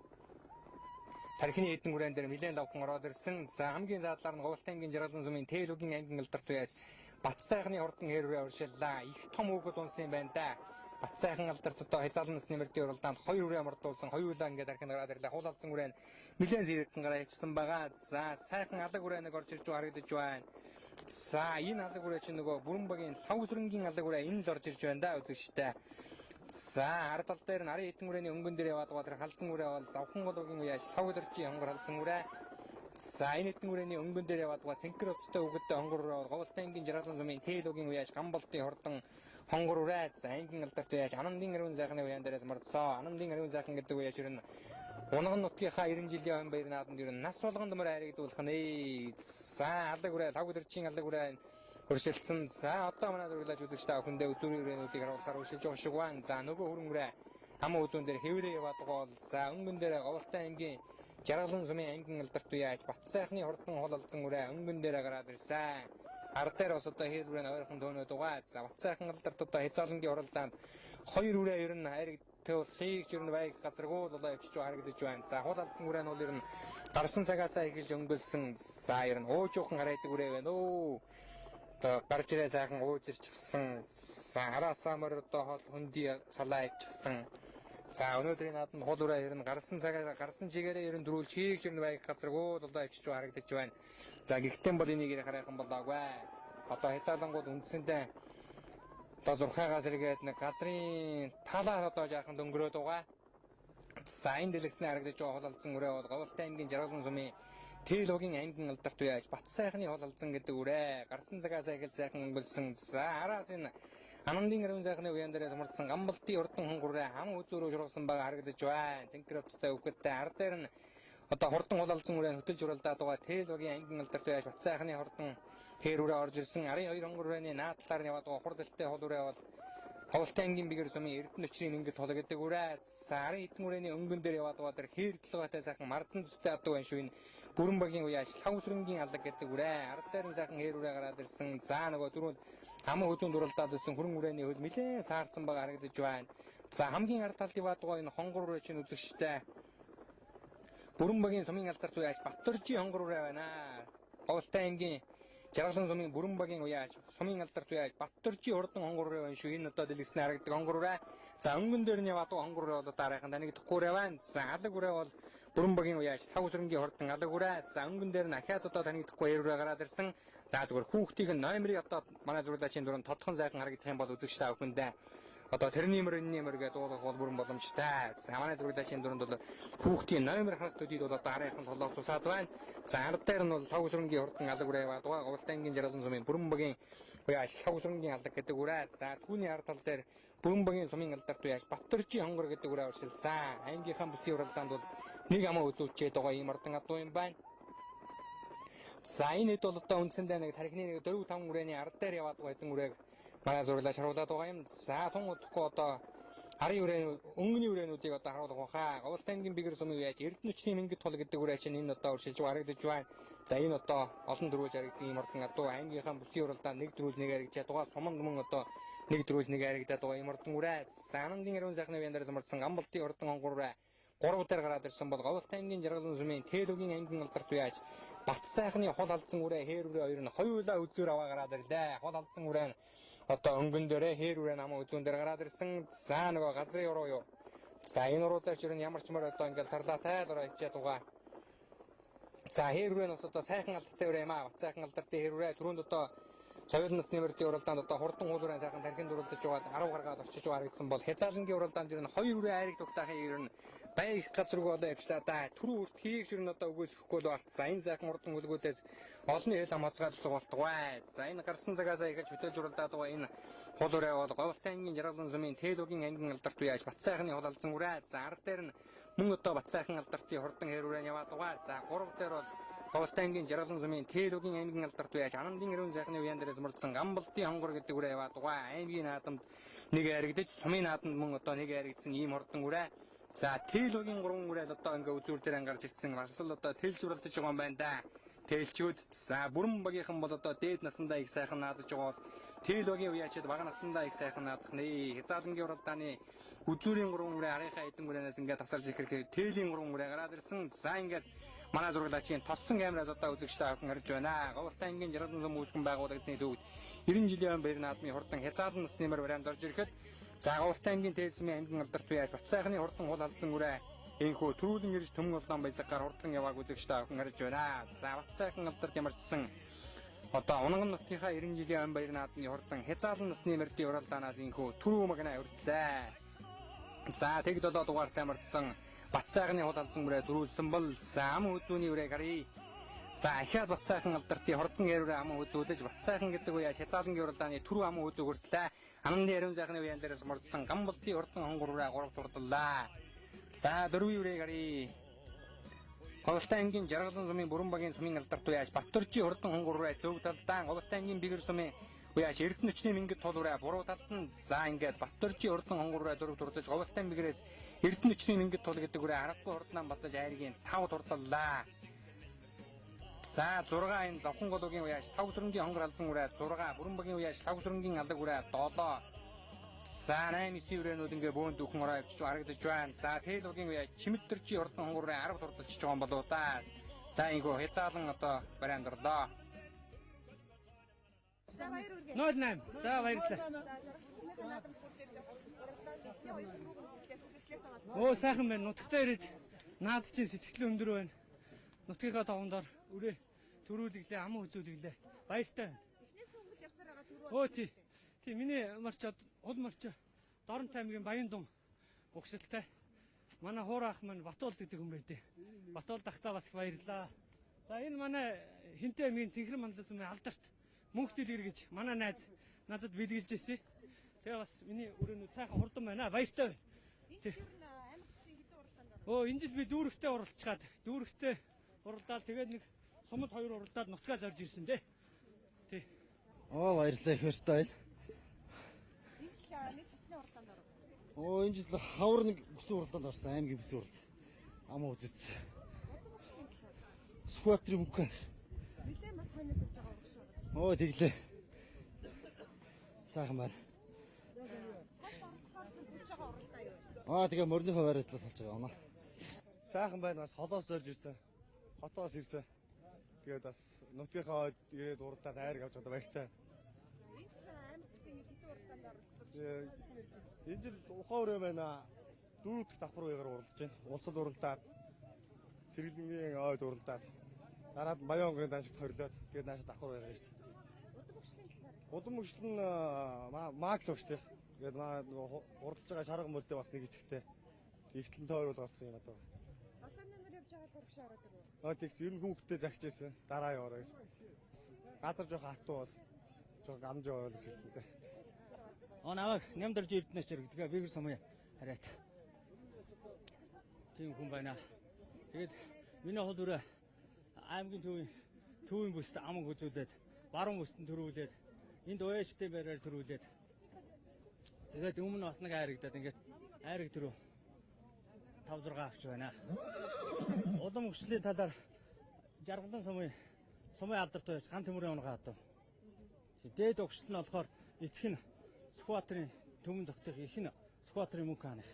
тархины эдэн хүрээн дээр нэлээд лавхан ороод ирсэн. За хамгийн заадлаар нь Говьалтай аймгийн Жаргалан сумын Тэлвагийн аймгийн алдарт үеаж Батсайхны хурдан хээр үрээ уршиллаа. Их том хүүхэд унсан юм байна да. Батсайхан алдарт одоо хязгаарлан насны мөрдийн уралдаанд хоёр үрээ мордуулсан. Хоёулаа ингээд тархинд гараад ирлээ. Хул алзан үрээ нь нэлээд зэрэгхэн гараа явчихсан байгаа. За сайхан алаг үрээ нэг орж ирж байгаа харагдаж байна. За энэ алаг үрээ чинь нөгөө бүрэн багийн лав сүрэнгийн алаг үрээ энэ л орж ирж байна да үзэгчтэй. За ард тал дээр нь арын эдэн үрээний өнгөн дээр яваад байгаа тэр халзан үрээ бол Завхан гулуугийн үеаш лав дөржийн хонгор халзан үрээ. За энэ эдэн үрээний өнгөн дээр яваад байгаа цэнхэр хувцастай хүүхэдтэй хонгор үрээ бол Говьалтай аймгийн Жаргалан сумын Тэлвагийн үеаш Гамболдын хурдан хонгор үрээ. За аймгийн алдарт үеаш Анандын ариун сайхны уяан дээрээс мордсоо. Анандын ариун сайхан гэдэг үеаш ер нь Унган нутгийнхаа 90 жилийн ойн баяр нааданд ер нь нас болгонд мөр айрагдуулах нэ. За алаг үрээ лав дөржийн алаг үрээ өршөлдсөн. За одоо манай зураглаж үзэгч та бүхэндээ үзүүрийн үрээнүүдийг харуулахаар өршилж байгаа шиг байна. За нөгөө хүрэн үрээ ам үзүүн дээр хэврээ яваад байгаа бол за өнгөн дээр Говьалтай аймгийн Жаргалан сумын аймгийн алдарт үеаж Батсайхны хурдан хол алзан үрээ өнгөн дээр гараад ирсэн. Ард дээр бас одоо хээр үрээ нь ойрхон төөнөөд байгаа. За Батсайхан алдарт одоо хязгаарлангийн уралдаанд хоёр үрээ ер нь хайрагдуулахыг ер нь байг газаргүй л одоо явчихж байгаа харагдаж байна. За хул алзан үрээ нь бол ер нь гарсан цагаасаа эхэлж өнгөлсөн. За ер нь уужуухан харайдаг үрээ байна өө. Одоо гарч ирээ сайхан уужирчихсан. За хараасаа мөр одоо хол хөндөй салаа ивчихсан. За өнөөдрийн нааданд хул үрээ ер нь гарсан цагаараа гарсан чигээрээ ер нь дөрүүлж хийх ер нь байг газаргүй л одоо авчиж байгаа харагдаж байна. За гэхдээ бол энийг ярих харайхан болоогүй. Одоо хязгаарлангууд үндсэндээ одоо зурхаагаас эргээд нэг газрын талаас одоо жаахан дөнгөрөөд байгаа. За энэ дэлгэцний харагдаж байгаа хол алзан үрээ бол Говьалтай аймгийн Жаргалан сумын Тэлвагийн аймгийн алдарт үеаж Батсайхны хол алзан гэдэг үрээ гарсан цагаас эхэл сайхан өнгөлсөн. За араас энэ Анандын ариун сайхны уяан дээрээ томордсон Гамболдын хурдан хонгор үрээ ам үзүүрөө шургасан байгаа харагдаж байна. Цэнхэр хувцастай хүүхэдтэй ард дээр нь одоо хурдан хол алзан үрээ хөтөлж уралдаад байгаа Тэлвагийн аймгийн алдарт үеаж Батсайхны хурдан хээр үрээ орж ирсэн. Арын хоёр хонгор үрээний наад талаар нь яваад байгаа хурд элтэй хол үрээ бол Говьалтай аймгийн Бигэр сумын Эрдэнэ өчрийн мэнгэд тул гэдэг үрээ. За арын эдэн үрээний өнгөн дээр яваад байгаа тэр хээр толгойтой сайхан мардан зүстэй адуу байна шүү энэ бүрэн багийн үеаш лав сүрэнгийн алаг гэдэг үрээ. Ард дээр нь сайхан хээр үрээ гараад ирсэн. За нөгөө түрүүнд хаман хүзүүнд уралдаад ирсэн хүрэн үрээний хувьд нэлээд саарцсан байгаа харагдаж байна. За хамгийн ард талд яваад байгаа энэ хонгор үрээ чинь үзэгчтэй бүрэн багийн сумын алдарт үеаш Батөржийн хонгор үрээ байна. Говьалтай аймгийн Жаргалан сумын бүрэн багийн уяаж сумын алдарт уяаж Баттөржийн хурдан хонгор үрээ байна шүү. Энэ одоо дэлгэснээр харагдаг хонгор үрээ. За өнгөн дээр нь яваад хонгор үрээ бол дараахан танигдахгүй үрээ байна. За алаг үрээ бол бүрэн багийн уяаж лав сүрэнгийн хурдан алаг үрээ. За өнгөн дээр нь ахиад одоо танигдахгүй эр үрээ гараад ирсэн. За зүгээр хүүхдийн номерыг одоо манай зурлаачийн дөрөнд тодхон сайхан харагдах юм бол үзэгч та бүхэндээ одоо тэрний мөр энэний мөр гэдээ дуулгах бол бүрэн боломжтой. За манай зураглаачийн дөрөнд бол хүүхдийн номер харах төдийд бол одоо арайхан толгой цусаад байна. За ард дээр нь бол лав сүрэнгийн хурдан алаг үрээ яваад байгаа. Говьлтай ангийн жаргалан сумын бүрэн багийн уяаж лав сүрэнгийн алаг гэдэг үрээ. За түүний ард тал дээр бүрэн багийн сумын алдарт уяаж Баттөржийн хонгор гэдэг үрээ уршилсан. Аймгийнхаа бүсийн уралдаанд бол нэг амаа үзүүлчихэд байгаа ийм ардан адуу юм байна. За энэ хэд бол одоо үндсэндээ нэг тархины нэг 4 5 үрээний ард дээр яваад байгаа хэдэн үрээг манай зураглаач харуулад байгаа юм. За тун удахгүй одоо арын үрээ өнгөний үрээнүүдийг одоо харуулах байхаа. Говьлтай ангийн бигэр сумын үеэж Эрдэнэчний Мэнгэд тул гэдэг үрээ чинь энэ одоо өршилж харагдаж байна. За энэ одоо олон дөрвөлж харагдсан ийм ордон адуу аймгийнхаа бүсийн уралдаан 1 дөрвөл 1 харагдаж байгаа. Суманд мөн одоо 1 дөрвөл 1 харагдаад байгаа ийм ордон үрээ. За Анандын ариун сайхны үеэн дээр замарсан Гамболтын ордон онгор үрээ 3 дээр гараад ирсэн бол Говьлтай ангийн жаргалан сумын Тэлүгийн ангийн алдарт уяаж Бат сайхны хол алдсан үрээ хээр үрээ хоёр нь хоёулаа үзүүр аваа гараад ирлээ. Хол алдсан үрээ нь одоо өнгөн дээрээ хээр үрээ намаа үзүүн дээр гараад ирсэн. За нөгөө газрын уруу юу. За энэ уруудаар ч ер нь ямар ч мөр одоо ингээл тарлаатай л ороо ичээд байгаа. За хээр үрээ нь бас одоо сайхан алдартай үрээ юм аа. Бат сайхан алдартай хээр үрээ түрүүнд одоо соёл насны мөрдийн уралдаанд одоо хурдан хуулуурын сайхан тархинд уралдаж байгаад 10 гаргаад очиж байгаа харагдсан бол хязаалангийн уралдаанд ер нь 2 үрээ айрыг дугтаахын ер нь бай их газар руу одоо явчлаа да. Түрүү үрт хийх ер нь одоо үгүйсэхгүй л болцсон. Энэ сайхан хурдан хөлгүүдээс олонний хэл ам хоцгой тусах болтугай. За энэ гарсан цагаасаа эхэлж хөтөлж уралдаад байгаа энэ хул үрээ бол Говьлтай ангийн жаргалан сумын Тэлүгийн ангийн алдарт уяаж Бат сайхны хул алдсан үрээ. За ард дээр нь мөн одоо Бат сайхан алдартын хурдан хээр үрээ яваад байгаа. За 3 дээр бол Говьлтай ангийн жаргалан сумын Тэлүгийн ангийн алдарт уяаж Анандын ариун сайхны үеэн дээрээс мурдсан Гамболтын хонгор гэдэг үрээ яваад байгаа. Аймгийн наадамд нэг харагдаж сумын наадамд мөн одоо нэг харагдсан ийм хурдан үрээ. За Тэлүгийн 3 үрээ одоо ингээ үзүүр дээр ангарч ирсэн. Марсал одоо тэлж уралдаж байгаа юм байна да. Тэлчүүд за бүрэн багийнхан бол одоо дээд насандаа их сайхан наадаж байгаа бол Тэлүгийн уяачид бага насандаа их сайхан наадах нэ. Хязаалангийн уралдааны үзүүрийн 3 үрээ арынхаа эдэн үрээнээс ингээ тасарч ирэхээр Тэлийн 3 үрээ гараад ирсэн. За ингээд манай зураглаачийн тоссон камераас одоо үзэгч та бүхэн харж байна. Говьлтай ангийн жаргалан сум үүсгэн байгуулагдсны төвд 90 жилийн өмнө баяр наадмын хурдан хязаалан насны мөр бараанд орж ирэхэд за Говьлтай ангийн Тэлсмийн ангийн алдарт уяаж Бат сайхны хурдан хул алдсан үрээ энэхүү төрүүлэн ирж төмөн улаан баясгаар хурдан явааг үзэгч та бүхэн харж байна. За Бат сайхан алдарт ямарчсан одоо Унган нутгийнхаа 90 жилийн өмнө баяр наадмын хурдан хязаалан насны мөрдийн уралдаанаас энэхүү түрүү магнаа хүртлээ. За тэг 7 дугаартай мөрдсөн Бат сайхны хул алдсан үрээ төрүүлсэн бол ам үзүүний үрээг харъя. За ахиад Бат сайхан алдартын хурдан эр үрээ ам үзүүлж Бат сайхан гэдэг үе хязаалангийн уралдааны түрүү ам үзүү хүртлээ. Анандын ариун сайхны үеэн дээрээс мордсон Гамболтын хурдан хонгор үрээ 3 сурдаллаа. За дөрвийн үрээг харъя. Говьлтай ангийн жаргалан сумын бүрэн багийн сумын алдарт уяаж Баттөржийн хурдан хонгор үрээ зөв талдаа Говьлтай ангийн бигэр сумын уяаж Эрдэнэчний Мэнгэд тул үрээ буруу талд нь за ингээд Баттөржийн хурдан хонгор үрээ 4 турдаж Говьлтай бигэрээс Эрдэнэчний Мэнгэд тул гэдэг үрээ аргагүй хурднаа батаж айргийн 5 турдаллаа. За 6 энэ завхан гологийн уяаж лав сүрэнгийн хонгор алзан үрээ 6 бүрэн багийн уяаж лав сүрэнгийн алаг үрээ 7 за 8 9 үрээнүүд ингээ бөөн дүүхэн ороо явчих харагдаж байна. За Тэлүгийн уяаж Чимэдэрчийн хурдан хонгор үрээ 10 турдалчиж байгаа юм болоо да. За ингэв хязаалан одоо бараанд орлоо. 08. За баярлалаа. Оо сайхан байна. Нутагтаа ирээд наад чинь сэтгэл өндөр байна. Нутгийнхаа тавандаар үрээ төрүүлэглээ, аман үзүүлэглээ. Баяртай байна. Эхнээс өнгөж явсаар байгаа түрүү. Өө тий. Тий миний марч хул марч Дорнот аймгийн Баяндун угшилтай. Манай хуур ах маань Батуулд гэдэг хүн байдээ. Батуулд ахтаа бас их баярлалаа. За энэ манай Хинтээ аймгийн Цэнхэр манлай сумын алдарт мөнх дэлгэр гэж манай найз надад бэлгэлж ирсэн. Тэгээ бас миний өрөөнүүд сайхан хурдан байна. Баяртай байна. Энэ жил нь аймаг төсвийн хэдэн уралдаанд орсон? Өө энэ жил би дүүрэгтэй уралдчихад дүүрэгтэй уралдаал тэгээд нэг сумад 2 уралдаад нутгаа зорж ирсэн дээ. Тий. Оо баярлалаа их баяртай байна. Энэ жил нэг хичнээн уралдаанд оров. Оо энэ жил хавар нэг бүсэн уралдаанд орсон. Аймгийн бүсэн уралд. Ам үзсэн. Сүхбаатарын мөнх. Нилээ бас хойноос явж байгаа урагш байгаа. Оо тэглээ. Сайхан байна. Цааш оролцохоор хүрч байгаа уралдаа юу вэ? Аа тэгээ морины байр талаас олж байгаа юм аа. Сайхан байна. Бас холоос зорж ирсэн. Хотоос ирсэн. Тэгээд бас нутгийнхаа ойд ирээд уралдаад айраг авч байгаа баяртай. Энэ жил аймаг бүсийн хэдэн уралдаанд оролцож? Энэ жил ухаан өрөө байна. 4 дахь давхар үегээр уралдаж байна. Улсад уралдаад, сэргэлэнгийн ойд уралдаад, дараад Баян онгорын даншигт хорлоод тэгээд наашаа давхар үегээр ирсэн. Удам өгшил нь Макс өгшлөх. Тэгээд маа нөгөө уралдаж байгаа шарга мөрдөө бас нэг эцэгтэй. Ихтлэн тойрол орсон юм одоо. 7 номер явж байгаа л хөргөшөө ороод ирв. Аа тэгс ер нь хүүхдтэй загч ирсэн. Дараа яваарай гэж. Газар жоохон хатуу бас жоохон гамж яваарай гэж хэлсэн дээ. Аа намайг Нямдарж Эрдэнэч гэдэг Бэгэр сумын харайт. Тийм хүн байна. Тэгээд миний хол өрөө аймгийн төвийн бүст аман үзүүлээд, баруун бүст нь төрүүлээд, энд уяачтай байраар төрүүлээд. Тэгээд өмнө бас нэг айрагдаад ингээд айраг төрөө 5 6 авч байна. Улам өгшлийн талаар жаргалан сумын алдарт байж ган төмөрийн унгаа хатав. Дээд өгшил нь болохоор эцэг нь Сүхбаатарын төмөн зогтох их нь Сүхбаатарын мөнх хааных.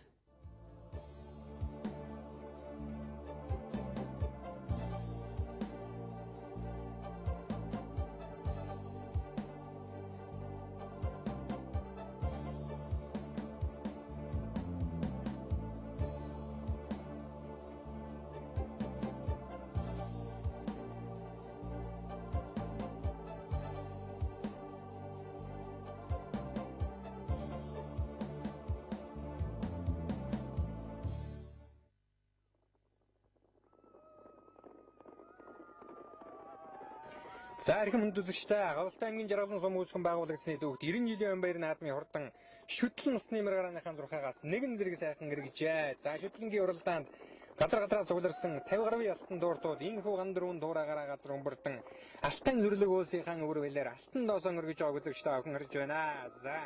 За эрхэм хүнд үзэгчтэй Говьлтай аймгийн жаргалан сум үүсгэн байгуулагдсны дүүгт 90 жилийн өн баяр наадмын хурдан шүтлэн насны мэргарааныхаа зурхаагаас нэгэн зэрэг сайхан эргэжээ. За шүтлэнгийн уралдаанд газар газраас цугларсан 50 гаруй алтан дууртууд энэхүү ган дөрвөн дуурайгаараа газар өмбөрдөн алтан зүрлэг өөсийнхаа өвөр бэлээр алтан доосон өргөж байгааг үзэгчтэй охин харж байна. За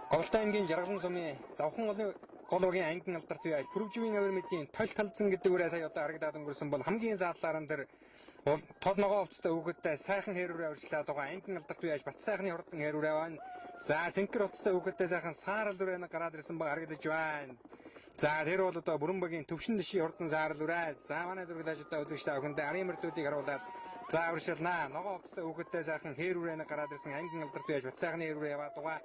Говьлтай аймгийн жаргалан сумын завхан голын гол угийн ангин алдарт үе Пүрвживийн авир мэдийн тол талзан гэдэг үрээ сая одоо харагдаад өнгөрсөн бол хамгийн заадлаар нь тэр тод ногоо хувцастай хүүхэдтэй сайхан хэрүүрээ урьдчилаад байгаа ангин алдарт үе бат сайхны хурдан хэрүүрээ байна. За цэнхэр хувцастай хүүхэдтэй сайхан саарал үрээ нэг гараад ирсэн баг харагдаж байна. За тэр бол одоо бүрэн багийн төвшин дэшийн хурдан саарал үрээ. За манай зураг одоо үзэгчтэй охиндоо арын мөрдүүдийг харуулад за урьдчилнаа. Ногоо хувцастай хүүхэдтэй сайхан хэрүүрээ нэг гараад ирсэн ангин алдарт үе бат сайхны хэрүүрээ яваад байгаа.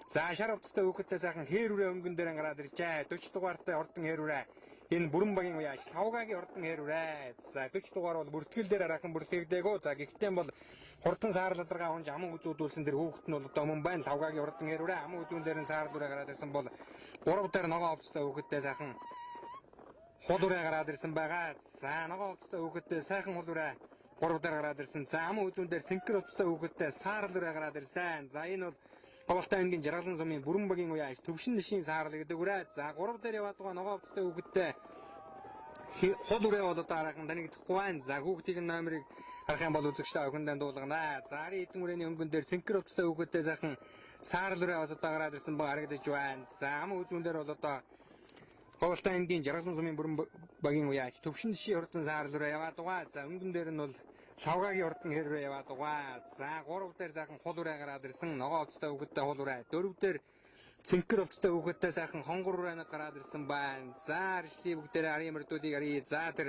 За шар хувцастай хүүхэдтэй сайхан хэрүүрээ өнгөн дээр гараад иржээ. 40 дугаартай хурдан хэрүүрээ. Энэ бүрэн багийн үе ажил хавгагийн хурдан хэрүүрээ. За 40 дугаар бол бүртгэл дээр араахан бүртгэгдээгөө. За гэхдээ бол хурдан саарл азаргаа унж аман үзүүдүүлсэн тэр хүүхэд нь бол одоо мөн байна. Хавгагийн хурдан хэрүүрээ аман үзүүн дээр нь саарл үрээ гараад ирсэн бол 3 дээр ногоо хувцастай хүүхэдтэй сайхан хул үрээ гараад ирсэн байгаа. За ногоо хувцастай хүүхэдтэй сайхан хул үрээ 3 дээр гараад ирсэн. За аман үзүүн дээр цэнхэр хувцастай хүүхэдтэй саарл үрээ гараад ирсэн. За энэ бол Говьлтай аймгийн жаргалан сумын бүрэн багийн үе төвшин дэшийн саарл гэдэг үрээ. За 3 дээр яваад байгаа ногоо хувцастай хүүхэдтэй хул үрээ бол одоо араахан танигдахгүй байна. За хүүхдийн номерыг харах юм бол үзэгчтэй охиндоо дуулгана. За арын хэдэн үрээний өнгөн дээр цэнхэр хувцастай хүүхэдтэй сайхан саарл үрээ бас одоо гараад ирсэн баг харагдаж байна. За аман үзүүн дээр бол одоо Говьлтай аймгийн жаргалан сумын бүрэн багийн үе төвшин дэшийн хурдан саарл үрээ яваад байгаа. За өнгөн дээр нь бол лавгагийн хурдан хэррээ яваад байгаа. За 3 дээр сайхан хул үрээ гараад ирсэн. Ногоо хувцастай хүүхэдтэй хул үрээ. 4 дээр цэнхэр хувцастай хүүхэдтэй сайхан хонгор үрээ нэг гараад ирсэн байна. За арчлын бүгдээрээ арын мөрдүүдийг аръя. За тэр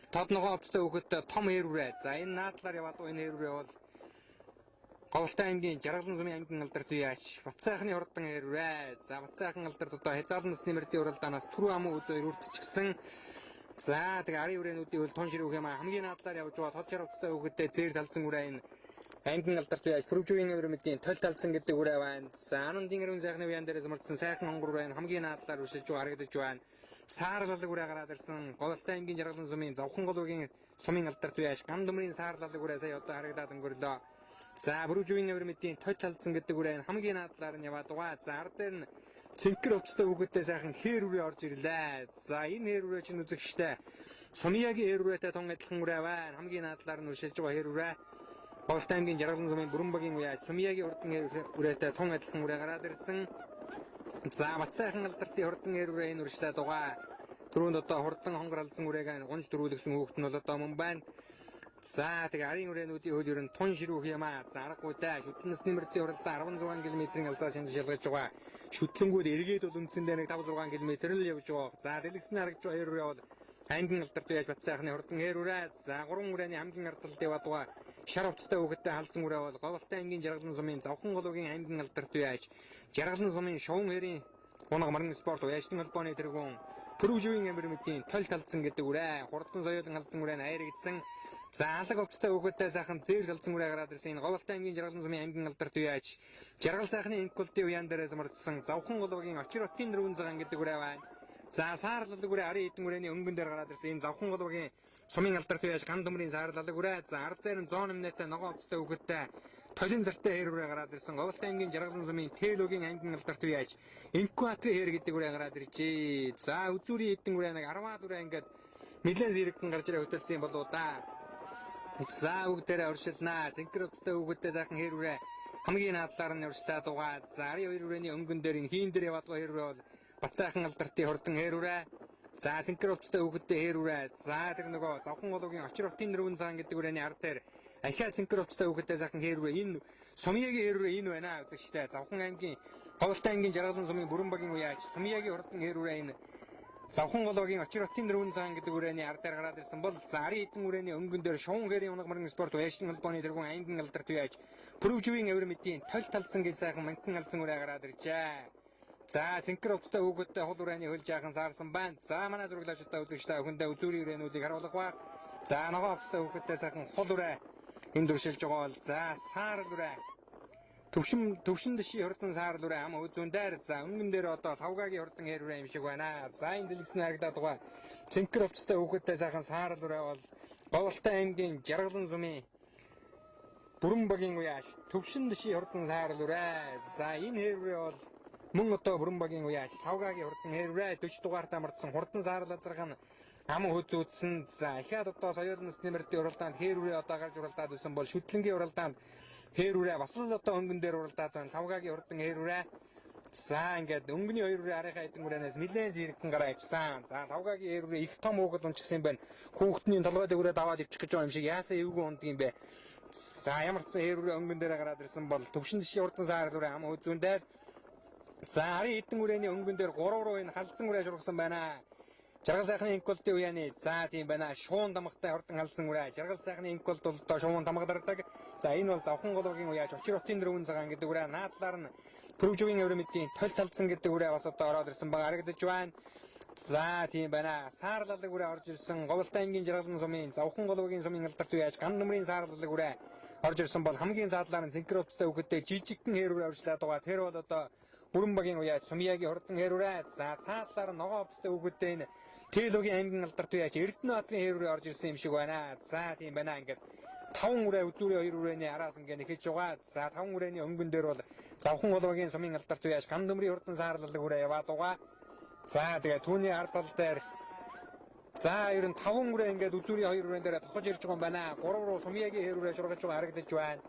тод ногоо хувцастай хүүхэдтэй том хэр үрээ. За энэ наадлаар яваад энэ хэр үрээ бол Говьлтай аймгийн жаргалан сумын ангин алдарт үе ач Бат сайхны хурдан хэр үрээ. За Бат сайхан алдарт одоо хязгаарлан насны мөрдийн уралдаанаас түрүү аман үзээ өртчихсэн. За тэгээ арын үрээнүүдийн үл тун ширүүх юм хамгийн наадлаар явж байгаа тод шар хувцастай хүүхэдтэй зээр талзан үрээ энэ ангин алдарт үе Пүрвживийн авир мэдийн тол талзан гэдэг үрээ байна. За Анандын эрүүн сайхны уян дээрээ замардсан сайхан хонгор үрээ хамгийн наадлаар үршилж байгаа харагдаж байна. Саарлалаг үрээ гараад ирсэн Говьлтай аймгийн жаргалан сумын завхан голуугийн сумын алдарт үе ган төмрийн саарлалаг үрээ сая одоо харагдаад өнгөрлөө. За Пүрвживийн авир мэдийн тол талзан гэдэг үрээ хамгийн наадлаар нь яваад байгаа. За ар дээр нь цэнхэр хувцастай хүүхэдтэй сайхан хээр үрээ орж ирлээ. За энэ хээр үрээ чинь үзэгчтэй Сумьягийн хээр үрээтэй тун адилхан үрээ байна. Хамгийн наадлаар нь үршилж байгаа хээр үрээ. Говьлтай аймгийн жаргалан сумын бүрэн багийн үе Сумьягийн хурдан хээр үрээтэй тун адилхан үрээ гараад ирсэн. За бат сайхан алдартын хурдан хээр үрээ энэ үршлээд байгаа. Түрүүнд одоо хурдан хонгор алзан үрээгээ гунж дөрүүлгсэн хүүхэд нь бол одоо мөн байна. За тэгээ арын үрээнүүдийн хөл ер нь тун ширүүх юм аа. За аргагүй дээ. Шүтлэн насны мөрдийн уралдаан 16 км-ийн алсаа шинж шалгаж байгаа. Шүтлэнгүүд эргээд бол үндсэндээ нэг 5 6 км л явж байгаа. За дэлгэцэн харагдж байгаа хэр үрээ бол Аймгийн алдарт яаж Батсайхны хурдан хээр үрээ. За 3 үрээний хамгийн ард талд яваад байгаа шар хувцастай хүүхэдтэй халдсан үрээ бол Говьалтай аймгийн Жаргалан сумын Завхан голуугийн аймгийн алдарт яаж Жаргалан сумын Шуван хээрийн унаг морин спорт уяачны холбооны тэргүүн Пүрвживийн амир мэдийн тол талдсан гэдэг үрээ. Хурдан соёолон халдсан үрээ нь хайрагдсан. За алаг хувцастай хүүхэдтэй сайхан зээл халдсан үрээ гараад ирсэн. Энэ Говьалтай аймгийн Жаргалан сумын аймгийн алдарт яаж Жаргал сайхны инкултын уяан дээрээс мордсон Завхан голуугийн Очир хотын дөрвөн цагаан гэдэг үрээ байна. За саарлалаг үрээ арын эдэн үрээний өнгөн дээр гараад ирсэн. Энэ Завхан голуугийн сумын алдарт яаж ган төмрийн саарлалаг үрээ. За ард дээр нь зоон өмнөтэй ногоон хувцастай хүүхэдтэй толин зартай хээр үрээ гараад ирсэн. Говьалтай аймгийн Жаргалан сумын Тэлүгийн аймгийн алдарт яаж Инкватрын хээр гэдэг үрээ гараад иржээ. За үзүүрийн эдэн үрээ нэг 10-аад үрээ ингээд нэлээд зэрэгтэн гарч ирээ хөтөлсөн юм болоо да. За бүгдээрээ уршилнаа. Зинкэр хувцастай хүүхэдтэй сайхан хээр үрээ хамгийн наадлаар нь уршлаад байгаа. За арын хоёр үрээний өнгөн дээр энэ хийн дээр яваад байгаа хээр үрээ бол Батсайхан алдартын хурдан хээр үрээ. За зинкэр хувцастай хүүхэдтэй хээр үрээ. За тэр нөгөө Завхан голуугийн Очир хотын дөрвөн цагаан гэдэг үрээний ард дээр ахиа зинкэр хувцастай хүүхэдтэй сайхан хээр үрээ. Энэ Сумьягийн хээр үрээ энэ байна үзэгчтэй. Завхан аймгийн Говьалтай аймгийн Жаргалан сумын бүрэн багийн уяач Сумьягийн хурдан хээр үрээ энэ Завхан голуугийн Очир хотын дөрвөн цагаан гэдэг үрээний ард дээр гараад ирсэн бол за арын эдэн үрээний өнгөн дээр Шуван хээрийн унаг морин спорт уяачны холбооны тэргүүн аймгийн алдарт уяач Пүрвживийн авир мэдийн тол талдсан гэж сайхан манкин алзан үрээ гараад иржээ. За зинкэр хувцастай хүүхэдтэй хул үрээний хөл жаахан саарсан байна. За манай зураглаачдаа үзэгчдээ өхөндөө үзүүрийн үрээнүүдийг харуулах ба. За ногоон хувцастай хүүхэдтэй сайхан хул үрээ энд дүршилж байгаа бол за саарл үрээ төвшин дэшийн хурдан саарл үрээ ам үзүүн дээр за өнгөн дээр одоо лавгагийн хурдан хээр үрээ юм шиг байна. За энэ дэлгэсэн харагдаад байгаа зинкэр хувцастай хүүхэдтэй сайхан саарл үрээ бол Говьалтай аймгийн Жаргалан сумын бүрэн багийн уяаш төвшин дэшийн хурдан саарл үрээ. За энэ хээр үрээ бол мөн одоо бүрэн багийн уяач лавгагийн хурдан хээр үрээ 40 дугаартаа мордсон хурдан саарл азарга нь ам хөөцүүдсэн. За ахиад одоо соёл насны мөрдийн уралдаанд хээр үрээ одоо гарч уралдаад байсан бол шүтлэнгийн уралдаанд хээр үрээ бас л одоо өнгөн дээр уралдаад байна. Лавгагийн хурдан хээр үрээ. За ингээд өнгөний хоёр үрээ арийнхаа эдэн үрээнээс нэлээд зэрэгтэн гараа явчихсан. За лавгагийн хээр үрээ их том хүүхэд унчихсан юм байна. Хүүхдний толгой дээгүүрээ даваад ивчих гэж байгаа юм шиг яасаа эвгүй ундг юм бэ. За ямар ч сан хээр үрээ өнгөн дээр гараад ирсэн бол төвшин дэшийн хурдан саарл үрээ ам хөөцүүн дээр за арын эдэн үрээний өнгөн дээр 3 руу энэ халдсан үрээ шургасан байна. Жаргал сайхны инкултын уяаны за тийм байна. Шуун дамгатай хурдан халдсан үрээ. Жаргал сайхны инкулт бол одоо шуун дамгадардаг. За энэ бол Завхан голуугийн уяаж Очир хотын дөрвөн цагаан гэдэг үрээ. Наадлаар нь Пүрвживийн авир мэдийн тол талдсан гэдэг үрээ бас одоо ороод ирсэн байгаа харагдаж байна. За тийм байна. Саарлалаг үрээ орж ирсэн. Говьалтай аймгийн Жаргалан сумын Завхан голуугийн сумын алдарт уяаж ган нүмрийн саарлалаг үрээ орж ирсэн бол хамгийн саадлаар нь зинкэр хувцастай хүүхэдтэй жижигхэн хээр үрээ орчлаад байгаа. Тэр бол одоо бүрэн багийн уяаж Сумьягийн хурдан хээр үрээ. За цаадлаар ногоон хувцастай хүүхэдтэй энэ Тэлүгийн аймгийн алдарт уяаж Эрдэнэбаатарын хээр үрээ орж ирсэн юм шиг байна. За тийм байна. Ингээд 5 үрээ үзүүрээ 2 үрээний араас ингээд нэхэж байгаа. За 5 үрээний өнгөн дээр бол Завхан голуугийн сумын алдарт уяаж ган нүмрийн хурдан саарлалаг үрээ яваад байгаа. За тэгээ түүний ард тал дээр за ер нь 5 үрээ ингээд үзүүрийн 2 үрээн дээр тохож ирж байгаа юм байна. 3 руу Сумьягийн хээр үрээ шургаж байгаа харагдаж байна.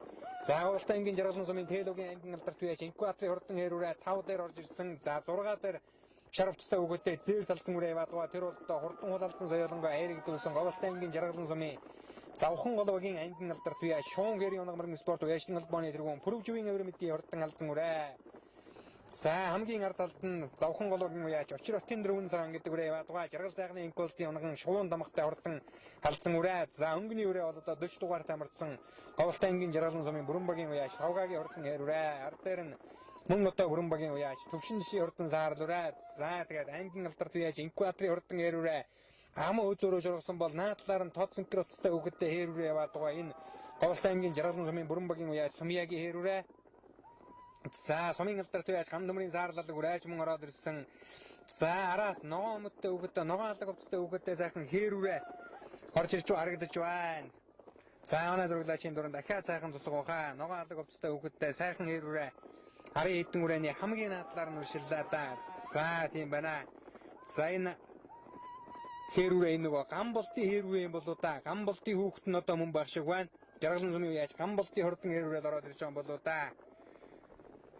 За Говьалтай аймгийн Жаргалан сумын Тэлүгийн аймгийн алдарт уяаж Инкватрын хурдан хээр үрээ 5 дээр орж ирсэн. За 6 дээр шар хувцастай хүүхэдтэй зээл талдсан үрээ яваад байгаа. Тэр бол одоо хурдан хулалдсан соёолонгоо хайрагдуулсан Говьалтай аймгийн Жаргалан сумын Завхан голуугийн аймгийн алдарт уяаж Шуун гэрийн унаг морин спорт уяачны холбооны тэргүүн Пүрвживийн авир мэдийн хурдан халдсан үрээ. За хамгийн ард талд нь Завхан голуугийн уяаж Очир хотын дөрвөн цагаан гэдэг үрээ яваад байгаа. Жаргал сайхны инкултын унаган шуун дамгатай хурдан халдсан үрээ. За өнгөний үрээ бол одоо 40 дугаартай мордсон Говьалтай аймгийн Жаргалан сумын бүрэн багийн уяаж лавгагийн хурдан хээр үрээ. Ард дээр нь мөн одоо бүрэн багийн уяаж төвшин дэшийн хурдан саарл үрээ. За тэгээд аймгийн алдарт уяаж Инкватрын хурдан хээр үрээ ам өөзөөрөө шургасан бол наадлаар нь тод зинкэр хувцастай хүүхэдтэй хээр үрээ яваад байгаа. Энэ Говьалтай аймгийн Жаргалан сумын бүрэн багийн уяаж Сумьягийн хээр үрээ. За сумын алдарт уяаж гам нүмрийн саарлалаг үрээж мөн ороод ирсэн. За араас ногоон өмдтэй хүүхэдтэй ногоон алаг хувцастай хүүхэдтэй сайхан хээр үрээ орж ирж харагдаж байна. За манай зураглаачийн дуранд дахиад сайхан тусгах байхаа. Ногоон алаг хувцастай хүүхэдтэй сайхан хээр үрээ арын эдэн үрээний хамгийн наадлаар нь уршиллаа да. За тийм байна. За энэ хээр үрээ энэ нөгөө гам болтын хээр үрээ юм болоо да. Гам болтын хүүхэд нь одоо мөн байх шиг байна. Жаргалан сумын уяаж гам болтын хурдан хээр үрээд ороод ирж байгаа юм болоо да.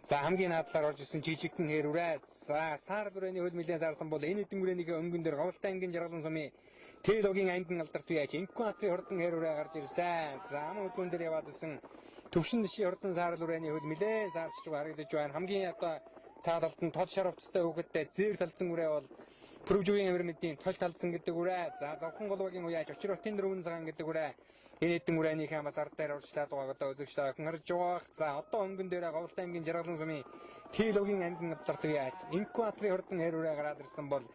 За хамгийн наадлаар орж ирсэн жижигхэн хээр үрээ. За саарл үрээний хөл нэлээд саарсан бол энэ эдэн үрээнийхээ өнгөн дээр Говьалтай аймгийн Жаргалан сумын Тэлүгийн аймгийн алдарт уяаж Инкватрын хурдан хээр үрээ гарч ирсэн. За ам үзүүн дээр яваад исэн төвшин дэшийн хурдан саарл үрээний хөл нэлээд саарч байгаа харагдаж байна. Хамгийн одоо цаад талд нь тод шар хувцастай хүүхэдтэй зээр талдсан үрээ бол Пүрвжүгийн амир мэдийн тол талдсан гэдэг үрээ. За Завхан голвогийн уяаж Очир хотын дөрвөн цагаан гэдэг үрээ. Энэ хэдэн үрээнийхээ бас ард дээр урьдчилаад байгааг одоо үзэгч та бүхэн харж байгаа. За одоо өнгөн дээр Говьлтай аймгийн Жаргалан сумын Тэлвгийн ангин алдарт уяаж Инкваторын хурдан эр үрээ гараад ирсэн бол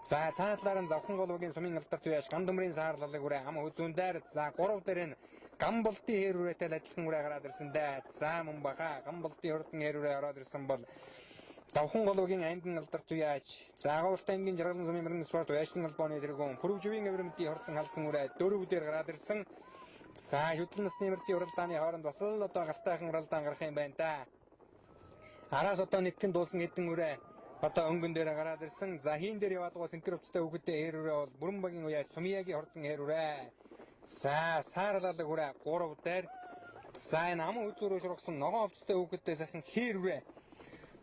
за цаатлаар нь Завхан голвогийн сумын алдарт уяаж Гандумрын саарлалыг үрээ ам үзүүн дээр за 3 дээр нь Гамболдын эр үрээтэй адилхан үрээ гараад ирсэн дээ. За мөн баха Гамболдын хурдан эр үрээ ороод ирсэн бол Завхан голвогийн ангин алдарт уяаж за Говьлтай аймгийн Жаргалан сумын мөрөн спорт уяачны холбооны тэргүүн Пүрвжүгийн эврэмдийн хурдан халдсан үрээ 4 дээр гараад ирсэн. За шүтлэн насны мөрдийн уралдааны хооронд бас л одоо галтайхан уралдаан гарах юм байна да. Араас одоо нэгтгэн дуусан хэдэн үрээ одоо өнгөн дээр гараад ирсэн. За хийн дээр яваад байгаа цэнхэр өвчтэй хүүхэдтэй эр үрээ бол бүрэн багийн уяаж Сумьягийн хурдан эр үрээ. За саарлалаг үрээ 3 дээр. За энэ аман үзүүрөө шургасан ногоон өвчтэй хүүхэдтэй сайхан хэр үрээ.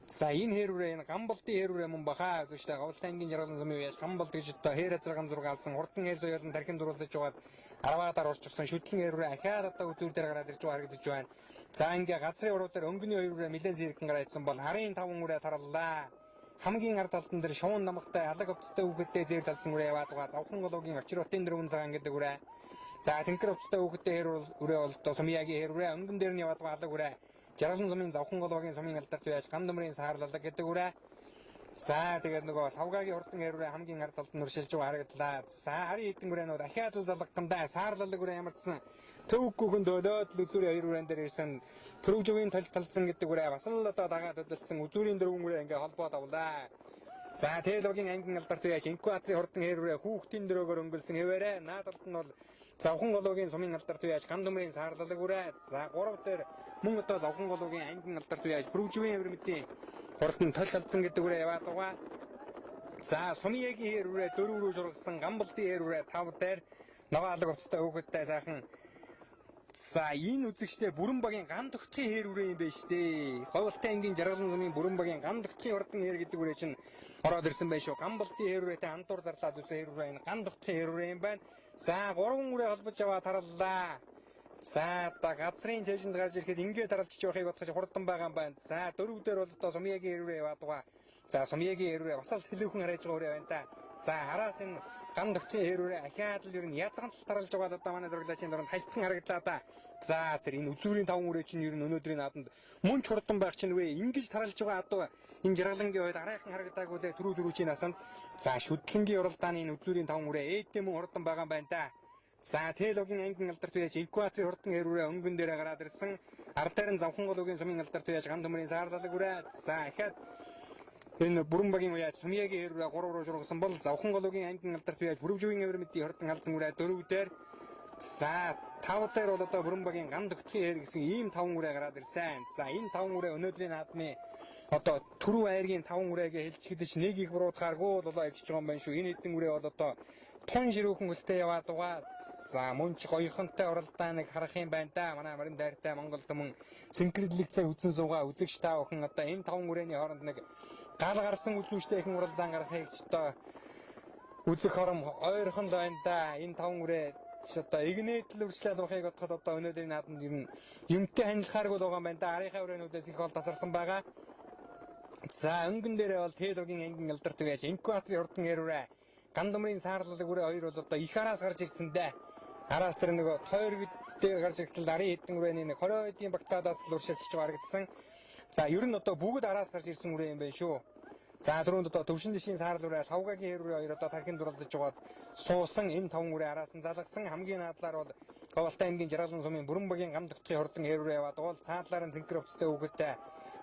За энэ хэр үрээ энэ Гамболдын хэр үрээ мөн баха үзэгчтэй Говьлтай аймгийн Жаргалан сумын уяаж Гамболд гэж одоо хэр азарган зураг алсан хурдан хэр соёолон тархин дуруулж байгаад арваадаар орчихсон шүтлэн хэр үрээ ахаад одоо үзүүр дээр гараад ирж байгаа харагдаж байна. За ингээ газрын уруу дээр өнгөний хоёр үрээ нэлээд зэрэгэн гараад ирсэн бол харын 5 үрээ тарлаа. Хамгийн ард талдан дээр шуун намгатай алаг өвцтэй хүүхэдтэй зээр талсан үрээ яваад байгаа. Завхан голоогийн Очир хотын дөрвөн цагаан гэдэг үрээ. За цэнхэр өвцтэй хүүхэдтэй хэр үрээ бол одоо Сумьягийн хэр үрээ өнгөн дээр нь яваад байгаа алаг үрээ. Жаргалан сумын Завхан голоогийн сумын алдарт уяаж Гандумрын саарлалаг гэдэг үрээ. За тэгээд нөгөө Лавгагийн хурдан хэр үрээ хамгийн ард талд нь уршилж байгаа харагдлаа. За харын хэдэн үрээнүүд ахаад л залгагандаа саарлалаг үрээ ямарчсан төвөггүйхэн төлөөд л үзүүрийн хоёр үрээн дээр ирсэн Пүрвжүгийн тол талдсан гэдэг үрээ бас л одоо дагаад хөдөлсөн үзүүрийн дөрвөн үрээ ингээ холбоод авлаа. За Тэлвгийн ангин алдарт уяаж Инкваторын хурдан хэр үрээ хүүхдийн дөрөөгөр өнгөлсөн хэвээрээ наад талд нь бол Завхан голоогийн сумын алдарт уяаж Гандумрын саарлалаг үрээ. За 3 дээр мөн одоо Завхан голоогийн ангин алдарт уяаж Пүрвжүгийн эврэмдийн хурдан тол талдсан гэдэг үрээ яваад байгаа. За Сумьягийн хэр үрээ 4 рүү шургасан Гамболдын хэр үрээ 5 дээр ногоон алаг хувцастай хүүхэдтэй сайхан. За энэ үзэгчдээ бүрэн багийн ган тогтхын хэр үрээ юм байна штэ. Говьлтай аймгийн Жаргалан сумын бүрэн багийн ган тогтхын хурдан хэр гэдэг үрээ чинь ороод ирсэн байх шүү. Гамболдын хэр үрээтэй андуур зарлаад үсэн хэр үрээ энэ ган тогтхын хэр үрээ юм байна. За 3 үрээ холбож аваа тарлаа. За одоо газрын чэйжинд гарч ирэхэд ингээ таралчих явахыг бодгож хурдан байгаа юм байна. За 4 дээр бол одоо Сумьягийн хэр үрээ яваад байгаа. За Сумьягийн хэр үрээ бас л сэлүүхэн харж байгаа үрээ байна та. За араас энэ ган тогтхын хэр үрээ ахаад л ер нь язган тал таралж байгаа одоо манай зураглаачийн дөрөнд хальтхан харагдлаа да. За тэр энэ үзүүрийн 5 үрээ чинь ер нь өнөөдрийн нааданд мөн ч хурдан байх чинь вэ. Ингэж таралж байгаа одоо энэ Жаргалангийн үед арайхан харагдаагүй дээ түрүү чинь насанд. За шүтлэнгийн уралдааны энэ үзүүрийн 5 үрээ ээдээ мөн хурдан байгаа юм байна да. За Тэлвгийн ангин алдарт уяаж Инкваторын хурдан хэр үрээ өнгөн дээр гараад ирсэн. Ард дээр нь Завхан голоогийн сумын алдарт уяаж Гандумрын саарлалаг үрээ. За ахаад энэ бүрэн багийн уяаж Сумьягийн хэр үрээ 3 руу шургасан бол Завхан голоогийн ангин алдарт уяаж Пүрвжүгийн эврэмдийн хурдан халдсан үрээ 4 дээр. За 5 дээр бол одоо бүрэн багийн ган тогтхын хэр гэсэн ийм 5 үрээ гараад ирсэн. За энэ 5 үрээ өнөөдрийн наадмын одоо түрүү айргийн 5 үрээгээ хэлчихэдэж нэг их буруутгааргүй бол одоо авчиж байгаа юм байна шүү. Энэ хэдэн үрээ бол одоо тун ширүүхэн хөлтэй яваад байгаа. За мөн ч гоёхонтой уралдааныг харах юм байна да. Манай морин дайртай Монгол түмэн цэнхэрлэг цаг үзэн суугаа үзэгч та бүхэн одоо энэ 5 үрээний хооронд нэг гал гарсан үзүүштэй ихэн уралдаан гарахыг ч одоо үзэх хором ойрхон л байна да. Энэ 5 үрээ одоо игнэт л үрчлээд уухыг бодоход одоо өнөөдрийн наадамд ер нь юмтай ханилахааргүй л байгаа юм байна да. Арийнхаа үрээнүүдээс их ол тасарсан байгаа. За өнгөн дээрээ бол Тэлвгийн ангин алдарт уяаж Инкваторын хурдан хэр үрээ Гандумрын саарлалаг үрээ хоёр бол одоо их араас гарч ирсэн дээ. Араас тэр нөгөө тойрог дээр гарч ирэхдээ арын хэдэн үрээний нэг 20 хэдийн багцаадаас л уршилчих харагдсан. За ер нь одоо бүгд араас гарч ирсэн үрээ юм байна шүү. За түрүүнд одоо төвшин дэшийн саарл үрээ Лавгагийн хэр үрээ хоёр одоо тархин дурлаж байгаад суусан энэ 5 үрээ араас нь залгасан. Хамгийн наадлаар бол Говьлтай аймгийн Жаргалан сумын бүрэн багийн гам тогтхын хурдан хэр үрээ яваад бол цаадлаар нь цэнхэр өвцтэй хүүхэдтэй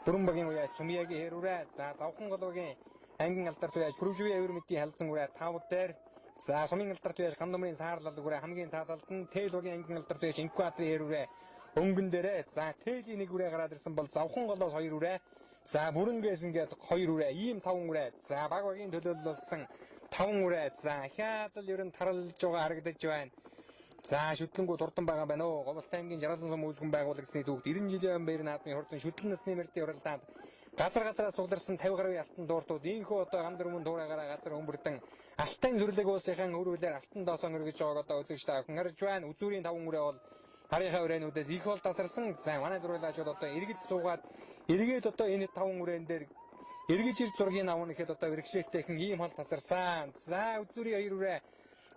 бүрэн багийн уяаж Сумьягийн хэр үрээ. За Завхан голоогийн ангин алдарт уяаж Пүрвжүгийн авир мэдийн халдсан үрээ 5 дээр. За сумын алдарт уяаж Гандумрын саарлалаг үрээ хамгийн цаадалд нь Тэлвгийн ангин алдарт уяаж Инкваторын хэр үрээ өнгөн дээрээ. За Тэлийн нэг үрээ гараад ирсэн бол Завхан голоос 2 үрээ. За бүрэнгээс ингээд 2 үрээ, ийм 5 үрээ. За баг багийн төлөөлөл болсон 5 үрээ. За ахаад л ер нь таралж байгаа харагдаж байна. За шүтлэнгүү турдан байгаа байна уу. Говьлтай аймгийн Жаргалан сум үүсгэн байгуулагдсны түүхт 90 жилийн өмнө баяр наадмын хурдан шүтлэн насны мөрдийн уралдаанд газар газараас сугларсан 50 гаруй алтан дууртууд ийхүү одоо гам дөрмөн туураагаараа газар өмбөрдөн алтан зүрлэг улсынхан өр үлээр алтан доосон өргөж байгааг одоо үзэгч та бүхэн харж байна. Үзүүрийн 5 үрээ бол харийнхаа үрээнүүдээс их бол тасарсан. За манай зураглаачуд одоо эргэж суугаад эргээд одоо энэ 5 үрээн дээр Эргэж ирж зургийг авна гэхэд одоо бэрхшээлтэйхэн ийм хол тасарсан. За үзүүрийн хоёр үрээ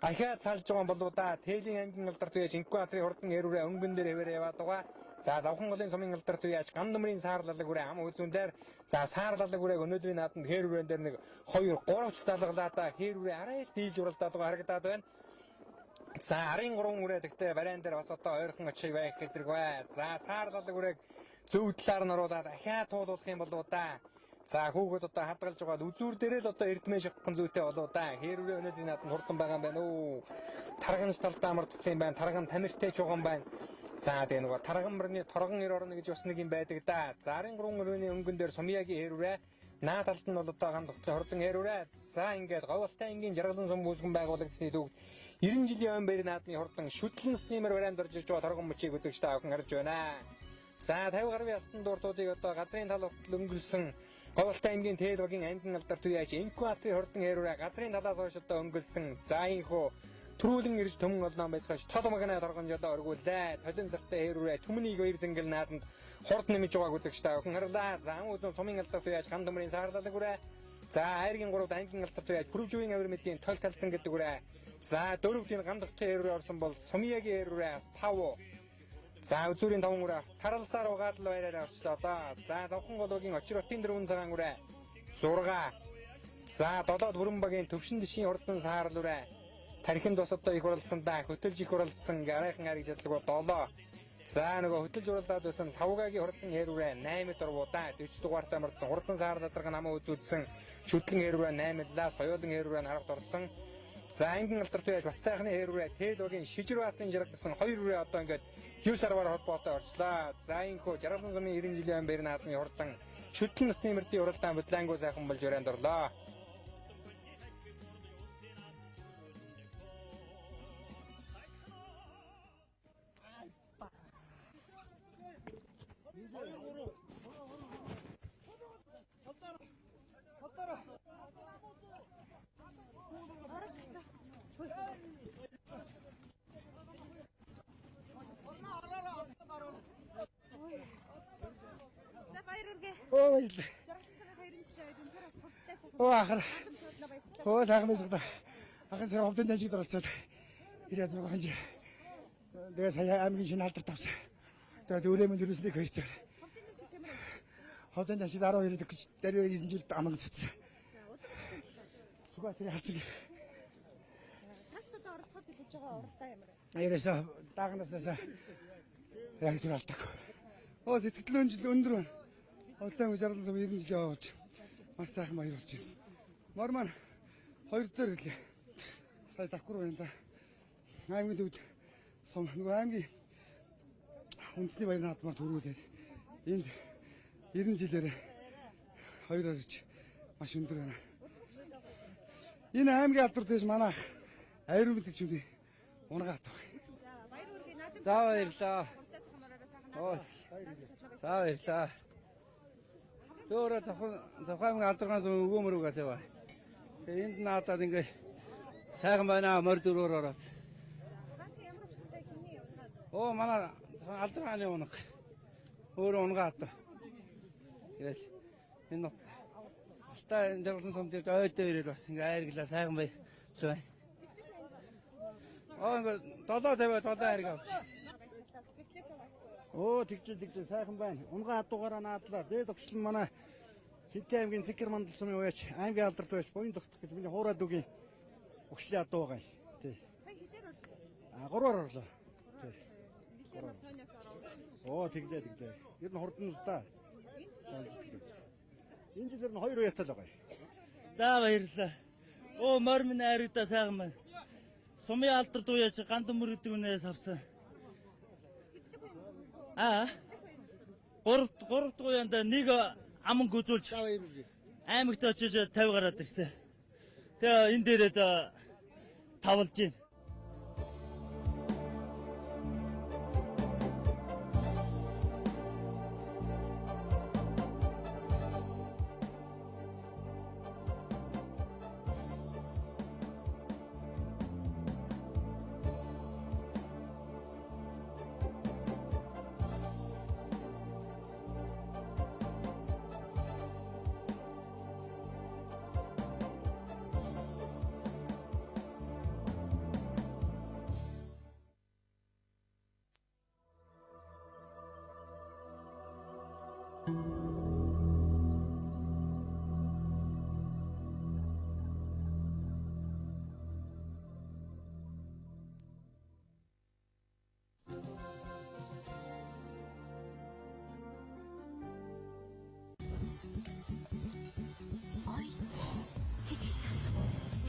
ахиад салж байгаа болоо да. Тээлийн аймгийн алдарт үеж Инкватрын хурдан эрүүрээ өнгөн дээр хэвээр яваад байгаа. За завхан голын сумын алдарт үеж Гандмрын саарлалаг үрээ ам үзүүн дээр за саарлалаг үрээг өнөөдрийн нааданд хээр үрээн дээр нэг 2 3 ч залгалаа да. Хээр үрээ арай л дийлж уралдаад байгаа харагдаад байна. За арын 3 үрээ тэгтээ барайн дээр бас одоо ойрхон очих байх гэзэрэг бай. За саарлалаг үрээг зөв талаар нь оруулаад ахиад туулуулах юм болоо да. За хүүхэд одоо хадгалж байгаа үзүүр дээрээ л одоо эрдмэн шигхэн зүйтэй болоо да. Хэрвээ өнөөдрийн наадам хурдан байгаа юм байна уу? Тарганч талдаа амардсан юм байна. Тарган тамиртай ч байгаа юм байна. За тэгээ нөгөө тарган мөрний торгон эр орно гэж бас нэг юм байдаг да. За арын 3 өрөөний өнгөн дээр Сумьягийн хэрвээ наа талд нь бол одоо гам тогтсон хурдан хэрвээ. За ингээд говьлтай ангийн жаргалан сум үүсгэн байгуулагдсны дүүг 90 жилийн өмнө баяр наадмын хурдан шүтлэн снэмэр барайнд орж ирж байгаа торгон мөчийг үзэгч та бүхэн харж байна. За 50 гаруй алтан дууртуудыг одоо газрын тал хүртэл өнгөлсөн Говьлтай аймгийн Тээл багийн аймгийн алдарт үеэж Инкватрын хурдан хэрүүрэ газрын талаас хойш одоо өнгөлсөн. За инхүү түрүүлэн ирж төмөн олноон байсгаж тод магнаа торгон жолоо өргүүлээ. Толин сартай хэрүүрэ түмнийг баяр зингэл нааданд хурд нэмж байгааг үзэгч та бүхэн харлаа. За үзэн сумын алдарт үеэж гам төмрийн саарлалаг үрэ. За хайргийн 3 аймгийн алдарт үеэж Пүрвжүүгийн авир мэдийн тол талцсан гэдэг үрэ. За дөрөвдийн гам дотгын хэрүүрэ орсон бол Сумьягийн хэрүүрэ 5. За үзүүрийн 5 үрээ таралсаар угаад л баяраараа орчлоо доо. За завхан голоогийн очир хотын 4 цагаан үрээ 6. За 7-д бүрэн багийн төвшин дишийн хурдан саарл үрээ. Тархинд бас одоо их уралдсан да. Хөтөлж их уралдсан гарайхан ариг чадлагүй 7. За нөгөө хөтөлж уралдаад байсан савгагийн хурдан хээр үрээ 8-д орвуудаа 40 дугаартай мордсон хурдан саарл азарга намаа үзүүлсэн шүтлэн хээр үрээ 8-лаа соёолон хээр үрээ харавт орсон. За аймгийн алдарт үеэж Батсайхны хээр үрээ Тээл багийн Шижир баатын жаргал гэсэн 2 үрээ одоо ингээд 9 арваар холбоотой орчлоо. За инхүү жаргалан сумын 90 жилийн өмнө баяр наадмын хурдан шүтлэн насны мөрдийн уралдаан бүдлангуу сайхан болж өрөөнд орлоо. Оо баярлалаа. Оо ахар. Оо сайхан байсан да. Ахын сая ховдын даншигт оролцоод 96 хонж. Тэгээ сая аймгийн шинэ алдарт авсан. Тэгээд өрөө мөн дөрвөс нэг хоёртой. Ховдын даншигт 12 гэж даруй 90 жилд аман цэцсэн. Сүхбаатарын халцаг. Цааш одоо оролцоход төлөвлөж байгаа уралдаа ямар вэ? Ерөөсөө дааганаснаас яг тэр алдаг. Оо сэтгэл өнжил өндөр байна. Улаан жаргалан сум 90 жил явуулж маш сайхан баяр болж байна. Мор маань хоёр дээр ирлээ. Сая давхар байна да. Аймгийн төвд сум нөгөө аймгийн үндэсний баяр наадмаар төрүүлээд энд 90 жилээр хоёр орж маш өндөр байна. Энэ аймгийн алдар дэш манайх ариун гэдэг чимээ унгаад баг. За баярлалаа. За баярлалаа. Өөрөө завхан аймгийн алдаргаан сум өгөөмөр үгээс яваа. Тэгээ энд наадаад ингээ сайхан байна морь дөрөөр ороод. Оо манай алдаргааны унаг. Өөрөө унгаа одоо. Тэгэл энэ Алтай жаргалан сум дээр ой дээр ирэл бас ингээ айрглаа сайхан баярлалаа. Оо ингээ 7:50 7 хайрг авч. Оо тэгжээ сайхан байна. Унгаа хадуугаараа наадлаа. Дээд огшлон манай Хинтээ аймгийн Цэнхэр мандал сумын уяач аймгийн алдарт уяач буян тогтох гэж миний хуурай дүүгийн огшлын адуу байгаа юм. Тий. Сая хэдээр орлоо? А 3-аар орлоо. Тий. Нилээн хойноос ороо. Оо тэглээ. Ер нь хурдан л да. Энэ жил ер нь 2 уяатай л байгаа юм. За баярлалаа. Оо морь минь айрагдаа сайхан байна. Сумын алдарт уяач гандан мөрөдөг үнээс авсан. Аа. 3 дахь уяанда нэг аман гүзүүлж аймагт очиж 50 гараад ирсэн. Тэгээ энэ дээрээ тавлж байна.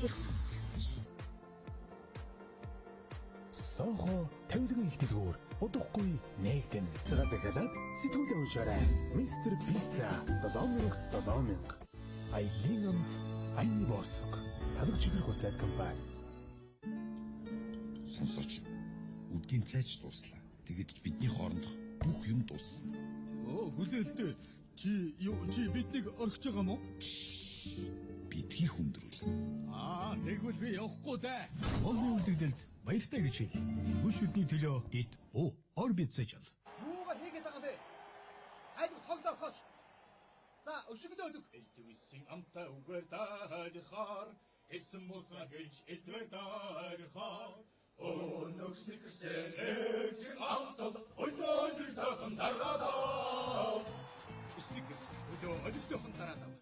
Сэрхүү. Сохо тавилгын их дэлгүүр удахгүй нэгдэн. Цагаан захиалаад сэтгүүлээ уншаарай. Мистер Пицца 7000 7000. Аялын амт аяны борцог. Талаг чихэр гузайд компани. Сонсооч. Үдгийн цайч дууслаа. Тэгээд бидний хоорондох бүх юм дууссан. Оо хүлээлтээ. Чи юу чи биднийг орхиж байгаа мó? Бидний хүндрүүл. Аа тэгвэл би явахгүй дээ. Олон үлдэгдэлд баяртай гэж хэл. Гүн шүдний төлөө эд о орбит зэжэл. Юугаар хийгээд байгаа юм бэ? Аль тоглоо хоош. За өшигдөө өдөг. Элдвэсийн амтай үгээр дайлахаар эсэн муса гэж элдвэр дайлахаар өнөг сиксэн ээж амтал өнөөдөр тахын дараадаа. Сникерс өлөө олигтойхон дараадаа.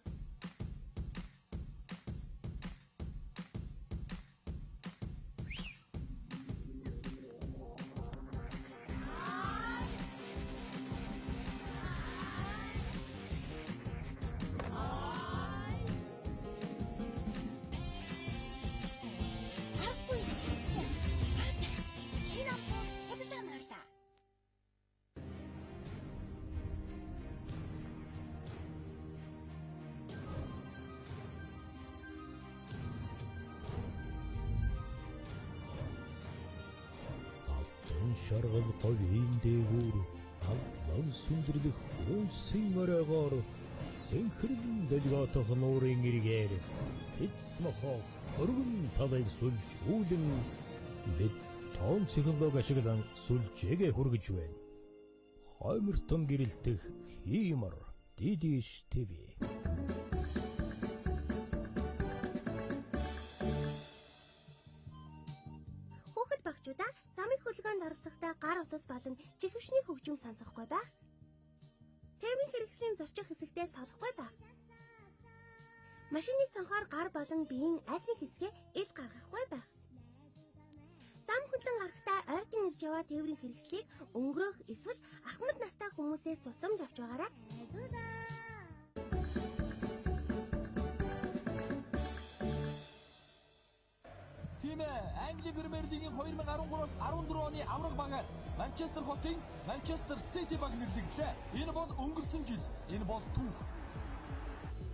Аргагүй юм чи. Шинэ амтууд худалдаа марлаа. Алтан шаргал говийн дээгүүр аллан сүндэрлэх улсын оройгоор сэнхрэн долгиотох нуурын эргээр цэц мохох өргөн талыг сүлжүүлэн бид тоон технологи ашиглан сүлжээгээ хүргэж байна. Хоймортон гэрэлтэх хиймор DDH TV. Хүүхэд багчуудаа замын хөлгөөнд оролцохдоо гар утас болон чихвшний хөгжим сонсохгүй байх. Тээврийн хэрэгслийн зорчих хэсэгтээ толохгүй байх. Машины цонхоор гар болон биеийн аль нэг хэсгээ ил гаргахгүй байх. Зам хөдлөн гарахдаа ойртон ирж яваа тээврийн хэрэгслийг өнгөрөөх эсвэл ахмад настай хүмүүсээс тусламж авч байгаарай. Тийм ээ, Англи Премьер Лигийн 2013-аас 14 оны авраг багаар Манчестер хотын Манчестер Сити баг нэрлэгдлээ. Энэ бол өнгөрсөн жил, энэ бол түүх.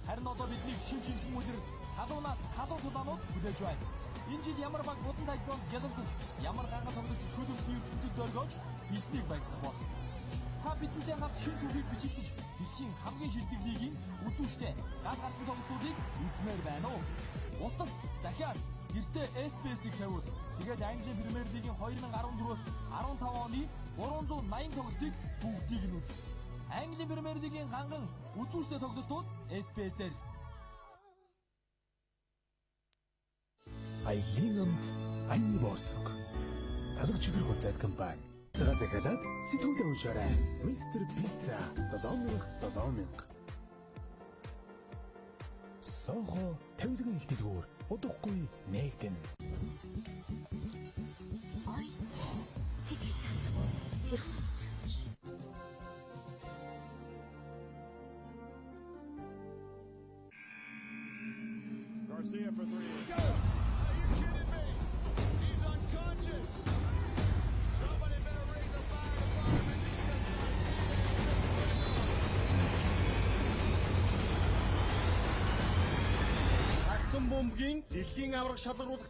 Харин одоо биднийг шив шинхэн үлрэлт, халуунаас халуун тулаанууд хүлээж байна. Энэ жил ямар баг удан тайлбарт гялалзаж, ямар ганган тоглогч төлөвлөлтийн ертөнцид дөргөөж биднийг баясгах бол. Та бидэнтэй хамт шинэ түүхийг бичигдэж, дэлхийн хамгийн шилдэг лигийн үзүүштэй гал гарсан тоглолтуудыг үзмээр байна уу? Утас захиал гэртээ SPS-ийг тавиул. Тэгээд Английн Премьер Лигийн 2014-өөс 15 оны 380 тоглолтыг бүгдийг нь үз. Английн Премьер Лигийн ганган үзүүштэй тоглолтууд SPS-ээр. Аялын амт аяны борцог. Талаг чихэр гузайд компани. Цагаан захиалаад сэтгүүлээ уншаарай. Мистер Пицца 7000 7000. Сохо тавилгын их дэлгүүр удахгүй нэгдэн. Ой сэтгэл хангалуун сэрхүү. Garcia for three. Go! Are you kidding me? He's unconscious. Somebody better ring the fire department because Garcia is a Сагсан бөмбөгийн дэлхийн аварга шалгаруулах